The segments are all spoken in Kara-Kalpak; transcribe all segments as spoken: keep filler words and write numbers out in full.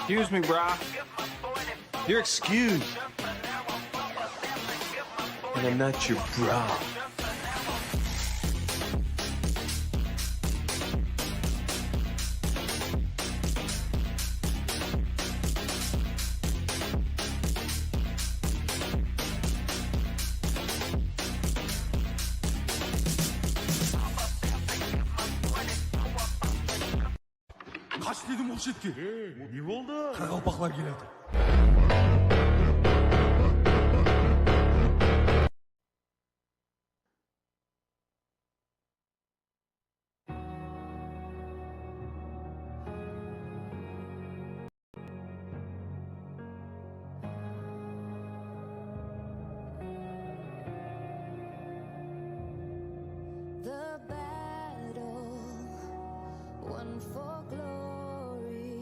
Excuse me, brah. You're excused. And I'm not your bra. Qash dedim ol shetke. Ne boldı? Qaraqalpaqlar kelyatır. The battle won for glory.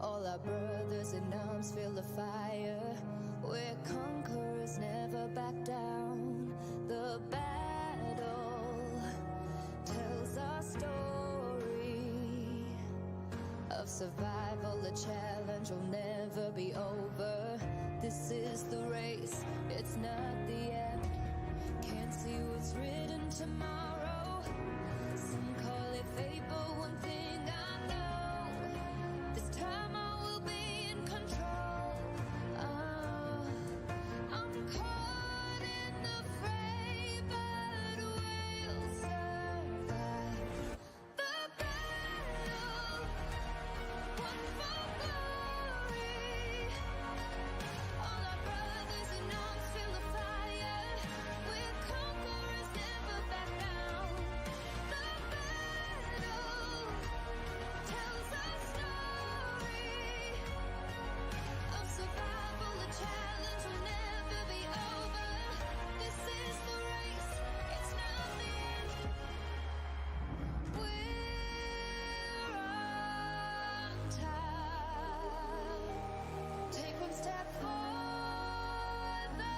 All our brothers in arms feel the fire. We're conquerors, never back down. The battle tells our story of survival, the challenge will never be over. This is the race, it's not the end. Can't see what's written tomorrow. Some call it fate, but one thing I know, this time I will be in control. Oh, I'm caught in the fray, but we'll survive. The battle won for glory. All our brothers in arms feel the fire. We're conquerors, never back down. The battle tells our story of survival. The challenge will never be over. This is the race, it's not the end. We're on top. Take one step forward, the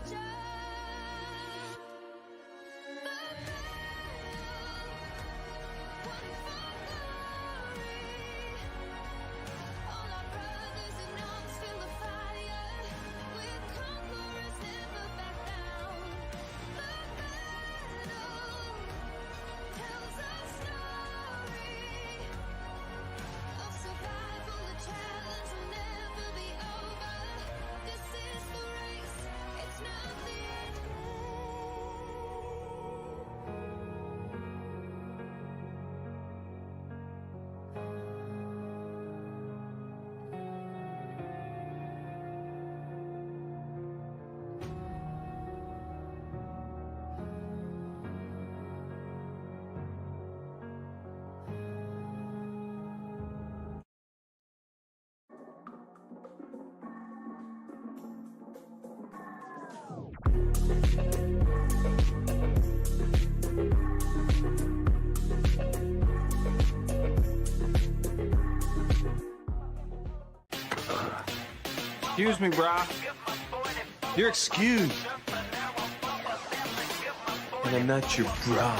jump. The battle won for glory. All our brothers in arms feel the fire. We're conquerors, never back down. The battle tells our story of survival. The challenge will never be over. This is the race, it's not the end. Excuse me, brah. You're excused. And I'm not your bra.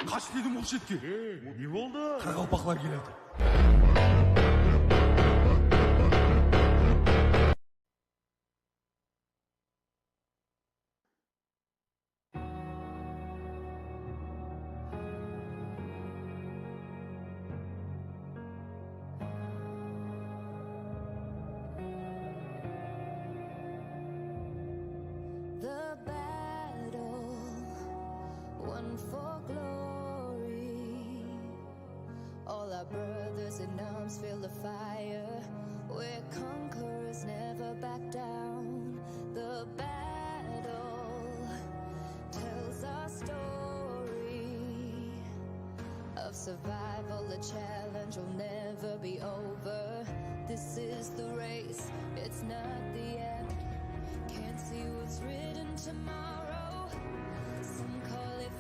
Qash dedim ol shetke. Ne boldı? Qaraqalpaqlar kelyatır. The battle won for glory. All our brothers in arms feel the fire. We're conquerors, never back down. The battle tells our story of survival. The challenge will never be over. This is the race, it's not the end. Can't see what's written tomorrow. Some call it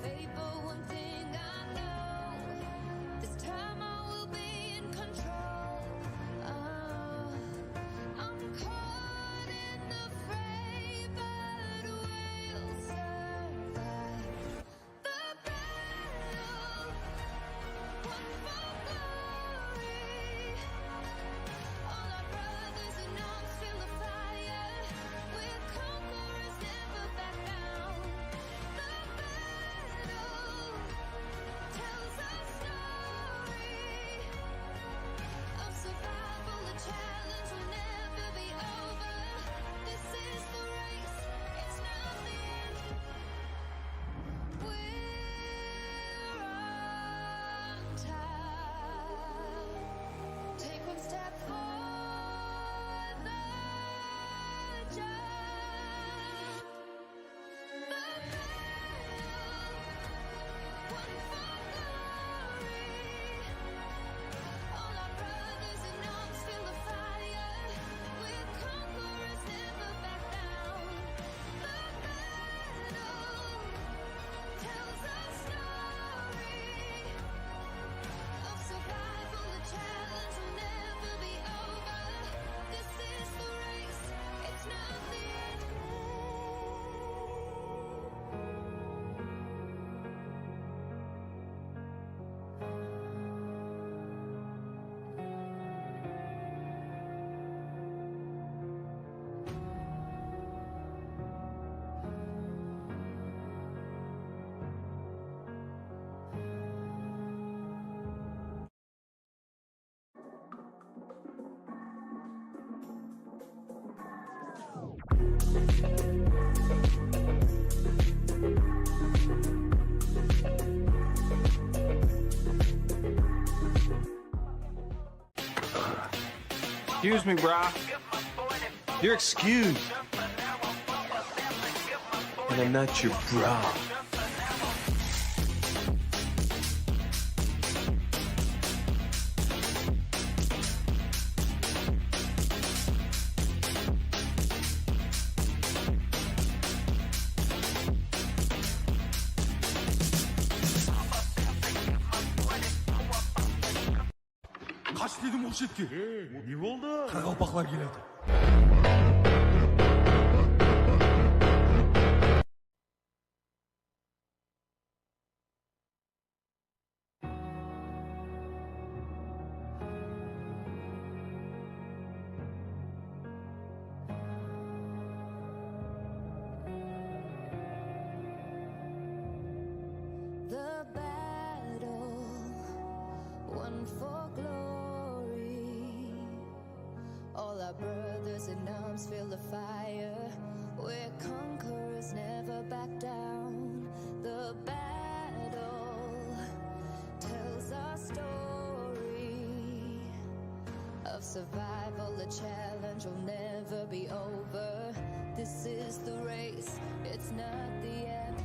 Excuse me, brah. You're excused. And I'm not your bra. Qash dedim, oq shetke. Ey, ne boldı? Qaraqalpaqlar keledi. The battle won for glory. All our brothers in arms feel the fire. We're conquerors, never back down. The battle tells our story of survival, the challenge will never be over. This is the race, it's not the end.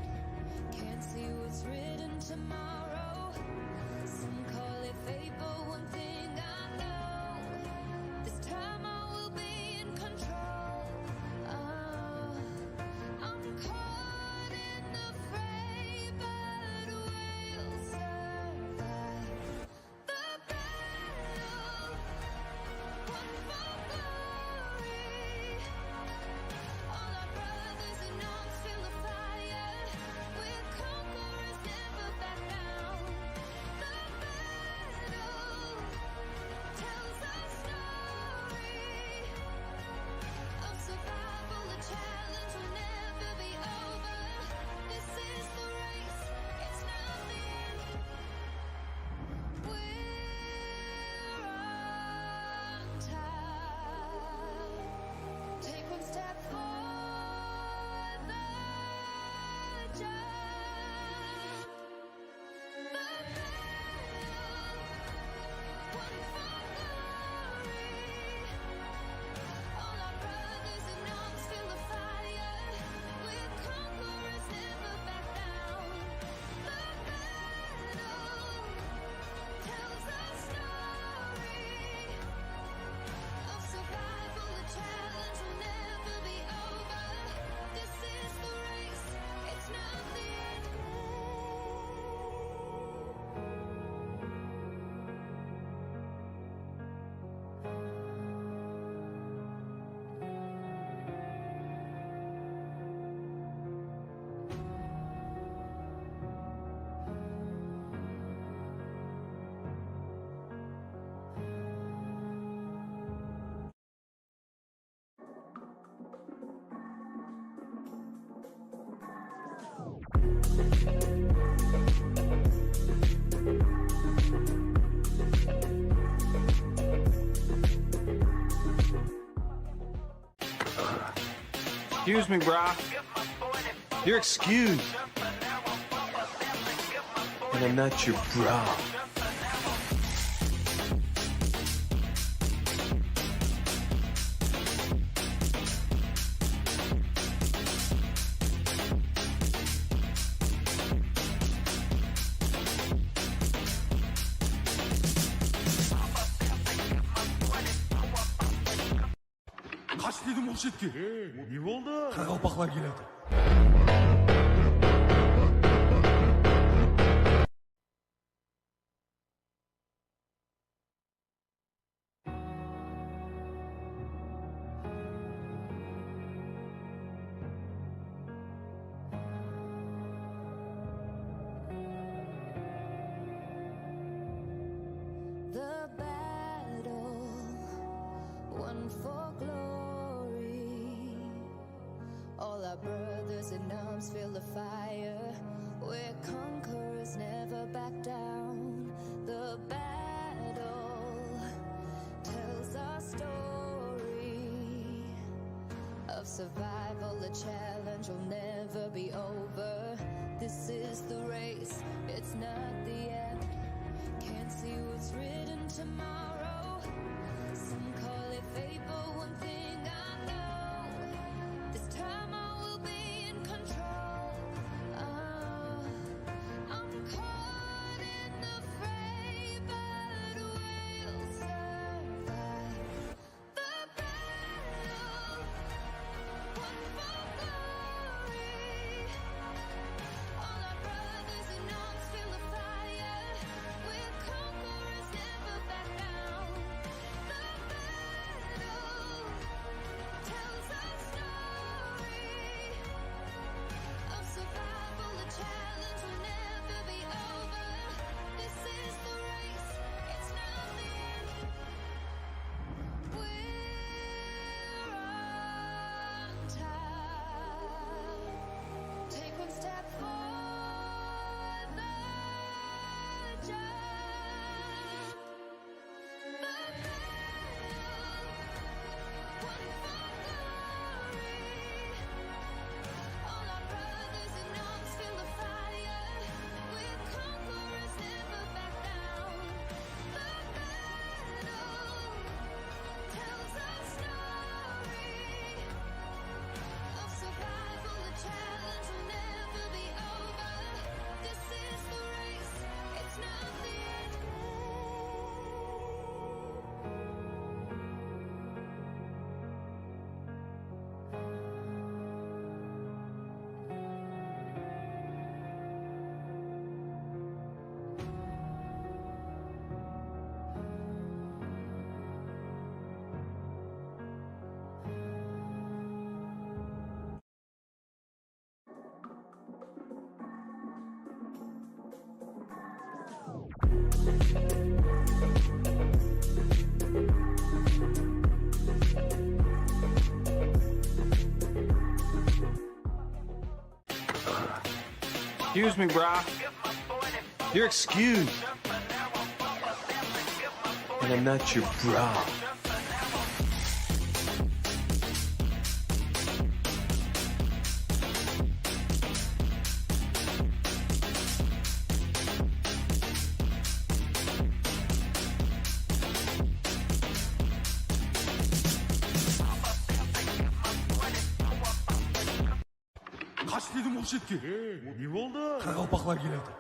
Can't see what's written tomorrow. Some call it fate, but one thing I know, this time I will be in control. Oh, I'm caught in the fray, but we'll survive. The battle won for glory. All our brothers in arms feel the fire. We're conquerors, never back down. The battle tells our story of survival. The challenge will never be over. This is the race, it's not the end. We're on top. Take one step for the jump. The battle won for glory. All our brothers in arms feel the fire. We're conquerors, never back down. The battle tells our story of survival. The challenge will never be over. This is the race, it's not the end. Excuse me, brah. You're excused. And I'm not your bra. Qash dedim, oq shetke. Ey, ne boldı? Qaraqalpaqlar keledi. The battle won for glory. All our brothers in arms feel the fire. We're conquerors, never back down. The battle tells our story of Survival, a challenge will never be over. This is the race, it's not the end. Can't see what's written tomorrow. Some call it fate, but one thing I know. This time I will be in control. Oh, I'm caught in the fray, but we'll survive. The battle, one for glory. All our brothers in arms, feel the fire. We're conquerors, never back down. The battle tells our story of survival. The challenge will never be over. This is the race, it's not the end. We're on top. Take one step for the jump. The battle, one for glory. All our brothers in arms, feel the fire. We're conquerors, never back down. The battle tells our story of survival. The challenge will never be over. This is the race, it's not the end. Excuse me, brah. You're excused. And I'm not your bra. Qash dedim ol shetke. Ne boldı? Qaraqalpaqlar keledi.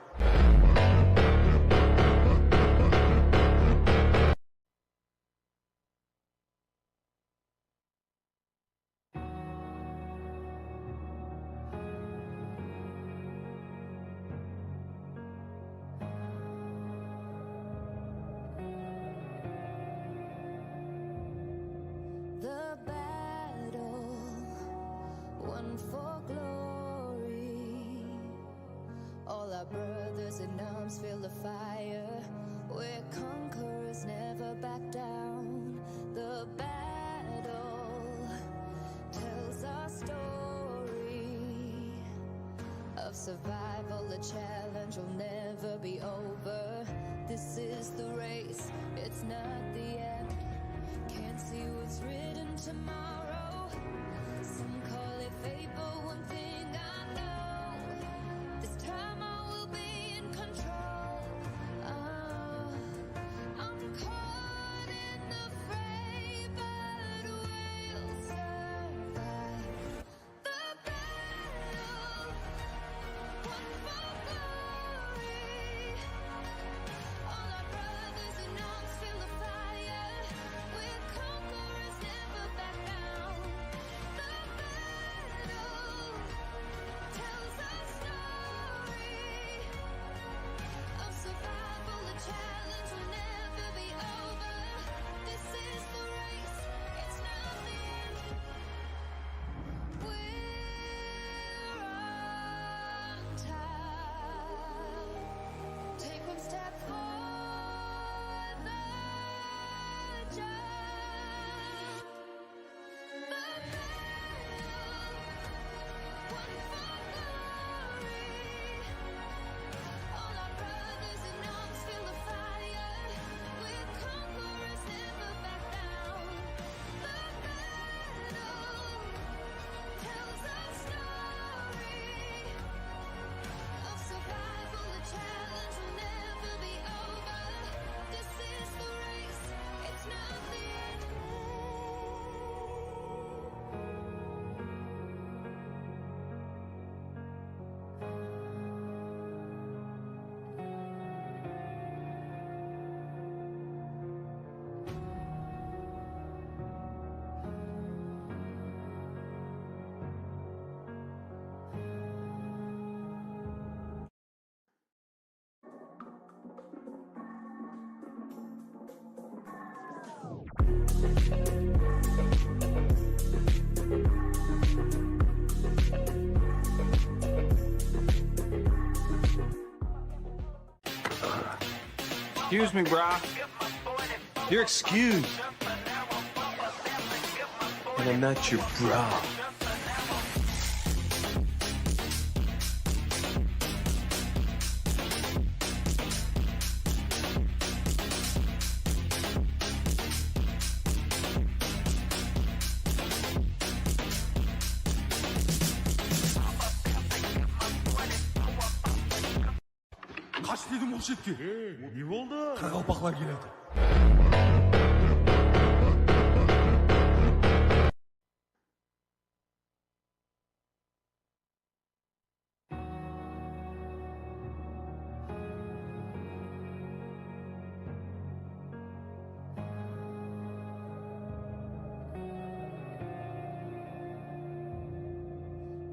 The battle, one for glory. All our brothers in arms, feel the fire. We're conquerors, never back down. The battle tells our story of survival. The challenge will never be over. This is the race, it's not the end. Can't see what's written tomorrow. Some call it fate, but one thing I know, this time I will be in control. Oh, I'm caught in the fray, but we'll survive. The battle, one for glory. All our brothers in arms, feel the fire. We're conquerors, never back down. The battle, tell Excuse me, brah. You're excused. And I'm not your bra. Qash dedim ǵoy shetke. Ne boldı? Qaraqalpaqlar kelyatır.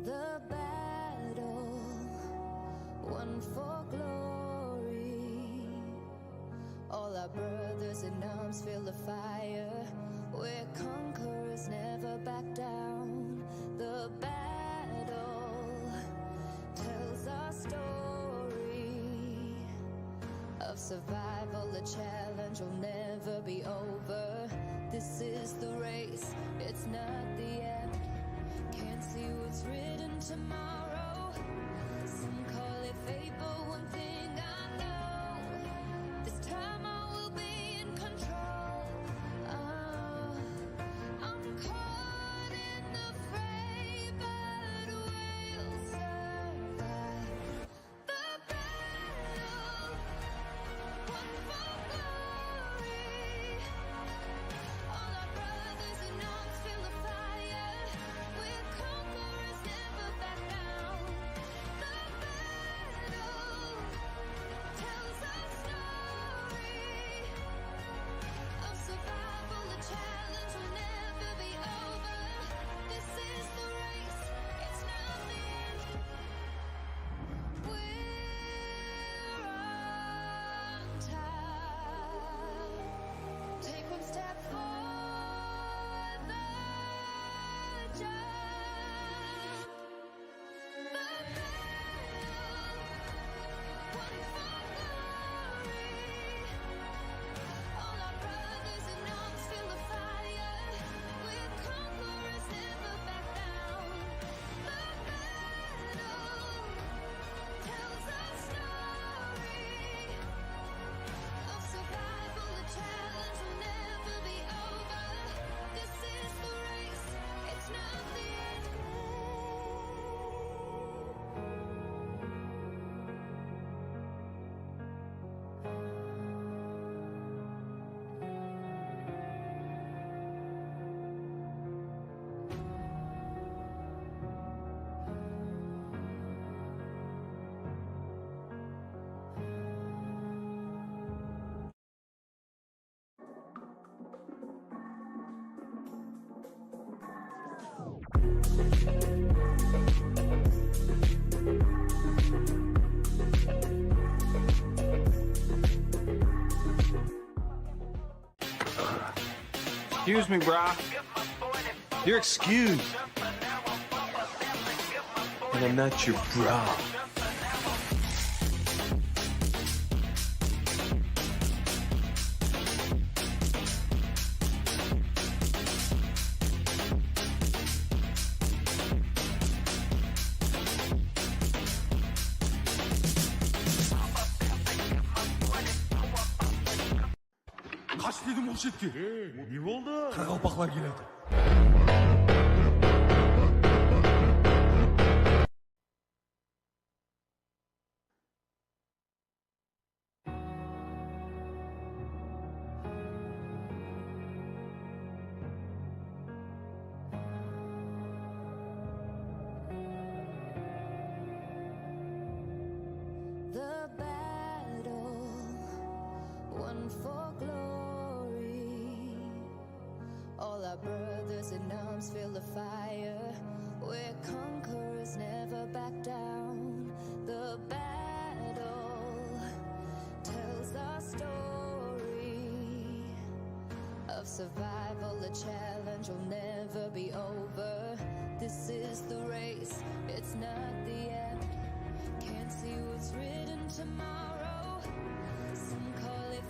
The battle won for glory. All our brothers in arms feel the fire. We're conquerors, never back down. The battle tells our story of survival, a challenge will never be over. This is the race, it's not the end. Can't see what's written tomorrow. Some call it fate, but one thing I know, this time I will be in control. Oh, I'm caught in the fray, but we'll survive. The battle won for glory. All our brothers in arms feel the fire. We're conquerors, never back down. The battle tells our story of survival, a challenge will never be over. This is the race, it's not the end. We're on top. Take one step for the jump. The battle won for glory. All our brothers in arms feel the fire. We're conquerors, never back down. The battle tells our story of survival, a challenge will never be over. This is the race, it's not the end. Excuse me, brah. You're excused. And I'm not your bra. Qash dedim ǵoy shetke. Ne boldı? Qaraqalpaqlar kelyatır. The battle won for glory. All our brothers in arms feel the fire. We're conquerors, never back down. The battle tells our story of survival, a challenge will never be over. This is the race, it's not the end. Can't see what's written tomorrow. Some call it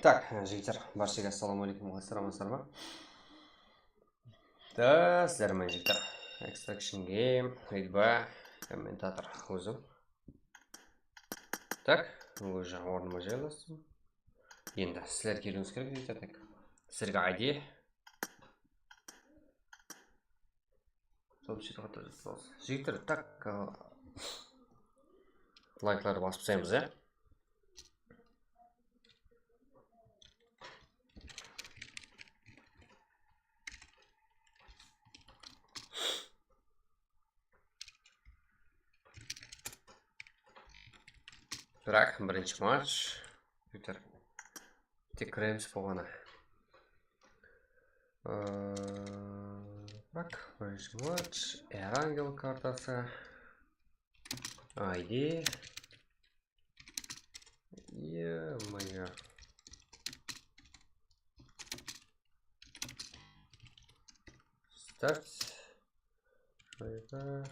Tak, jigitler, barshege assalamu aleykum, qaysılar, amansızlar ma? Da, sizler men, jigitler. Extraction Game, Ridba, kommentator ózim. Tak, óz ornıma jaylastım. Endi sizler keliwińiz kerek, jigitler, tak. Sizlerge I D. Sol jigitler, tak, layklарды basıp taslaymız, ya. Biraq birinshi match. Jigitler. Tek kiremiz bolǵanı. Ee, biraq birinshi match. Erangel kartası. I D. Ё-моё. Start. Shayqa.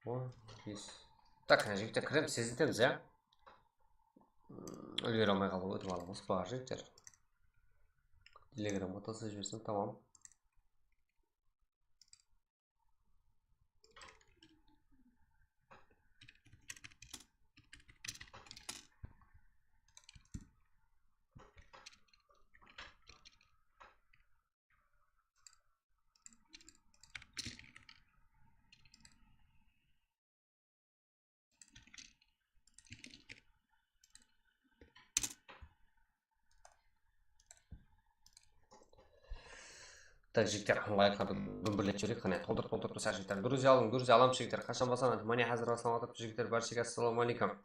O, pis. Tak, jigitler, kiremiz, tez etemiz, ya. Úlgere almay qaldı, ótip alamız, bar, jigitler. Telegramǵa taslap jibersem tamam. Tak, jigitler, layıqlardı gúmbirletip jibereyik, qáne, toltırıp, toltırıp tursa, jigitler. Gruziya alıń, Gruziya alam, jigitler. Qashan baslanadı? Mine, házir baslanıp atırıptı, jigitler. Barshege assalamu aleykum.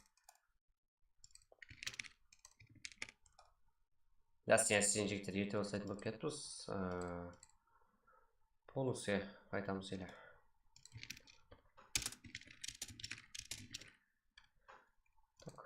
Yas, yas, sen jigitler, erte baslaytın bolıp ketippiz. Ee, bonuske qaytamız ele. Tak.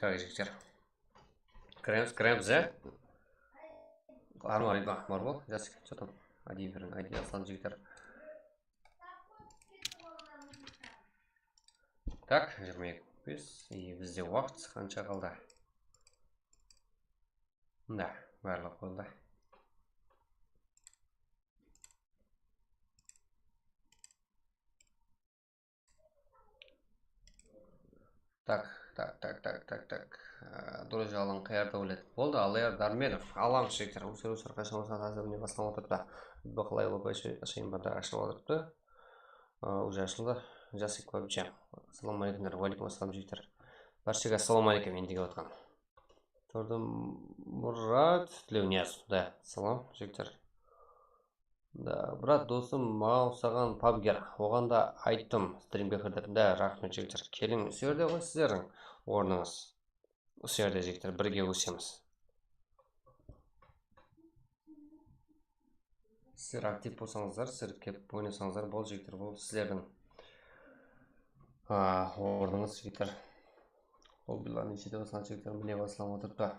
Tak, jigitler. Kiremiz, kiremiz, ya. Arma, Ridba, Marbol, Jasik, что там? Один, один, aslan jigitler. Tak, jigirma eki bes. I bizde waqıt qansha qaldı? Mına, barlıq boldı. Tak, tak, tak, tak, tak, tak. Ee, durıs jalan qayerda ólet? Boldı, Allayer Darmenov. Alamız, jigitler. Óser, óser, qashan bolsa, házir mine baslanıp atırıptı. Baqlay Lobay ashayın barda ashılıp atırıptı. Aa, уже ashıldı. Jasik Babcha. Assalamu aleykumler. Wa aleykum assalam, jigitler. Barshege assalamu aleykum, endi kep atqan. Turdım Murat Tilewniязov. Da, salam, jigitler. Da, brat, dosım, maǵan usaǵan pabger. Oǵan da ayttım, strimge kir dep. Da, raxmet, jigitler. Keliń, usı jerde ǵoy sizlerdiń ornıńız. Usı jerde, jigitler, birge ósemiz. Sizler aktiv bolsańızlar, sizler kelip oynasańızlar, bol, jigitler, bul sizlerdiń, a, ornıńız, jigitler. Hobbilar neshede baslanadı, jigitler? Mine, baslanıp atırıptı.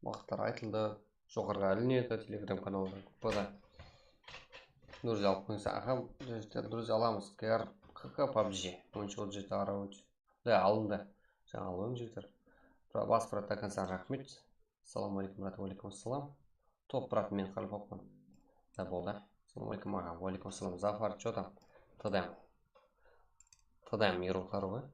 Waqıtlar aytıldı. Joqarıǵa ilinedi, Telegram kanalda, gruppada. Durız alıp qoysa, aha, durız alamız. K R K K PUBG. Oyınsha otız jeti ara ótip. Da, alındı. Jańa oyın, jigitler. Bas, brat, до конца raxmet. Assalamu aleykum, brat, wa aleykum assalam. Top, brat, men qarap atpan. Da, boldı. Assalamu aleykum, aǵa. Wa aleykum assalam. Zafar, чё там? T D M. T D M, Erul Qarıwı.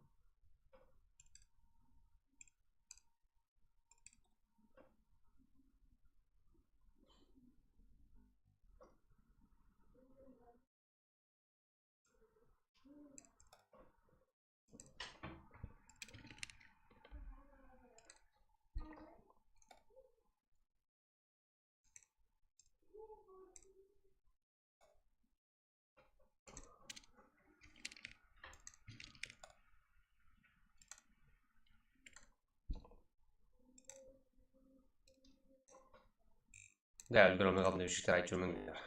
Ya, úlgere almay qaldım dep jigitler aytıp júrmeńler.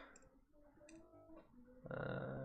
Aa.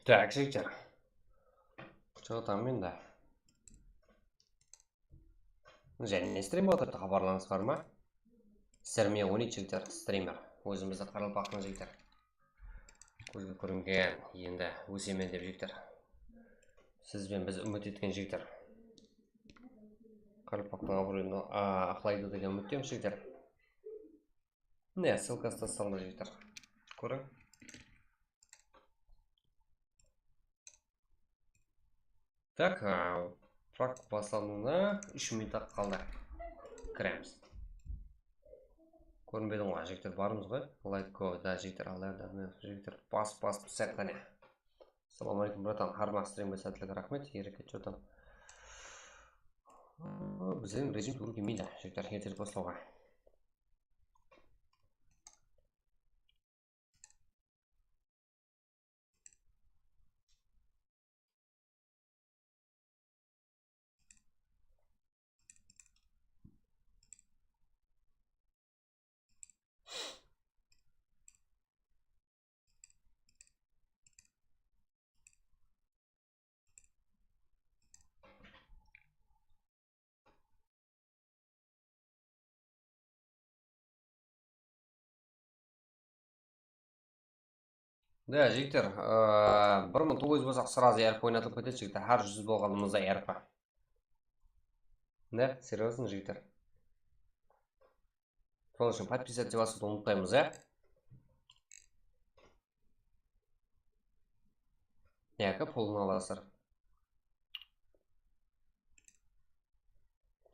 Tak, jigitler. Chıǵıtaman men de. Jáne stream otırdı, xabarlarıńız bar ma? Sizler menen oynaydı, jigitler, streamer. Ózimizdiń qaraqalpaqtıń jigitler. Kózge kóringen, endi ósemen dep, jigitler. Siz benen biz úmit etken jigitler. Qaraqalpaqtıń abırayın, a, aqlaydı degen úmittemiz, jigitler. Mine, ssılkası da salındı, jigitler. Kóriń. Tak, a, prak baslanıwına úsh minut-aq qaldı. Kiremiz. Kórinbediń ǵoy, jigitler, barmız ǵoy. Layk ko, da, jigitler, alayda, jigitler, bas, bas, bas, qáne. Assalamu aleykum, bratan. Hár bir streamge sátlik, raxmet. Ereke, chё там? Bizlerdiń rejim tuwrı kelmeydi, jigitler, erterek baslawǵa. Da, jigitler, e, bir mıń toǵız júz bolsaq, srazı R P oynatılıp ketedi, jigitler. Hár júz bolǵanımızda R P. Ne? Серьёзно, jigitler? Sonıń ushın подписаться basıwdı umıtpaymız, ya? Yaki pulın alasızlar.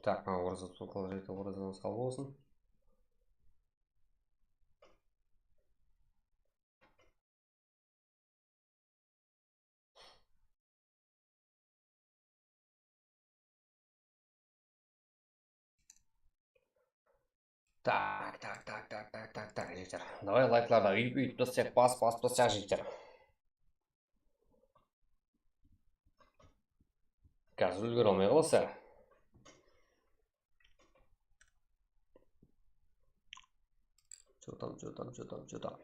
Tak, mına Orazat sol qılıp jaytı, Orazatıńız qabıl bolsın. Tak, tak, tak, jigitler. Davay, layklardı úyip-úyip taslap, basıp, basıp taslap, jigitler. Házir úlgere almay qalsa. Чё там, чё там, чё там, чё там?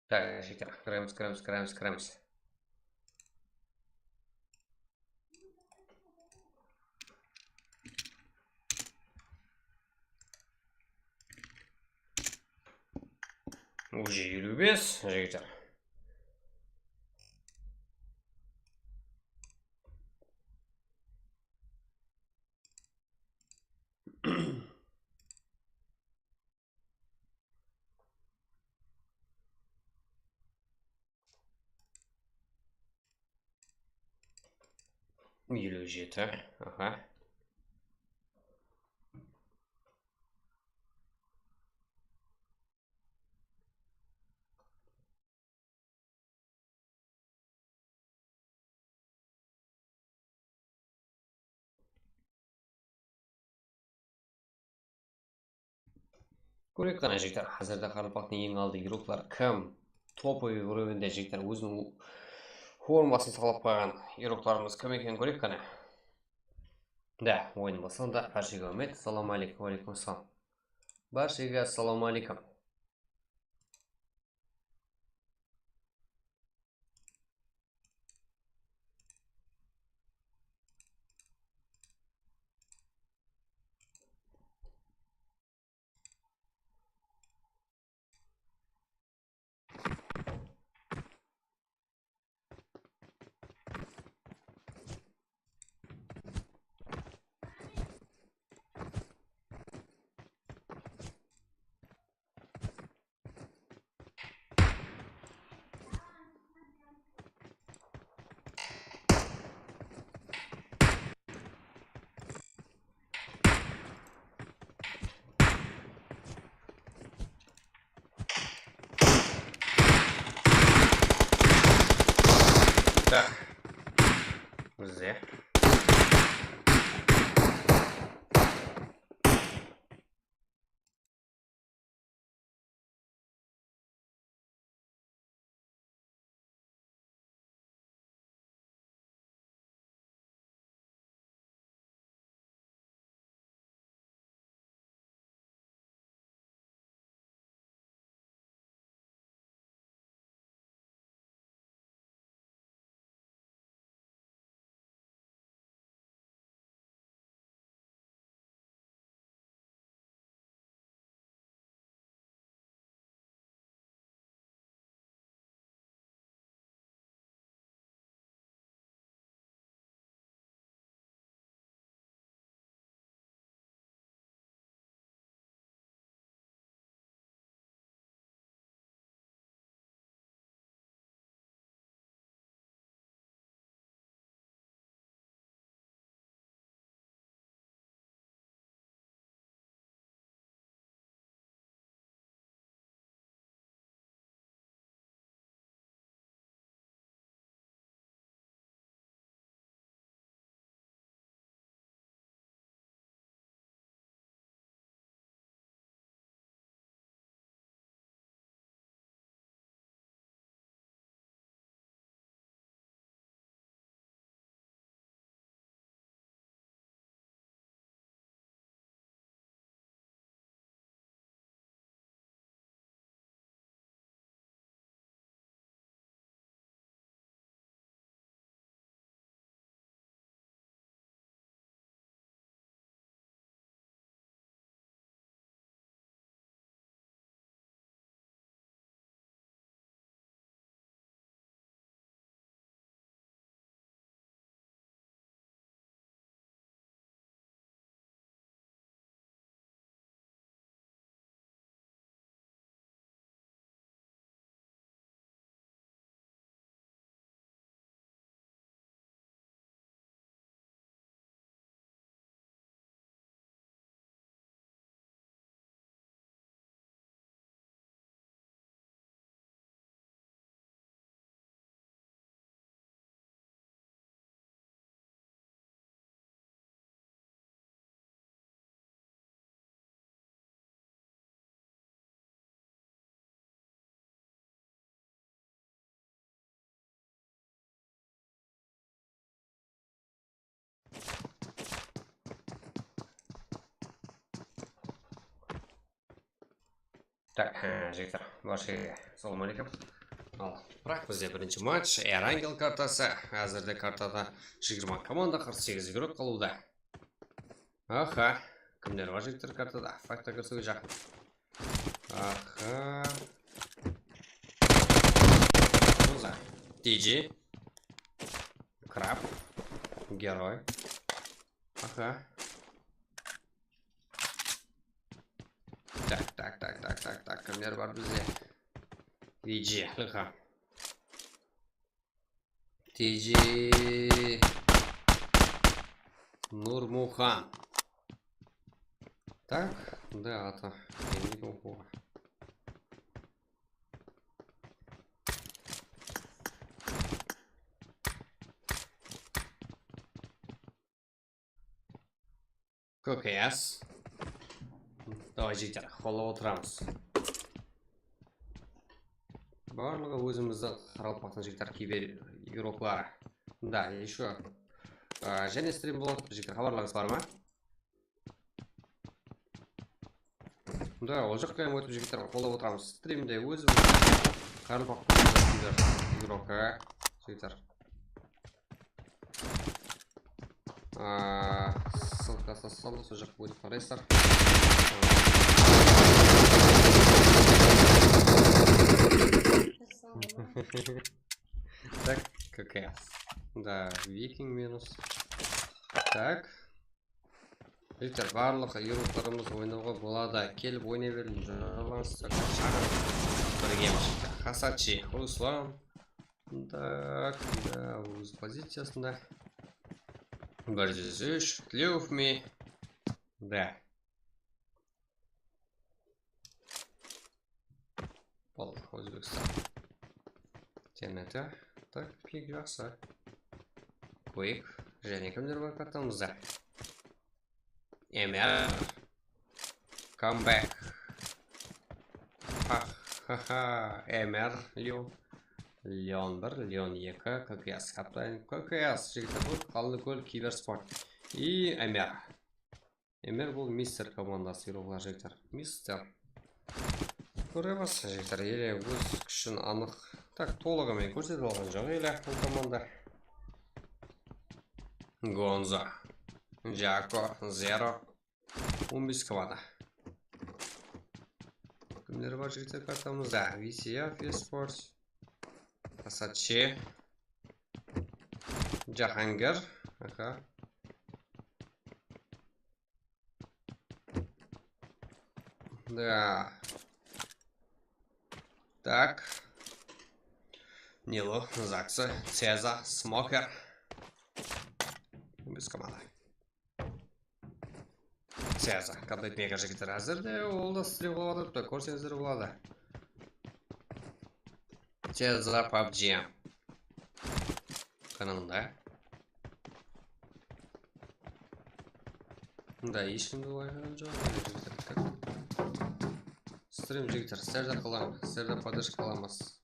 Tak, jigitler, kiremiz, kiremiz, kiremiz, kiremiz. Уже eliw bes, jigitler. Eliw jeti. Aha. Kóreyik qáne, jigitler, házirde qaraqalpaqtıń eń aldı igrokları kim? Topovıy urovende, jigitler, óziniń orın basın saqlap qoyǵan igroklarımız kim ekenin kóreyik qáne. Da, oyın baslandı. Bárshege úmet. Assalawma áleykum. Wa áleykum assalam. Bárshege assalawma áleykum. Tak. Bizde. Tak, e, jigitler, bárshege assalawma áleykum. Al, biraq bizde birinshi match, Air Angel kartası. Házirde kartada jigirma komanda, qırq segiz igrok qalıwda. Aha, kimler bar jigitler kartada? Faytqa kirisiwge jaqın. Aha. Roza. D J. Krab. Geroy. Aha. Tak, tak, tak, tak, tak, tak. Kimler bar bizde? D J, Ilham. D J Nurmuxan. Tak, da, atı. Endi oxuwa. K K S. Davay, jigitler, qollap otıramız. Barlıǵı ózimizdiń qaraqalpaqtıń, jigitler, kiber igrokları. Da, ещё, a, jáne strim boladı, jigitler, xabarlarıńız bar ma? Da, ol jaqqa ham ótip, jigitler, qollap otıramız. Strimde ózim qaraqalpaq kiber igrokı, jigitler. A, ссылкası saldı, sol jaqqa ótip qaraysızlar. Tak, K K S. Da, Viking minus. Tak. Jigitler, barlıq igroklarımız oynawǵa boladı. Kelip oynay beriń, jollanıs, shaǵın. Birgemiz, jigitler. Hasachi, Ruslan. Tak, da, óz poziciyasında. Bir júz úsh, Tlewfmi. Da. Bul Ózbekstan. T N T. Tak, pik jaqsı. Quick. Jáne kimler bar kartamızda? Emer. Comeback. Ha, ha, ha. Emer. Leon. Leon bir, Leon eki, K K S. Kaptan K K S. Jigitler, bul Qallıkól Kibersport. I Emer. Emer bul Mister komandası, igroklar, jigitler. Mister. Kóremiz, jigitler, ele óz kúshin anıq. Tak, tolıǵı menen kórsetip alǵan joq ele bul komanda. Gonzo. Jako, Zero. On bes komanda. Kimler bar, jigitler, kartamızda? V C F Esports. Hasachi. Jahangir. Aha. Da. Tak. Nilo, Zaksı, Ceza, Smoker. Biz komanda. Ceza, Complete Maker jigitler házirde, ol da strim qılıp atırıptı, kórseńizler boladı. Ceza pubg kanalında. Da, hesh kimdi oynagam joq, jigitler. Strim, jigitler, sizlerden qalamız, sizlerden podderjka alamız.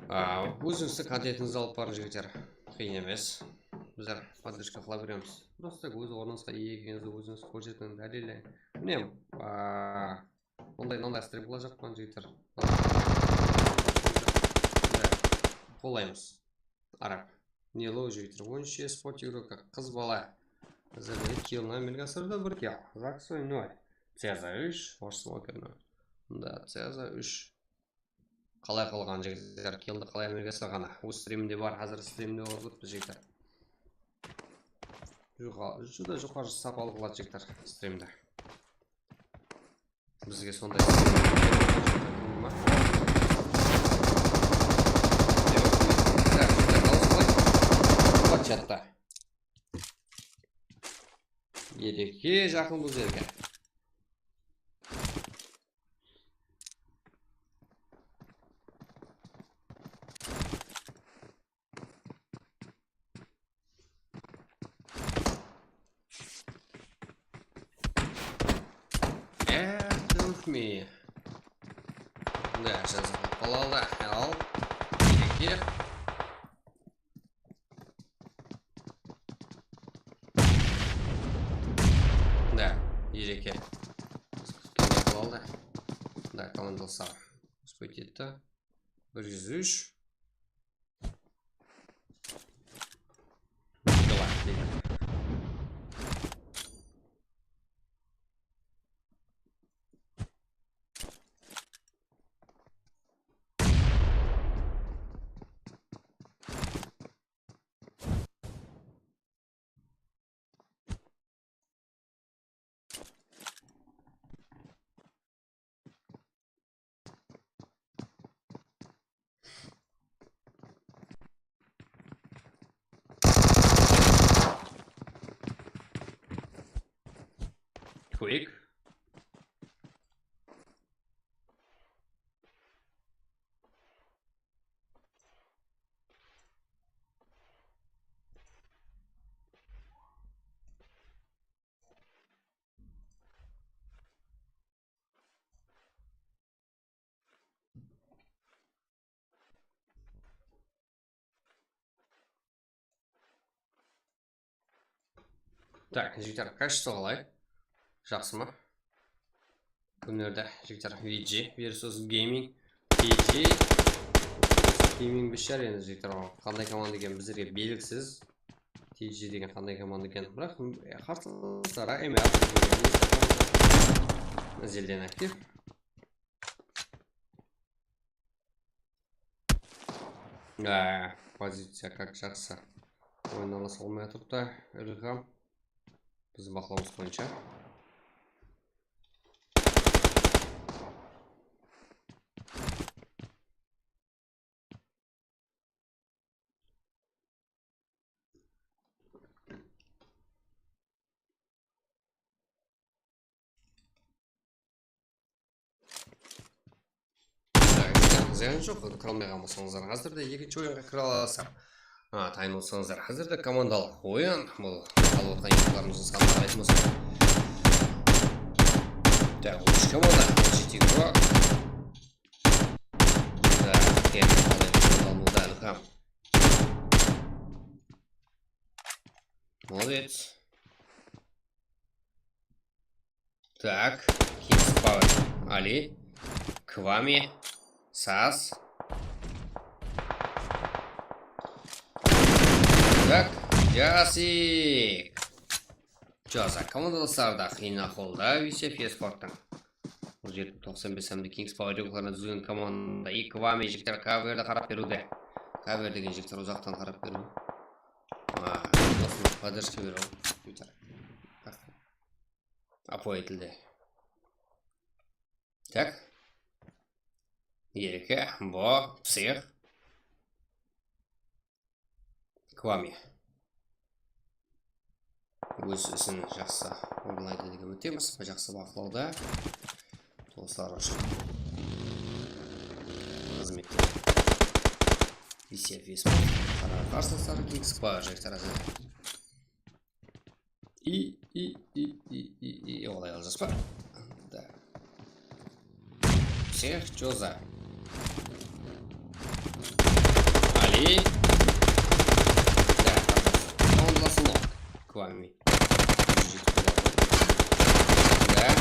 A, ózińizdiń kontentińizdi alıp barıń, jigitler. Qıyın emes. Bizler podderjka qıla beremiz. Prosto óz ornıńızǵa iye ekenińizdi ózińiz kórsetiń, dálilleń. Mine, a, bunday, mınday strim qılajaqpan, jigitler. Qollaymız. Arab. Nilo, jigitler, on úsh Esports, igrok, qız bala. Házirde eki killni ámelge asırdı, bir kill. Zaksı nol. Ceza úsh, Smoker nol. Da, Ceza úsh. Qalay qılǵan, jigitler, killdi qalay ámelge asırǵanı. Óz striminde bar, házir striminde bolıp turıptı, jigitler. Juqa-, júdá joqarı sapalı qıladı, jigitler, strimde. Bizge sonday. Chatta. Ereke jaqın bul jerge. Ertúlme. Da, jazıp qalalı. Al. Eki. Da, ereke. Kútpey qalalı. Da, komandalı sağ. Uspay etti. Bir júz úsh. Quick. Tak, jigitler, kashesi qalay? Jaqsı ma? Kúnlerde, jigitler, V G versus Gaming. V G Gaming bir shar endi, jigitler, qanday komanda ekeni bizlerge belgisiz. V G degen qanday komanda ekeni, biraq, e, qarsılıslar M R. Zelden aktiv. Á, poziciya kak jaqsı. Oyın alasa almay atırıptı, Ilham. Biziń baqlawımız boyınsha. Zıyan joq, kire almay qalmasańızlar, házir de ekinshi oyınǵa kire alasızlar. A, tayın bolsańızlar, házir de komandalıq oyın. Bul alıp otqan yıqıqlarımızdıń sanın qaraytın bolsaq. Tak, úsh komanda, jeti igro. Tak, tek qalay komanda Ilham. Молодец. Так, Kings Power, Ali, Kvami, Sas. Tak, Jasik. Joza komandaslarda qıyın ahwalda, V C F Esporttıń. Bul jerde toqsan bes hám de Kings Power joklarına dúzilgen komanda. I Kvami jigitler coverdi qarap beriwde. Cover degen jigitler uzaqtan qarap beriw. Aa, osını podderjka beriw. Jigitler. Apo etildi. Tak. Erke, bo, psix. Kvami. Óz isin jaqsı orınlaydı degen úmittemiz. Jaqsı baqlawda. Doslar ushın xızmette. V C F Esports. Qaraqalpaqstan Kings Power jaqtarası. I, i, i, i, i, i, olay aljaspa. Da. Всех, чё за? Ali. Da. Он лосунок. Kvami. Da.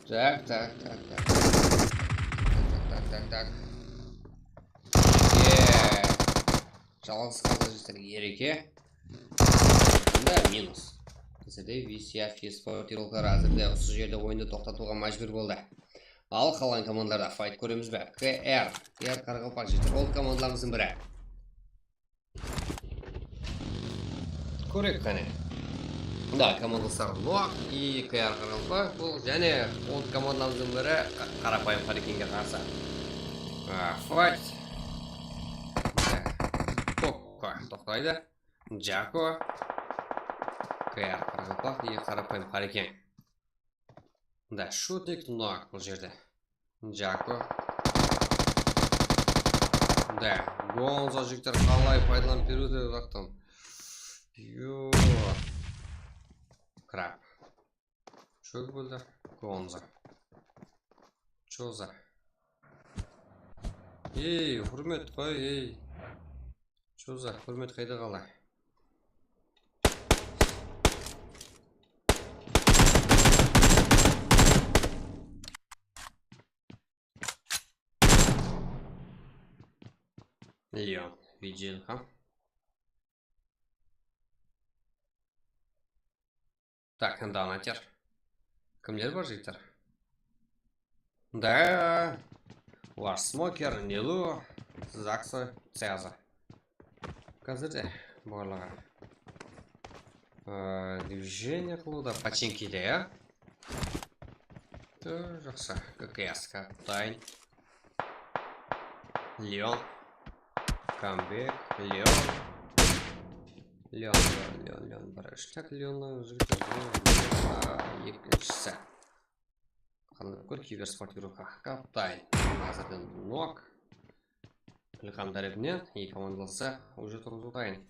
Так, так, так, так. Так, так, так, так. Е. Jalǵız qaldı jigitler, Erke. Da minus. Bizlerde V C F Esports házirde usı jerde oyındı toqtatıwǵa májbúr boldı. Al, qalǵan komandalarda fayt kóremiz be? K R, K R Qaraqalpaq jigitler, ol komandalarımızdıń biri. Kóreyik qáne. Da, komandaslar Noak i K R Qaraqalpaq. Bul jáne ol komandalarımızdıń biri qa-, Qarapayım Qarekenge qarsı. A, fayt. Kokko toqtaydı. Jako. K R Qaraqalpaq i Qarapayım Qarekeng. Da, shutnik Noak bul jerde. Jako. Da, Gonzo jigitler qalay paydalanıp beriwdi uzaqtan. Yo. Krab. Shógip óldi. Gonzo. Choza. Ey, húrmet qoy, ey. Choza, húrmet qayda qalay? Leon, Vijenko. Tak, donater. Kimler bar, jigitler? Da, War Smoker, Nilu, Zakso, Ceza. Házirde barlıǵı. Ee, движение qılıwda, pochinkide, ya? Tı, jaqsı. K K S kaptan. Leon. Comeback. Leon. Leon, Leon, Leon, Leon. Bir ishtak Leonnan jigitler. Aa, ekinshisi. Qanday bir kibersport yurka. Kaptan. Házirden nok. Ilham tárepinen eki komandalasa уже turǵızıw tayın.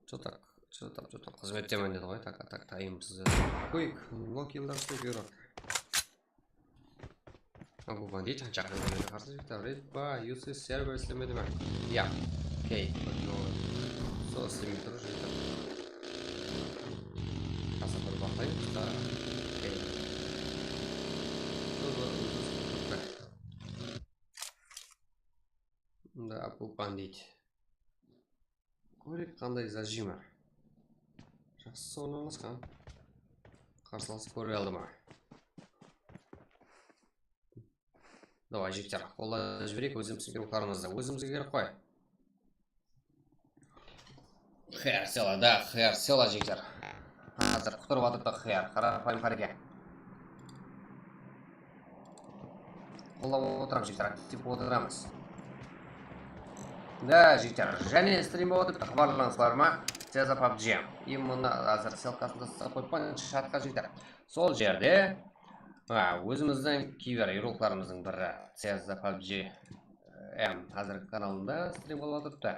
Что так, что так, что так. Xızmettemen dedi ǵoy, tak, tak, tayınbız dedi. Quick, no killlar, quick yurok. Bu bandit, jaqın kúnlerde qarsı jigitler. Red ba, U C server islemedi me? Ya. Okey. Sol islemey tur jigitler. Házir bir baqayın. Da. Okey. Sol, sol, sol. Da, bu bandit. Kóreyik, qanday zajima. Jaqsı ornalasqan. Qarsılası kóre aldı ma? Davay, jigitler, qollap jibereyik ózimizdiń yurıqlarımızdı. Ózimizge kerek qoy. Xer sela, da, xer sela, jigitler. Házir qutırıp atırdı xer, qarapayım háreke. Qollap otıramız, jigitler, aktiv bolıp otıramız. Da, jigitler, jáne strim bolıp atırdı, xabarlańızlar ma? Ceza pabji. Em, mına házir ssılkasın taslap qoyıppan chatqa, jigitler. Sol jerde, a, ózimizdiń kiber yurıqlarımızdıń biri, Ceza pabji, em, házirgi kanalında strim bolıp atırıptı.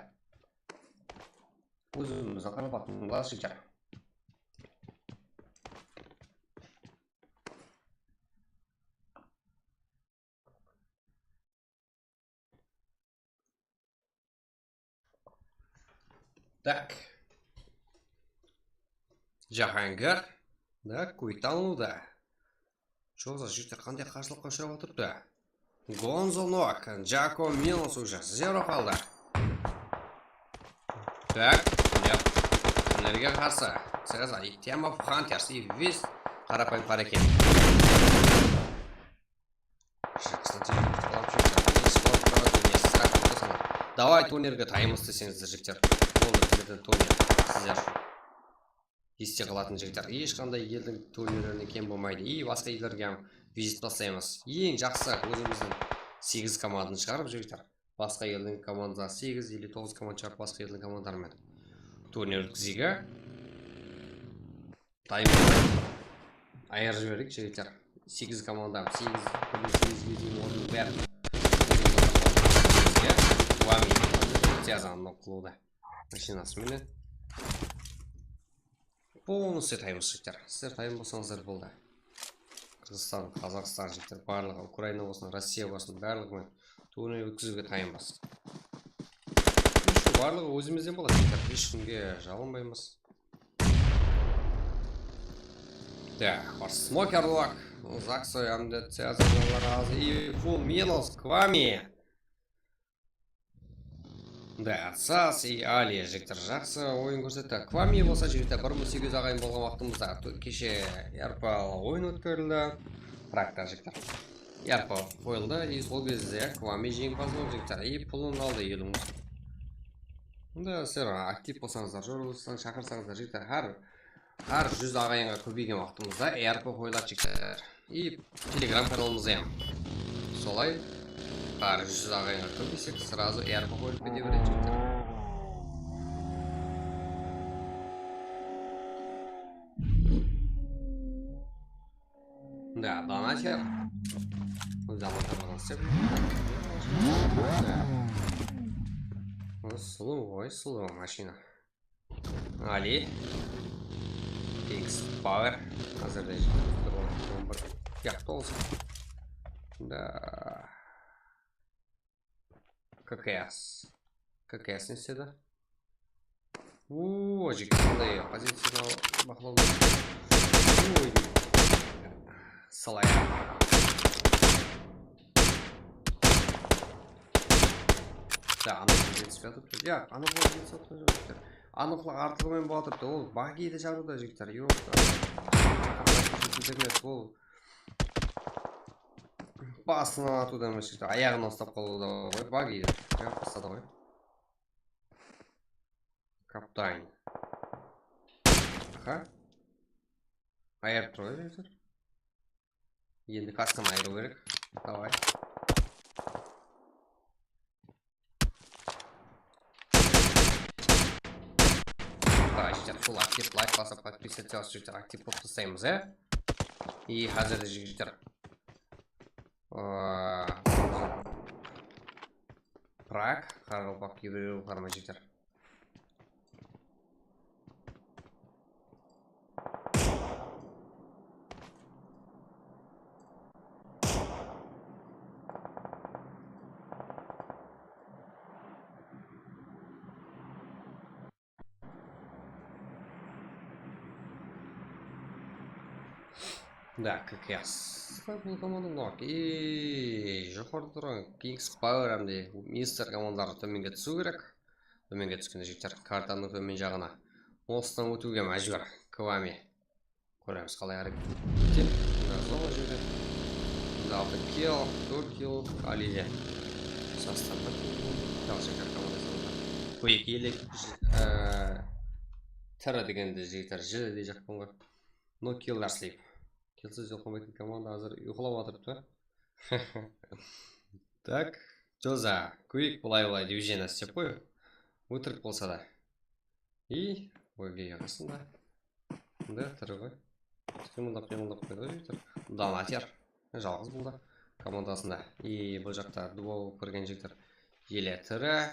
Ózimizdiń qaraqalpaqtıń balaları, jigitler. Tak. Jahangir. Da, kúytalnıwda. Joqsa, jigitler qanday qarsılıqqa ushırap atırıptı? Gonzo nok, Jako minus уже, zero qaldı. Tak, ya. Kimlerge qarsı? Ceza, Tema Hunters, i Vist, qarapayım háreket. Davay, turnirge tayınbız deseńizler, jigitler. Boldı, bizlerden turnir sizler ushın. Este qalatın jigitler, hesh qanday eldiń turnirlerinen kem bolmaydı. I basqa ellerge hám vizit taslaymız. Eń jaqsı ózimizdiń segiz komandanı shıǵarıp, jigitler. Basqa eldiń komandasına segiz ili toǵız komanda shıǵarıp, basqa eldiń komandaları menen turnir ótkizeyik. Tayın bolmay ayırıp jiberdik, jigitler. Segiz komanda, segiz, birden segizge deyin orındıń bárin. Bizge Wami Tiyazanın nok qılıwda. Mashinası menen. Polnıy tayın, jigitler. Sizler tayın bolsańızlar boldı. Qırǵızstan, Qazaqstan, jigitler, barlıǵı, Ukraina bolsın, Rossiya bolsın, barlıǵı menen turnir ótkiziwge tayınbız. Barlıǵı ózimizden boladı, jigitler. Hesh kimge jalınbaymız. Так, Smoker Lock, Zaksoy, Amdet, Cezar, Nalar, Azi, Full Minus, Kwami. Да, Sas и Ali, jigitler, jaqsı oyın kórsetti. Kwami bolsa, jigitler, bir mıń segiz júz aǵayin bolǵan waqtımızda, tu-, keshe R P L oyın ótkerildi. Rakta, jigitler. R P L qoyıldı, и sol gezde Kwami jeńimpaz boldı, jigitler, и pulın aldı, eliń. Endi sizler aktiv bolsańızlar, jollastan shaqırsańızlar, jigitler, hár Hár júz aǵayinǵa kóbeygen waqtımızda R P qoyıladı, jigitler. И Telegram kanalımızda hám solay, hár júz aǵayinǵa kóbeysek, сразу R P qoyılıp kete beredi, jigitler. Да, донатер. Bul zaman tabadan istep. Sulıw ǵoy, sulıw mashina. Ali. X Power. Házirde on bir. Yaq, toǵız. Да. K K S. K K S ne istedi? Uuu, jigit, qanday poziciyadan baqlawda. Uy. Salay. Ja, anıq jetip atırıptı. Ya, anıqlıq jetip atırıptı. Anıqlıq artığı menen bolıp atırıptı. Ol bagiydi jarıwda, jigitler. Yoq. Emes, ol basınan atıwda emes, jigitler. Ayaǵınan uslap qalıwda ǵoy, bagiydi. Ya, basladı ǵoy. Kaptan. Aha. Ayırıp tur ǵoy, jigitler. Endi kaskın ayırıw kerek. Davay. Davay, jigitler, full aktiv, layk basıp, podpisatsiya, jigitler, aktiv bolıp taslaymız, e? I házir de, jigitler. Aa, Prag, qaraqalpaq, keybirew qarama, jigitler. Да, как раз. Bul komanda nok. I joqarıda turǵan Kings Power hám de Mister komandaları tómenge túsiw kerek. Tómenge túskende, jigitler, kartanıń tómen jaǵına. Osınan ótiwge májbúr. Kvami. Kóremiz, qalay háreket etedi. Mına zona jerde. Mında altı kill, tórt kill, Alide. Sastanda. Dal shakar komandası boldı. Quake ele, e, tara degende, jigitler, jili de jaqpan ǵoy. No kill, no sleep. Killsiz joqlamaytın komanda házir uyqılap atırıptı. Tak, Joza, Quake bılay-bılay движение islep qoy. Ótirik bolsa da. I, oyge yaqasında. Mında tiri ǵoy. Qıymıldap, qıymıldap qoydı ǵoy, jigitler. Donater. Jalǵız bul da. Komandasında. I, bul jaqta duo bolıp kirgen jigitler. Ele tiri.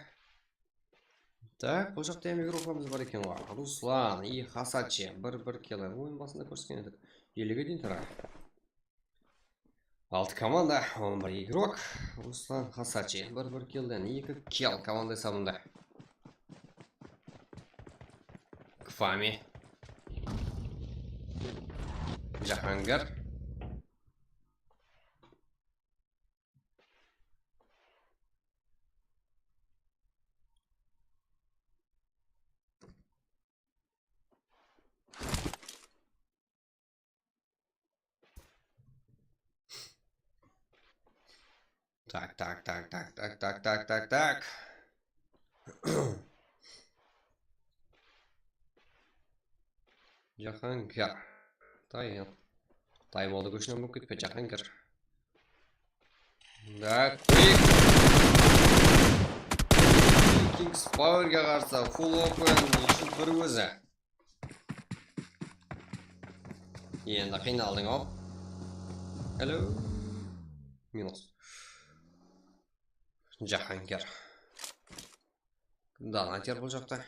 Tak, bul jaqta hám igrokamız bar eken ǵoy. Ruslan, i Hasachi, bir bir kill. Oyın basında kórsetken edik. Ellige deyin tara. Altı komanda, on bir igrok. Ruslan Hasachi, bir bir killden eki kill komanda esabında. Kvami. Jahangir. Tak, tak, tak. Jahangir. Tay, tay boldı, kóshinen bolıp ketpe, Jahangir. Da, Quake. Kings Powerge qarsı full open, iship bir ózi. Endi qıynaldıń-aw. Hello. Minus. Jahangir. Donater bul jaqta.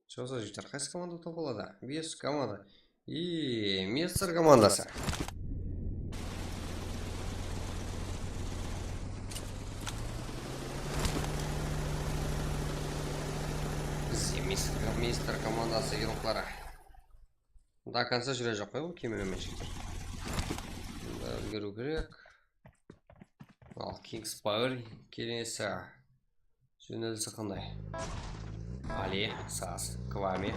Joza, jigitler, qaysı komanda utıp aladı? Bes komanda. I, Mister komandası. Bizde Mister, Mister komandası igrokları. До конца júre joq qoy, bul kemelemen, jigitler. Bunda úlgeriw kerek. Al, Kings Power kelesi. Jónelisi qanday? Ali, Sas, Kvami.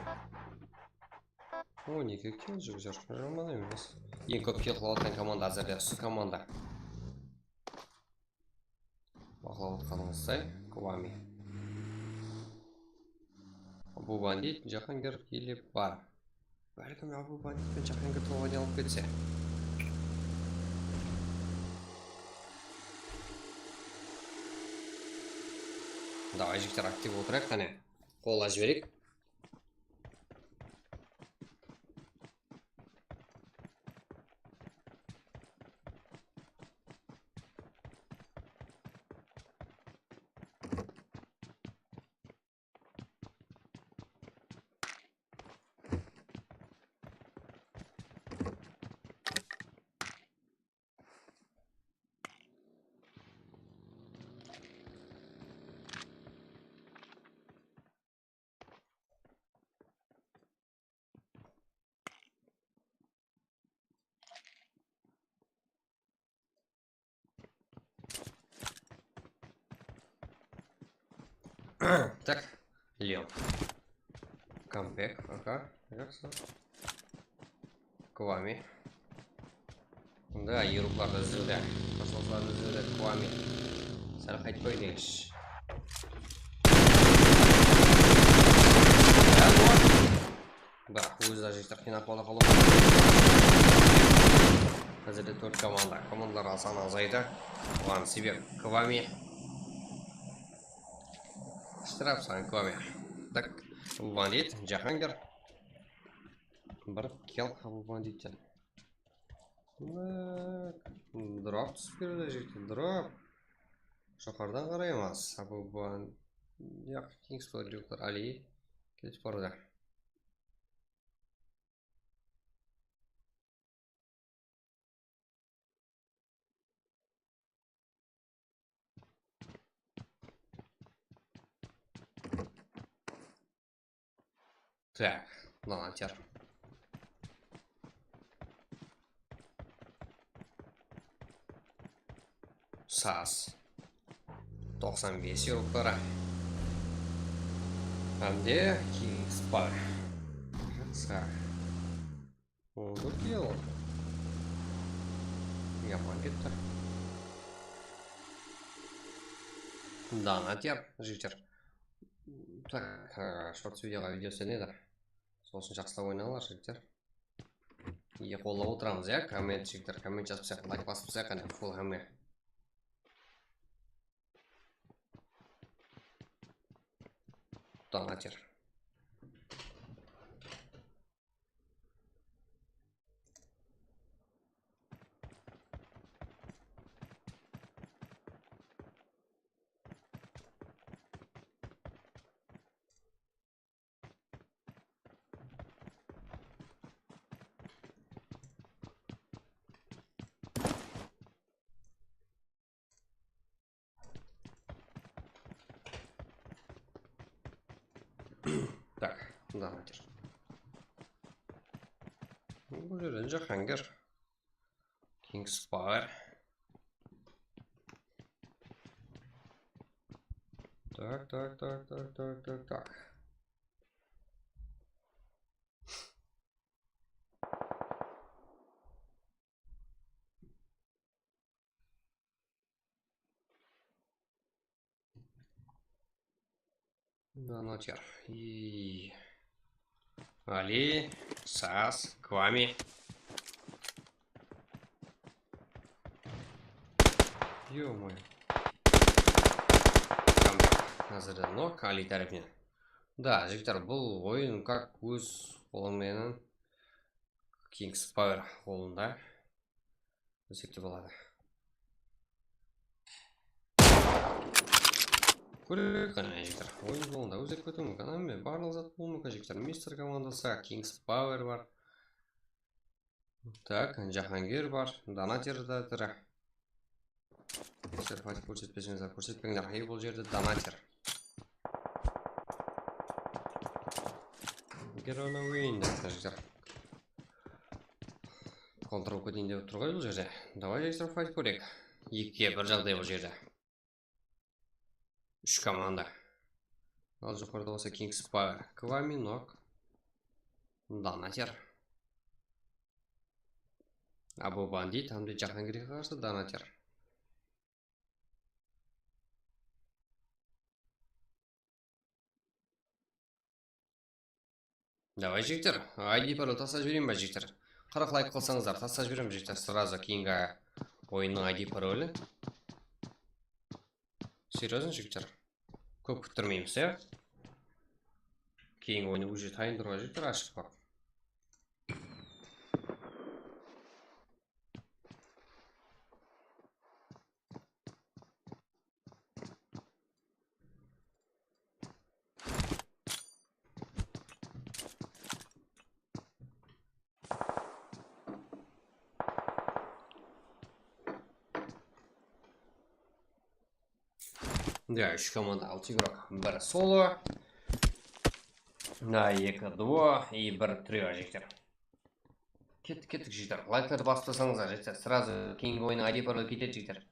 O, nege kill júrip júr? Jaman emes. Eń kóp kill qılıp atqan komanda házirde usı komanda. Baqlap atqanıńızday, Kvami. Abu Bandit, Jahangir ele bar. Bálkim, Abu Bandit penen Jahangir tolǵanı alıp ketse. Davay, jigitler, aktiv otırayıq, qáne. Qolla jibereyik. Tak, Leon. Comeback, aha, jaqsı. Kwami. Da, Eruklardı izlewde. Qaslaslardı izlewde Kwami. Sál qaytpay degis. Da, ózi de jigitler qıynap bola qalıp. Házirde tórt komanda. Komandalar sanı azaydı. Oǵan sebep Kwami. Shtraf san Kwami. Tak, bul bandit, Jahangir. Bir kill, bul banditten. Drop túsip keledi, jigitler, drop. Joqarıdan qaraymız. Abu Ban-, yaq, Kings Power, jigitler, Ali ketip bardı. Tak, mınadan ter. Saz. Toqsan bes yıllıqları. Hám de Kings bar. Qısqa. On tórt yıl. Yaman ketti. Dana ter, jigitler. Tak, shorts videoǵa video islenedi. Sosın jaqsılap oynańlar, jigitler. Eki qollap otıramız, ya, komment, jigitler, komment jazıp sayaq, layk basıp sayaq, qáne, full hámme. Dana ter. Tak, mınadan ter. Bul jerden Jahangir. Kings Power. Tak, tak, tak. Dana ter. I, Ali, Saz, Kwami. Ё-моё. Házirde nok Ali tárepinen. Da, jigitler, bul oyın kak óz qolım menen Kings Power qolında desek te boladı. Kóreyik qáne, jigitler. Oyın zolında ózek ketiwi múmkin. Hámme barlıq zat bolıwı múmkin, jigitler. Mister komandası, Kings Power bar. Tak, Jahangir bar. Dana ter da tiri. Sizler fayt kórsetpeseńiz, kórsetpeńler. Ey, bul jerde Dana ter. Get on the win, jigitler. Kontrol keteyin dep tur ǵoy bul jerde. Davay, jigitler, fayt kóreyik. Ekige bir jaǵday bul jerde. Úsh komanda. Al, joqarıda bolsa Kings Power, Kwami nok, Dana ter. Abu Bandit hám de Jahangirge qarsı Dana ter. Davay, jigitler, I D parol taslap jibereyin ba, jigitler? Qırq layk qılsańızlar, taslap jiberemen, jigitler, srazu keyingi oyınnıń I D parolin. Серьёзно, jigitler? Kóp kúttirmeymiz, ya? Keyingi oyını уже tayın turǵan, jigitler, ashıp baq. Да, úsh komanda, altı игрок, bir solo. Да, eki duo и bir trio, jigitler. Kettik, kettik, jigitler. Layklardı basıp taslasańızlar, jigitler. Сразу keyingi oyınıń I D paroli ketedi, jigitler.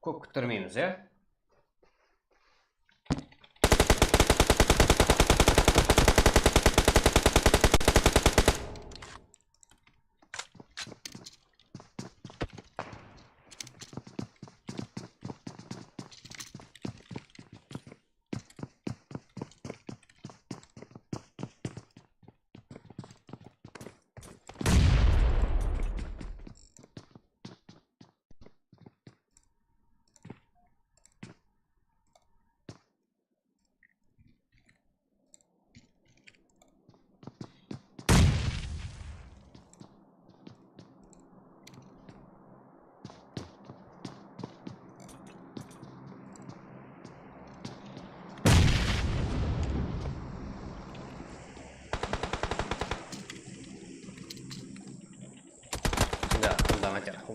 Kóp kúttirmeymiz, ya?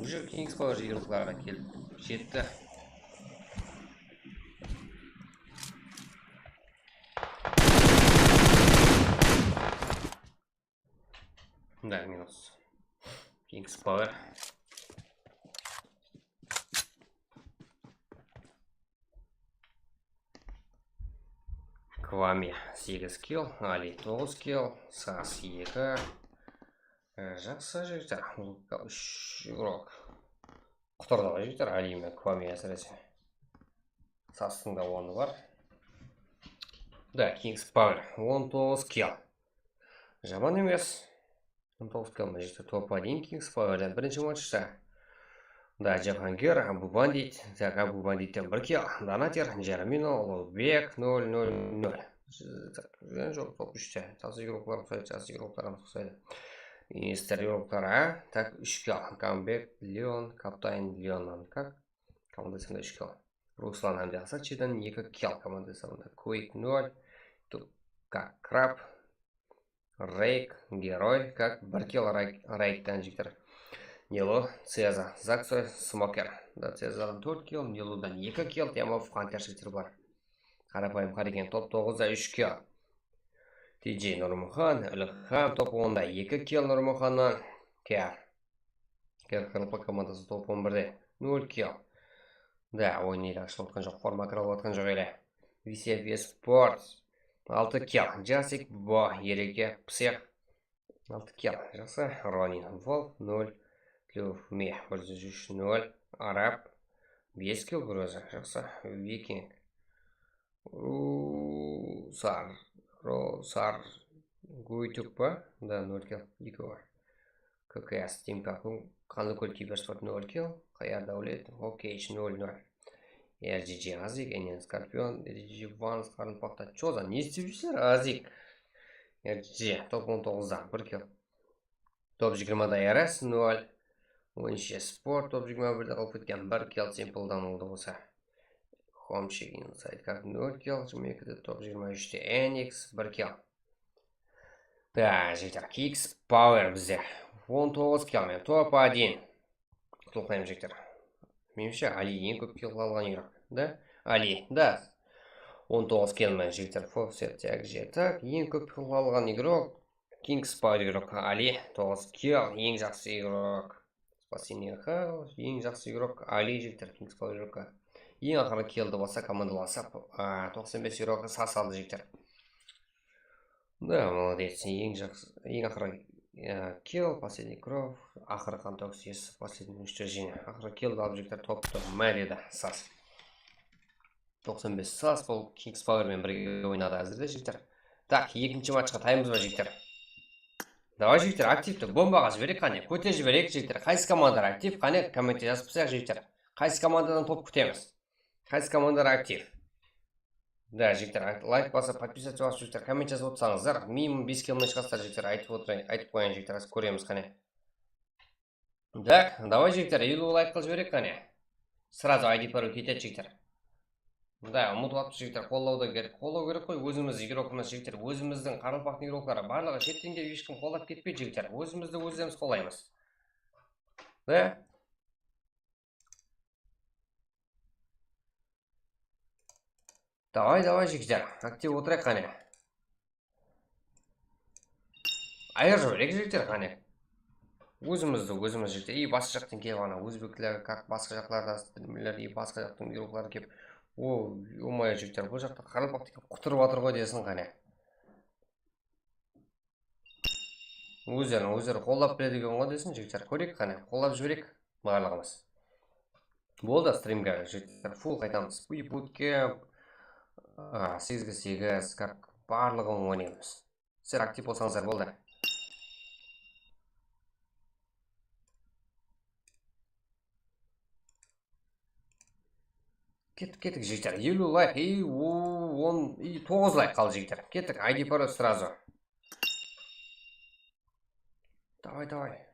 júr, Kings Power jigirliklarına kelip jetti. Da, minus. Kings Power. Kvame segiz kill, Ali toǵız kill, Sas eki. E, jaqsı jigitler. Lukka úsh igrok. Qutırdı ǵoy jigitler, Ali menen Kvame ásirese. Sastıń da onı bar. Da, Kings Power on toǵız kill. Jaman emes. On toǵız kill mına jigitler, top один Kings Powerden birinshi matchta. Da, Jahangir, Abu Bandit, tak, Abu Banditten bir kill, Donater, Jeremino, Ulubek, nol nol nol. Júrgen joq, top úshte. Jaqsı igroklar uqsaydı, jaqsı igroklar uqsaydı. Mister igroklar, a? Tak, úsh kill, Kambek, Leon, Kaptayn, Leonnan, kak, komandasında úsh kill. Ruslan hám de Asatchidan eki kill komandasında. Quake nol, Tukak Krab, Reyk, Geroy, kak, bir kill Reyk-, Reykten jigitler. Nilu, Ceza, Zaksoy, Smoker. Da, Cezadan tórt kill, Niludan eki kill, Temov, Hunter jigitler bar. Qarapayım Qareken top toǵızda úsh kill. T J Nurmuxan, Ilham top onda eki kill Nurmuxannan. Kar. Kar Qaraqalpaq komandası top on birde. Nol kill. Da, oyın ele ashılıp atqan joq, forma kira alıp atqan joq ele. V C F Sport. Altı kill. Jasik, Bo, Ereke, Psix. Altı kill. Jaqsı. Ronin, Wolf, nol. Tluf, Meh, bir júz úsh, nol. Arab. Bes kill bir ózi. Jaqsı. Viking. Ru-, Sar, Ro-, Sar, Guytuk pa? Da, nol kill, eki bar. K K S, Team Kakun, Qanlıkól, Kibersport, nol kill, Qaya Dáwlet, Okeysh, nol nol. R G G, Azik, Enen Skorpion, R G G, Vans, Qarınpaqta, Choza, ne istep júrsizler, Azik? R G G, top on toǵızda, bir kill. Top jigirmada R S, nol. Ońshe Sport, top jigirma birde qalıp ketken, bir kill, Simple Download bolsa. Homeshik Inside Card, nol kill, jigirma ekide, top jigirma úshte Enix, bir kill. Da, jigitler, Kings Power bizde. On toǵız kill menen top один. Qutlıqlayman, jigitler. Menimshe, Ali eń kóp kill alǵan igrok. Da? Ali, da. On toǵız kill menen, jigitler, Foxer, tak, je, tak. Eń kóp kill alǵan igrok. Kings Power igrok Ali, toǵız kill, eń jaqsı igrok. Спасение Хаус, eń jaqsı igrok Ali, jigitler, Kings Power igrokka. Eń aqırı killdi basa komandalasa, a, toqsan bes igrokka sas aldı, jigitler. Da, молодец, eń jaqsı, eń aqırı, a, kill, последний кровь, aqırı qan tókis, последний уничтожение. Aqırı killdi alıp, jigitler, toptı, márede, sas. Toqsan bes sas, bul Kings Power menen birge oynadı házirde, jigitler. Tak, ekinshi matchqa tayınbız ba, jigitler? Davay, jigitler, aktivti bombaǵa jibereyik qáne, kóterip jibereyik, jigitler. Qaysı komandalar aktiv? Qáne, kommentte jazıp qoysaǵız, jigitler. Qaysı komandadan top kútemiz? Qaysı komandalar aktiv? Da, jigitler, layk basıp, подписаться basıp, jigitler, komment jazıp otırsańızlar, minimum bes kill menen shıǵasızlar, jigitler, aytıp otırayın, aytıp qoyayın, jigitler, házir kóremiz qáne. Tak, davay, jigitler, eliw layk qılıp jibereyik qáne. Сразу I D parol ketedi, jigitler. Da, umıtıp atpız, jigitler, qollaw da kerek. Qollaw kerek qoy, ózimiz igrokımız, jigitler, ózimizdiń qaraqalpaqtıń igrokları barlıǵı shetten kelip hesh kim qollap ketpeydi, jigitler. Ózimizdi ózlerimiz qollaymız. Da? Davay, davay, jigitler, aktiv otırayıq qáne. Ayır jibereyik, jigitler, qáne. Ózimizdi ózimiz, jigitler. I, basqa jaqtan kelip, ana, ózbekler, kak, basqa jaqlardan, nimeler, i, basqa jaqtan igroklar kelip. O, ё-моё, jigitler, bul jaqta qaraqalpaqtı kelip qutırıp atır ǵoy desin, qáne. Ózlerin ózleri qollap biledi eken ǵoy desin, jigitler. Kóreyik qáne, qollap jibereyik barlıǵımız. Boldı, strimge, jigitler, full qaytamız. Bootcamp, a, segizge segiz, kak, barlıǵın oynaymız. Sizler aktiv bolsańızlar boldı. Kettik, kettik, jigitler. Eliw layk, i, o, on, i, toǵız layk qaldı, jigitler. Kettik, I D parol сразу. Davay, davay.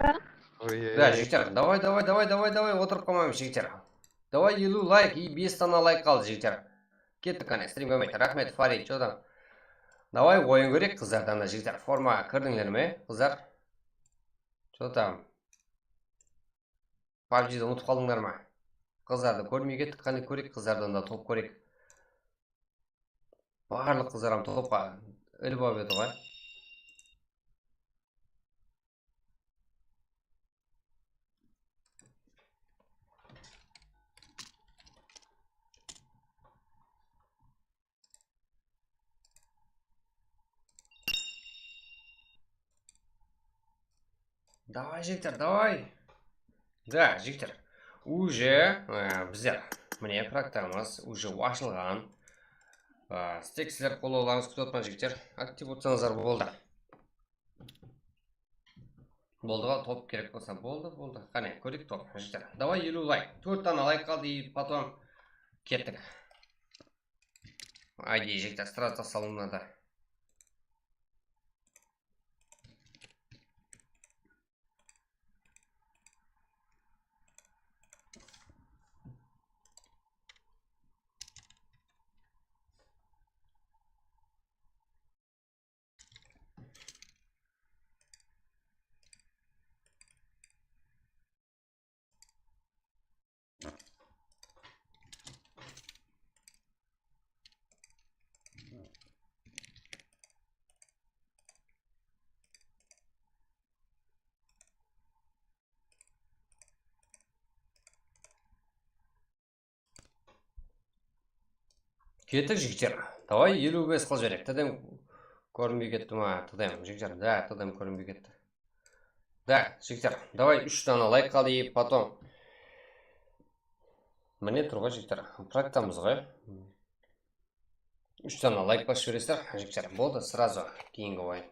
Da, jigitler, davay, davay, davay, davay, davay, otırıp qalmaymız, jigitler. Davay, eliw layk, i bes dana layk qaldı, jigitler. Kettik, qáne, strim kóbeydi. Raxmet, Farid, что там? Davay, oyın kóreyik, qızlar, dana, jigitler. Formaǵa kirdińler me, qızlar? Что там? PUBGdi umıtıp qaldıńlar ma? Qızlardı kórmey kettik, qáne, kóreyik, qızlardan da top kóreyik. Barlıq qızlar hám topqa ilip alıp edi ǵoy. Davay, jigitler, davay. Da, jigitler. Uje, e, bizler, mine, praktamız uje ashılǵan. E, steksler qollawlarıńızdı kútip atırman, jigitler. Aktiv bolsańızlar boldı. Boldı ǵo, top kerek bolsa, boldı, boldı. Qáne, kóreyik top, jigitler. Davay, eliw layk. Tórt dana layk qaldı, i potom kettik. Ayde, jigitler, srazı taslanıp da. Kettik, jigitler. Davay, eliw bes qılıp jibereyik. T D M kórinbey ketti ma? T D M, jigitler, da, T D M kórinbey ketti. Da, jigitler, davay, úsh dana layk qaldı, i potom. Mine tur ǵoy, jigitler, praktamız ǵoy. Úsh dana layk basıp jiberesizler, jigitler. Boldı, srazı keyingi oyın.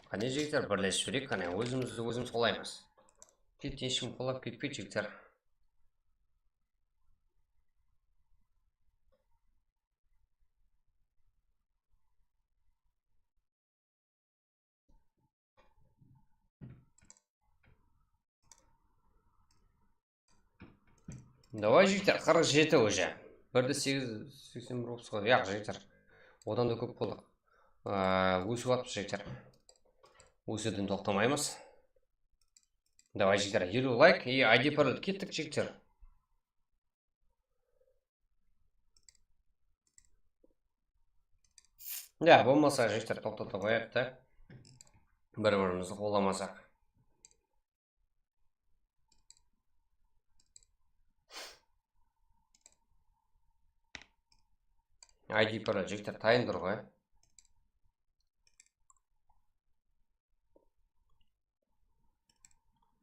Qáne, jigitler, birlesip júreyik, qáne, ózimizdi ózimiz qollaymız. Ket, hesh kim qollap ketpeydi, jigitler. Davay, jigitler, qırq jeti уже. Bir de segiz seksen bir bolıpsız ǵoy. Yaq, jigitler. Odan da kóp boldıq. Aa, ósip atırmız, jigitler. Ósiwden toqtamaymız. Davay, jigitler, eliw layk, e, I D paralel kettik, jigitler. Ya, bolmasa, jigitler, toqtatıp qoyayıq ta. Bir-birimizdi qollamasaq. I D paralel, jigitler, tayın tur ǵoy.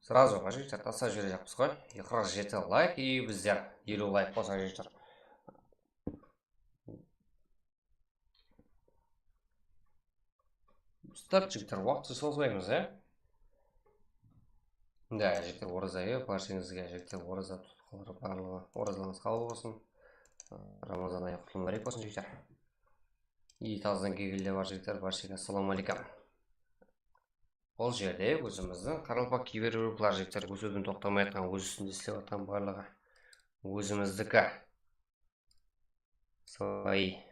Сразу ǵo, jigitler, taslap jiberejaqpız ǵoy. Qırq jeti layk, i bizler eliw layk bolsa, jigitler. Start, jigitler, waqıttı sozbaymız, e? Da, jigitler, oraza, e, bársheńizge, jigitler, oraza tutqanlar barlıǵı, orazalarıńız qabıl bolsın. Ramazan ayı qutlı múbárek bolsın, jigitler. I tazıdan kelgenler bar, jigitler, bárshege assalawma áleykum. Bul jerde ózimizdiń qaraqalpaq kibergruppaları, jigitler, ósiwden toqtamay atqan, óz ústinde islep atqan barlıǵı ózimizdiki. Свои.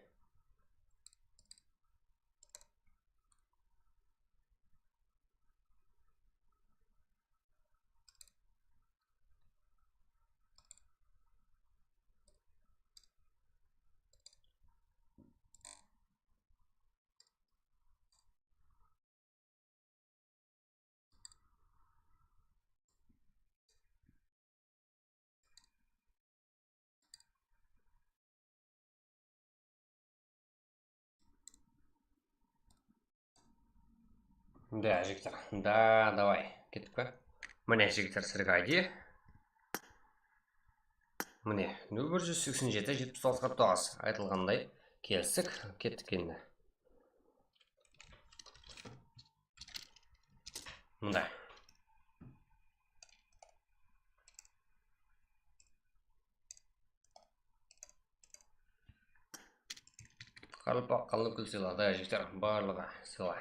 Da, jigitler, da, davay, kettik pe? Mine, jigitler, sizlerge I D. Mine, nol bir júz seksen jeti, jetpis toǵız, qırq toǵız. Aytılǵanday, kelistik, kettik endi. Mında. Qaraqalpaq qanlı gúl sıyladı, jigitler, barlıǵı sıyla.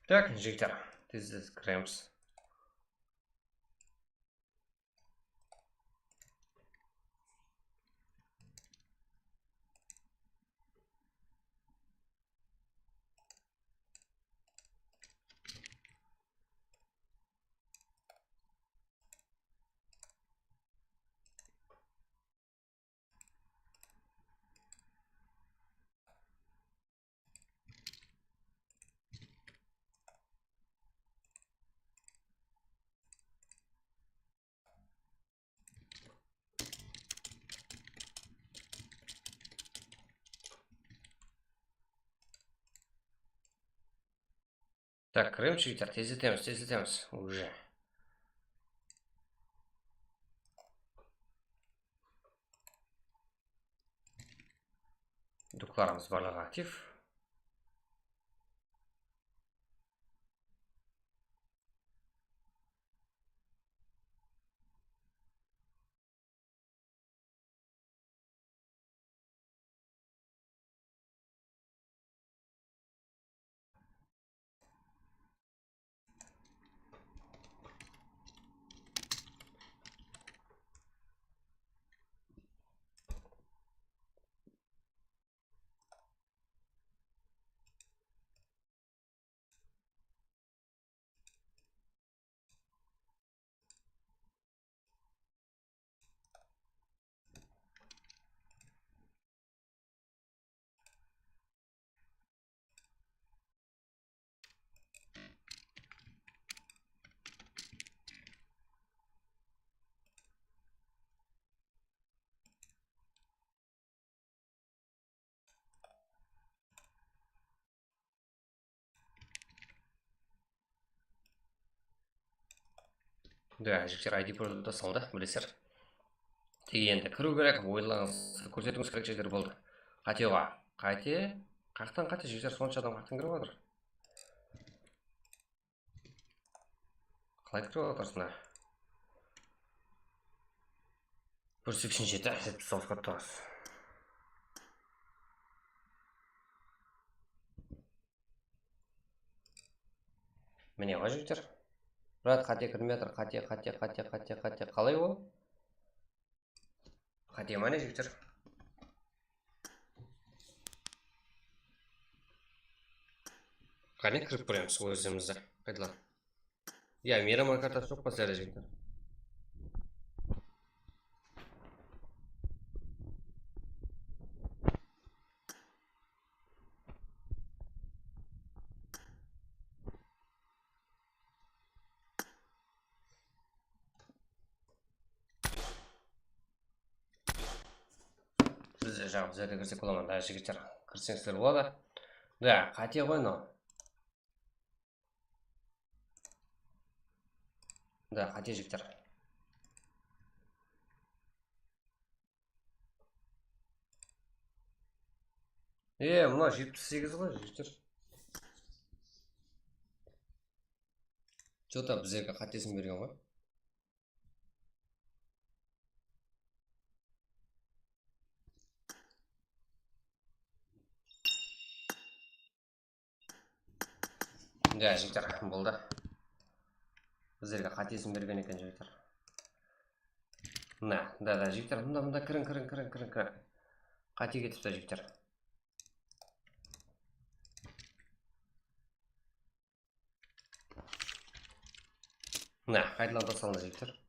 Tak, jigitler, tez-tez kiremiz. Tak, kiremiz, jigitler, tezletemiz, tezletemiz, уже. Duklarımız barlıǵı aktiv. Da, jigitler, I D portalda saldı, bilesizler. Tek endi kiriw kerek, oyınlarıńız, kórsetiwińiz kerek jigitler, boldı. Qáte oǵa, qáte, qayaqtan qáte, jigitler, sonsha adam qayaqtan kirip atır? Qalay kirip atır sonda? Bir seksen jeti, jetpis altıǵa turasız. Mine, ǵoy, jigitler. Murat, qáte kirmey atır, qáte, qáte, qáte, qáte, qáte. Qalay ol? Qáte ma ne, jigitler? Qáne, kirip kóremiz ózimizdi. Qaydalar? Ya, miyraman kartası joq pa sizlerde, jigitler? Biz de jaǵıp bizlerde kirsek bola ma, da, jigitler? Kirseńizler boladı. Da, qáte ǵoy mınaw. Da, qáte, jigitler. E, mına jetpis segiz ǵoy, jigitler. Что-то bizlerge qátesin bergen ǵoy. Ya, jigitler, boldı. Bizlerge qátesin bergen eken, jigitler. Mına, da, da, jigitler, mında, mında kiriń, kiriń, kiriń, kiriń, kiriń. Qáte ketipti, jigitler. Mına, qaytadan basalındı, jigitler.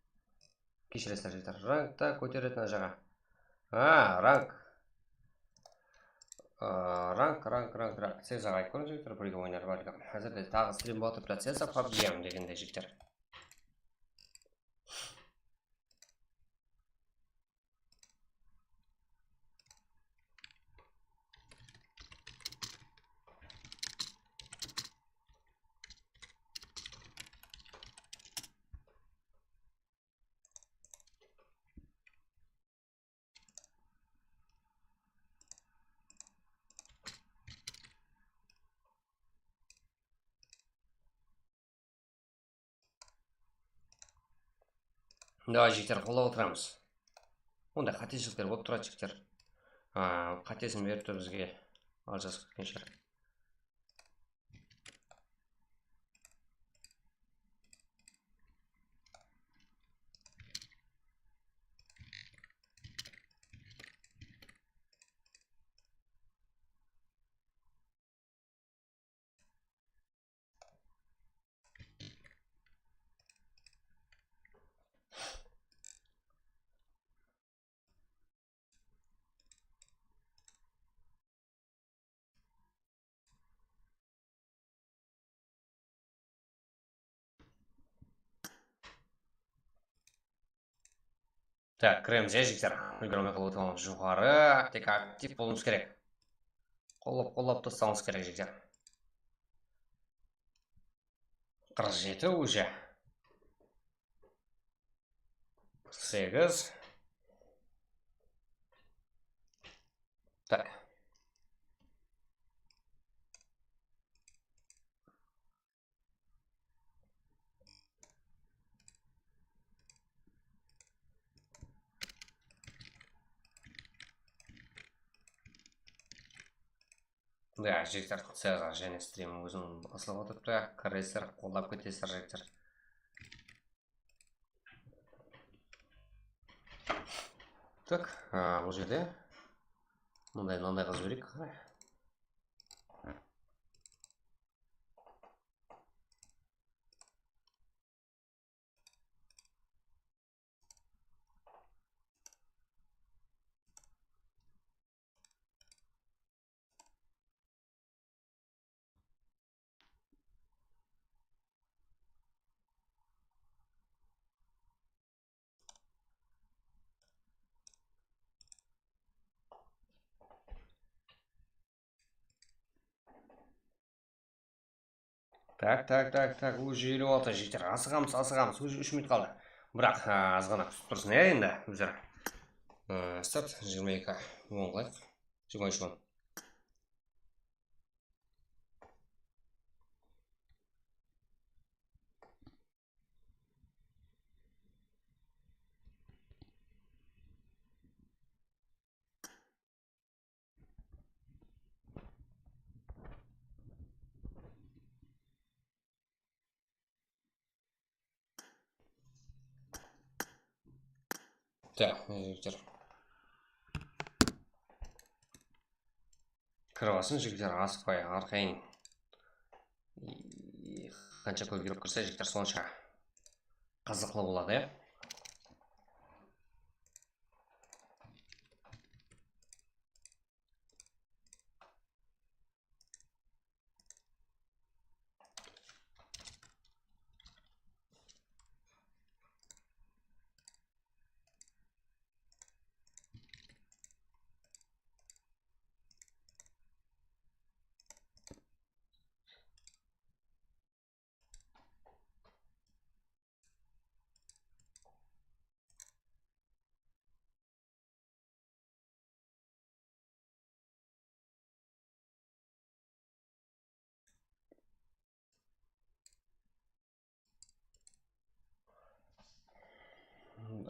Keshiresizler, jigitler. Rankta kóteretin ajaǵa. A, rank. A, rank, rank, rank, rank. Siz aytıp kóriń, jigitler, birge oynar bálkim. Házirde taǵı strim bolıp turıp, processor PUBG ham degende, jigitler. Давай, jigitler, qollap otıramız. Onday qátesizlikler bolıp turadı, jigitler. Aa, qátesin berip tur bizge. Aljasıp ketkenshi. Tak, kiremiz, ya, jigitler. Úlgirmey qalıp otırman, joqarı, tek aktiv bolıwımız kerek. Qollap, qollap taslawımız kerek, jigitler. Qırq jeti уже. Qırq segiz. Tak. Ya, jigitler, sezar, jáne strim ózim baslap otırıptı. Kiresiz, qollap ketesiz, jigitler. Tak, a, bul jerde mınday, mınanday qızıp jibereyik. Tak, tak, tak, tak, уже eliw altı, jigitler, asıǵamız, asıǵamız, уже úsh minut qaldı. Biraq, a, azǵana kútip tursın, ya, endi bizler. A, start, jigirma eki on qılayıq. Jigirma úsh on. Tak, jigitler. Kirip alsın, jigitler, asıqpay, arqayın. Qansha kóp kirip kirse, jigitler, sonsha qızıqlı boladı, ya.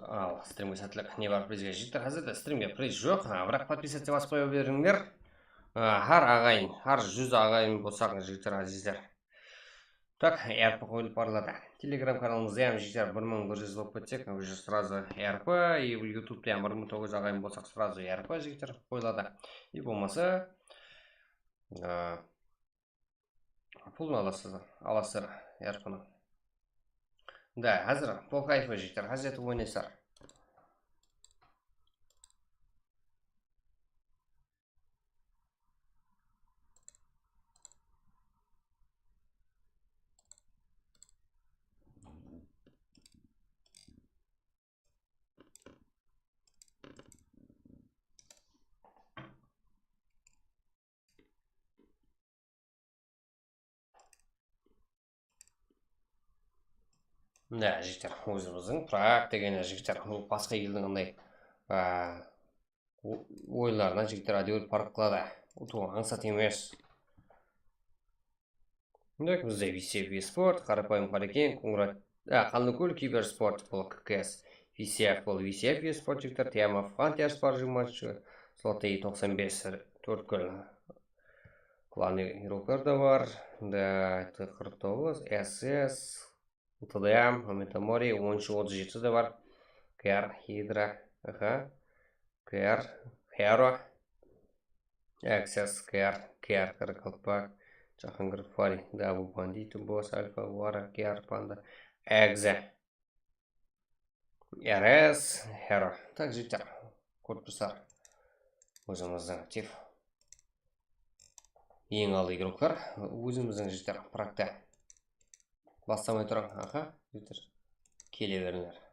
Al, strimge sátlik. Ne bar bizge, jigitler? Házirde strimge priz joq. A, biraq podpisаться basıp qoya berińler. A, hár aǵayın, hár júz aǵayın bolsaq, jigitler, ázizler. Tak, R P qoyılıp barıladı. Telegram kanalımızda hám, jigitler, bir mıń bir júz bolıp ketsek, уже сразу R P, и YouTubeta hám bir mıń toǵız júz aǵayın bolsaq, сразу R P, jigitler, qoyıladı. И bolmasa, a, pul alasız, alasızlar R P-ni. Da, házir pol kayfı, jigitler, házir oynaysızlar. Mine, jigitler, ózimizdiń Prag degen, jigitler, bul basqa eldiń anday, a, o-, oyınlarına, jigitler, ádewir parıq qıladı. Utıw ańsat emes. Mine, bizde V C V Sport, Qarapayım Qarekeń, Qońırat, a, Qanlıkól Kibersport, bul K K S, V C F, bul V C F eSport jigitler, T M F Hunters bar, jigirma úsh, Zlatı toqsan bes, tórtkúl. Klanı igroklar da bar. Da, T qırq toǵız, S S, T D M, Metamori, on úsh, otız jeti de bar. K R, Hidra, aha. K R, Hero. Access, K R, K R, Qaraqalpaq, Jahangir, Fari, Dabu, Bandit, Boss, Alfa, Vara, K R, Panda, Exe. R S, Hero. Tak, jigitler, kórip tursızlar. Ózimizdiń aktiv. Eń aldı igroklar, ózimizdiń jigitler, pırakta. Baslamay turıń, aha, jigitler. Kele berińler.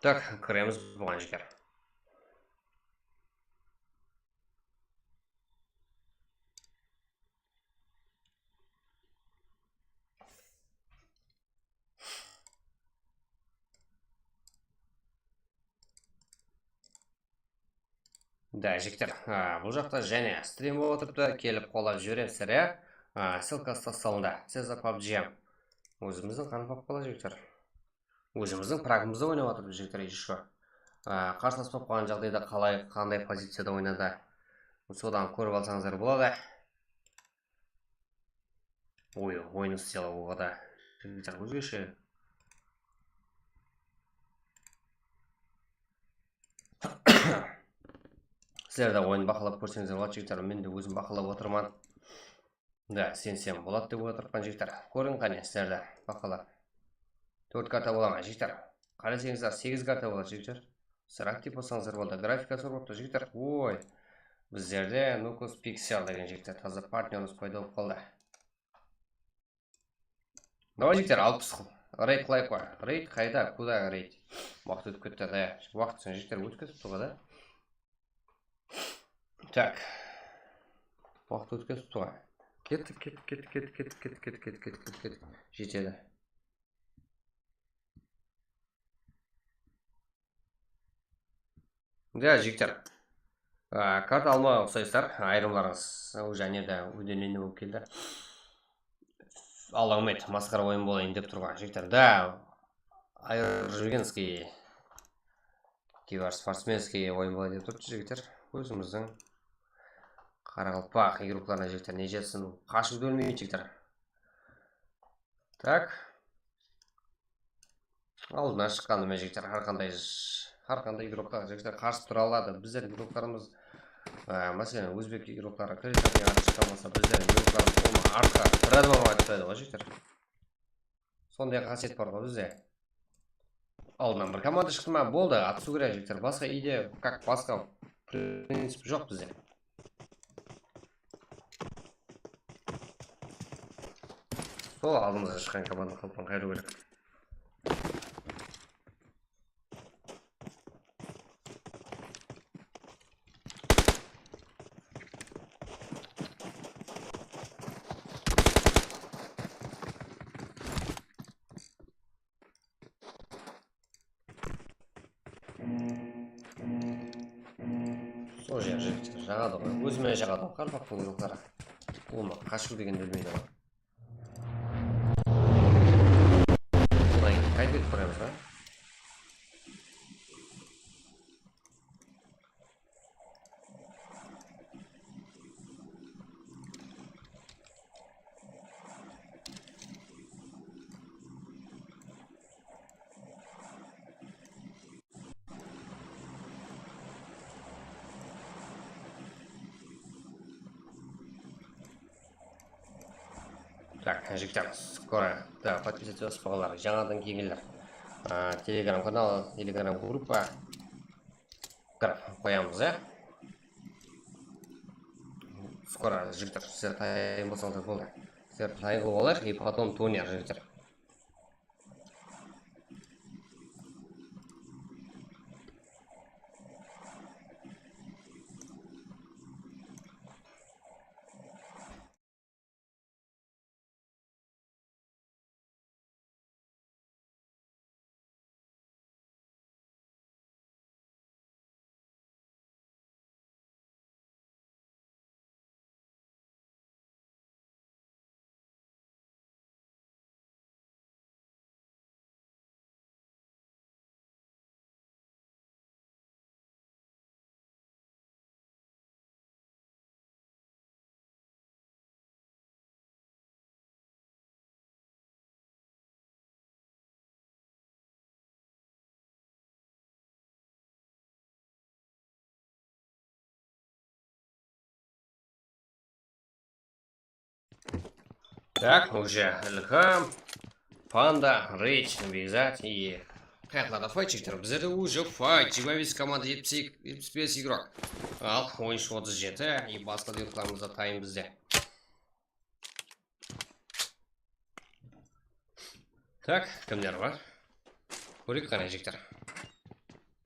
Tak, kiremiz buǵan, jigitler. Da, jigitler, a, bul jaqta jáne strim bolıp atırıptı, kelip qolap jiberersizler, ya. A, ssılkası tastalında. Cesar pubg. Ózimizdiń qanı pop qala, jigitler. Ózimizdiń pragımızda oynap atırıptı, jigitler, ещё. A, qarsılas pop qalǵan jaǵdayda qalay, qanday poziciyada oynadı, sodan kórip alsańızlar boladı. Oy, oyın stilası o da. Jigitler, ózgeshe. Sizler de oyın baqalap kórseńizler boladı, jigitler. Men de ózim baqalap otırman. Da, sensem boladı dep otırıppan, jigitler. Kóriń qáne, sizler de baqalap. Tórt karta bola ma, jigitler? Qarasańızlar, segiz karta boladı, jigitler. Sizler aktiv bolsańızlar boladı. Grafikası urıptı, jigitler. Oy. Bizlerde Nukos Pixel degen, jigitler, taza partnyorımız payda bolıp qaldı. Davay, jigitler, alpıs reyd qılayıq pa? Reyd qayda? Kuda reyd? Waqıt ótip ketti, da. Waqıt, jigitler, ótip ketipti ǵoy da. Tak. Waqıt ótip ketipti ǵoy. Kettik, kettik, kettik. Jetedi. Da, jigitler. A, karta almaǵan uqsaysızlar, ayırımlarıńız. Ol jáne de úydenlene bolıp keldi. Allahım et, masqara oyın bolayın dep turǵan jigitler. Da, ayırıp júrgenskiy, kibersportsmenskiy oyın bolayın dep turıptı, jigitler. Ózimizdiń qaraqalpaq igroklarına, jigitler, ne jetsin, qashıp úlgirmeydi, jigitler. Tak. Aldına shıqqanı men, jigitler, hár qanday, hár qanday igrokqa, jigitler, qarsı tura aladı. Bizler igroklarımız, e, máselen, ózbek igrokları kreditorga qarsı shıqqa almasa, bizler igroklarımız onı artqa bir adam alıp aytpaydı ǵoy, jigitler. Sonday qásiyet bar ǵoy bizde. Aldınan bir komanda shıqtı ma, boldı, atısıw kerek, jigitler. Basqa ide, как, basqa princip joq bizde. Sol aldımızǵa shıqqan komanda qalpan qayırıw kerek. Sol jer, jigitler, jaǵadı ǵoy. Ózime jaǵadı ǵoy, qaraqalpaqtıń igroklari. Ulıwma qashıw degendi bilmeydi ǵoy. Bunday qaytip ketip baramiz ba? Так, jigitler, skoro. Da, подписаться basıp qoyıńlar. Jańadan kelgenler. A, Telegram kanal, Telegram gruppa. Qırıp qoyamız, ya. Skoro, jigitler, sizler tayın bolsańızlar boldı. Sizler tayın qılıp alayıq, и потом turner, jigitler. Так, уже Ilham, Panda, Rich, Bekzat и qayaqlarda fight jigitler. Bizlerde уже fight, jigirma bes komanda, jetpis eki, jetpis bes игрок. Al, on úsh otız jeti и basqa da игрокlarımız da tayın bizde. Tak, kimler bar? Kóreyik qáne, jigitler.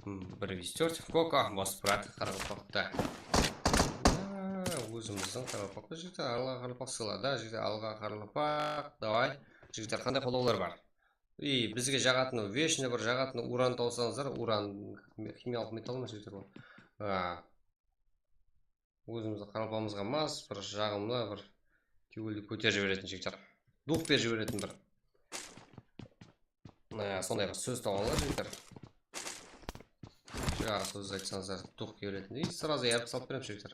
Hmm, bir júz tórt. Koko, Bosbrat, qaraqalpaqta. Aa, ózimizdiń qaraqalpaqta, jigitler, alǵa qaraqalpaq sıyla da, jigitler, alǵa qaraqalpaq, davay. Jigitler, qanday qollawlar bar? И bizge jaǵatın, вечно bir jaǵatın uran tawsańızlar, uran, ximiyalıq metal ma, jigitler, bul? Aa, Ózimizdiń qaraqalpaqımızǵa mas, bir jaǵımlı, bir kewildi kóterip jiberetin jigitler. Duq berip jiberetin bir, e, sonday bir sóz tawıńlar jigitler. Jaǵı sóz aytsańızlar, duq keletindey, сразу yarıp salıp beremiz jigitler.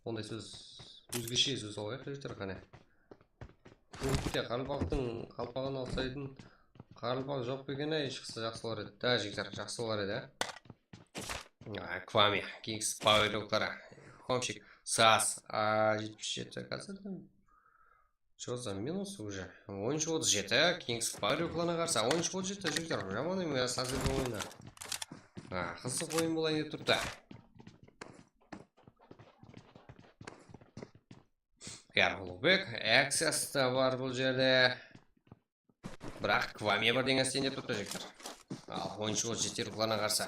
Onday sóz, ózgeshe sóz alayıq jigitler, qáne. Kópte qaraqalpaqtıń qalpaǵına uqsaytın qaraqalpaq joq pa eken, ay, shıqsa jaqsı bolar edi. Da, jigitler, jaqsı bolar edi, á. A, Kwami, Kings Power Rocklara. Homchik, Sas, a, jetpis jeti, házir. Что за минус уже? On úsh otız jeti, Kings Power Rocklarına qarsı. On úsh otız jeti, jigitler, jaman emes, házirgi oyını. A, qızıq oyın bolayın dep turıptı. Xiyar Uluǵbek, Access ta bar bul jerde. Biraq Kwami birdeńe isteyin dep turıptı, jigitler. Al, on úsh otız jeti ruxlarına qarsı.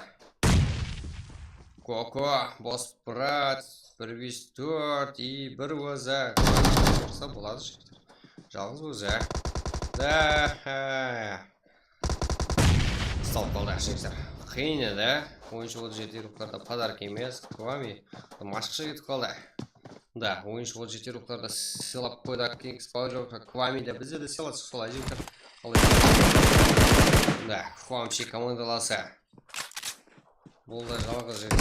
Koko, Bosbrat, bir bes tórt и bir ózi. Tursa boladı, jigitler. Jalǵız ózi. Da, ha. Usalıp qaldı, jigitler. Qıyın edi. On úsh otız jeti ruxlarda podarka emes. Kwami mashqsha ketip qaldı. Da, on úsh otız jeti ruxlarda sılap qoydı. Kings Power Rock, Kwami de, bizde de sılap solay, jigitler. Qalay? Da, Kwamchi komandalası. Bul da jalǵız jigit.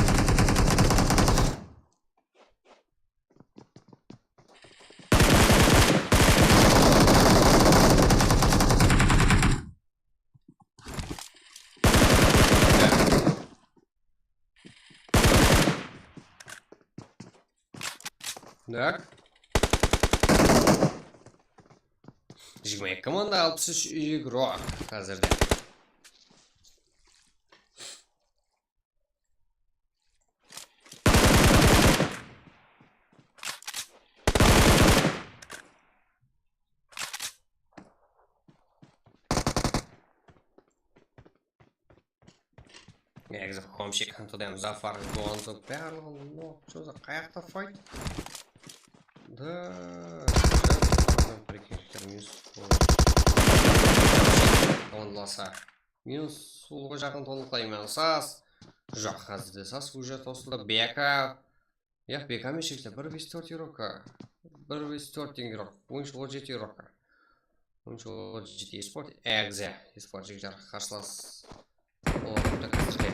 Tak. Jigirma eki komanda, alpıs úsh igrok házirde. Negizi Homchik, Antoden, Zafar, Gonzo, barlıǵı lok, что за, qayaqta fight? Da, прикинь, minus. Komandalasa. Minus uluǵa jaqın tolıqlayman. Sas. Joq, házirde Sas уже tosıldı. B K. Yoq, B K emes, jigitler, bir bes tórt igrok. Bir bes tórt igrok. On úsh otız jeti igrok. On úsh otız jeti esport. Egze. Esport, jigitler, qarsılas. O, bitta kastırke.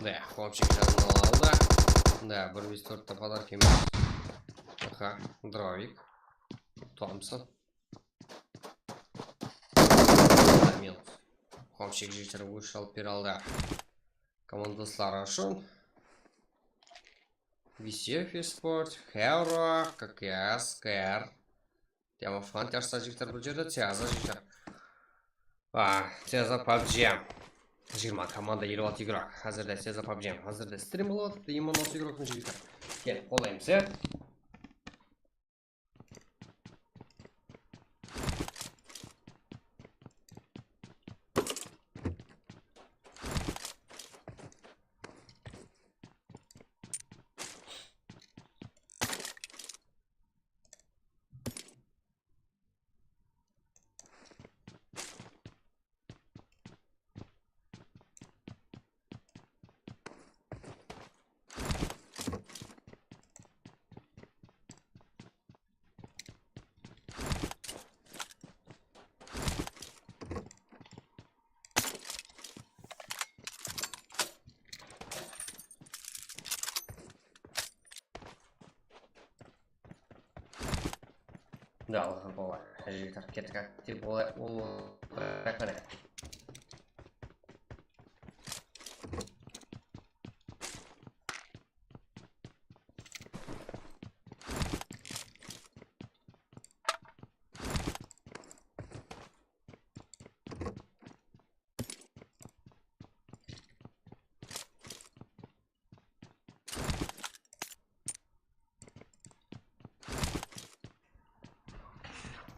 Da, Homchik janına aldı. Da, bir bes tórtte podarka emes. Aha, Drovik. Thompson. Minus. Homchik, jigitler, ósh alıp bere aldı. Komandasları ushın. Visef Esport, Hero, K K S, K R. Demo Fanters, jigitler, bul jerde Tiaza, jigitler. A, Tiaza pabg. Jigirma komanda, eliw altı igrok. Házirde Tiaza pabg. Házirde strim bolıp atırıptı, endi on altı igroktıń, jigitler. Kelip qollaymız, e? Da, Allaǵa bola. Jigitler, kettik, aktiv bola, ol, qáne.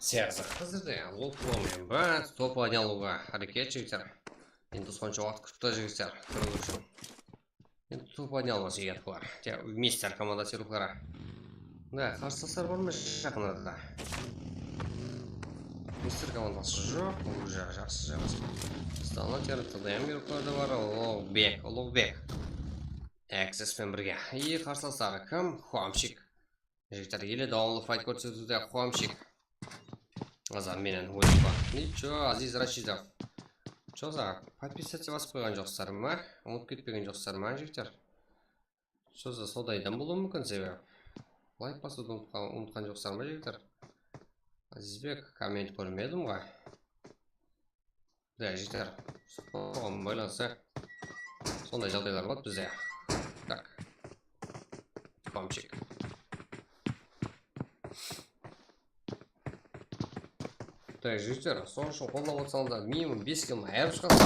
Siyaqsı. Házirde loot alıwman ba, top alıwǵa háreket, jigitler. Endi sonsha waqıt kútip tur, jigitler, kiriw ushın. Endi top alıwımız uyat bolar. Ya, Mister komandası ruxlara. Da, qarsılaslar bar ma jaqın arada? Mister komandası joq, уже jaqsı, jaqsı. Stanlar tiyarı T D M ruxlarda bar, Uluǵbek, Uluǵbek. Access penen birge. I qarsılaslar kim? Xomchik. Jigitler, ele dawamlı fayt kórsetiwde Xomchik. Azar menen oyınba. Nicho, Aziz Rashidov. Choza, podpisatsiya basıp qoyǵan joqsızlar ma? Umıtıp ketpegen joqsızlar ma, jigitler? Choza, sodaydan bolıwı múmkin, sebebi layk basıwdı umıtqan, umıtqan joqsızlar ma, jigitler? Azizbek, komment kórmedim ǵoy. Da, jigitler, soǵan baylanıslı sonday jaǵdaylar boladı bizde. Tak. Komchik. Da, jigitler, sonıń ushın qollap otsańızlar, minimum bes kill ayırıp shıǵasız.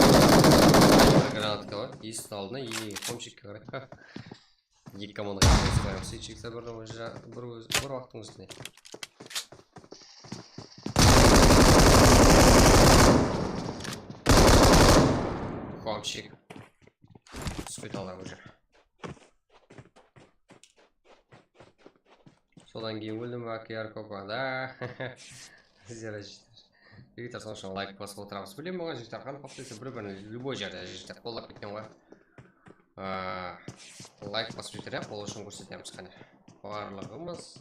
Granatka bar, esik aldına, e, komchikke qarayıq. Eki komanda qarсы qoyamız. Seytshikse bir, bir, bir waqıttıń ústine. Komchik. Túspey qaldı уже. Sodan keyin óldim ba, K R Koko, da. Zero jigitler. Jigitler, sonıń ushın layk basıp otıramız. Bilemen ǵoy, jigitler, qanday qılıp dese, bir-birin любой jerde, jigitler, qollap ketken ǵoy. Aa, layk basıp júrler, ya, qol ushın kórsetemiz, qáne. Barlıǵımız.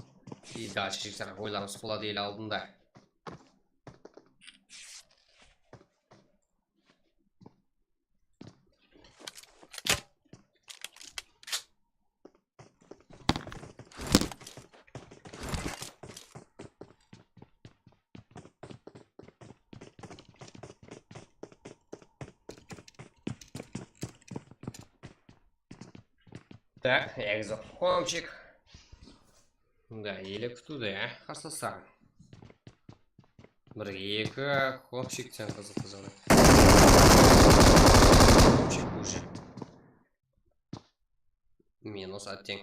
I дальше, jigitler, oylarımız boladı ele aldında. Da, egzo komchik. Da, ele kútiwde, ya, qarsılaslar. Bir, eki, komchikten qızıqlı jaǵday. Komchik уже. Minus один.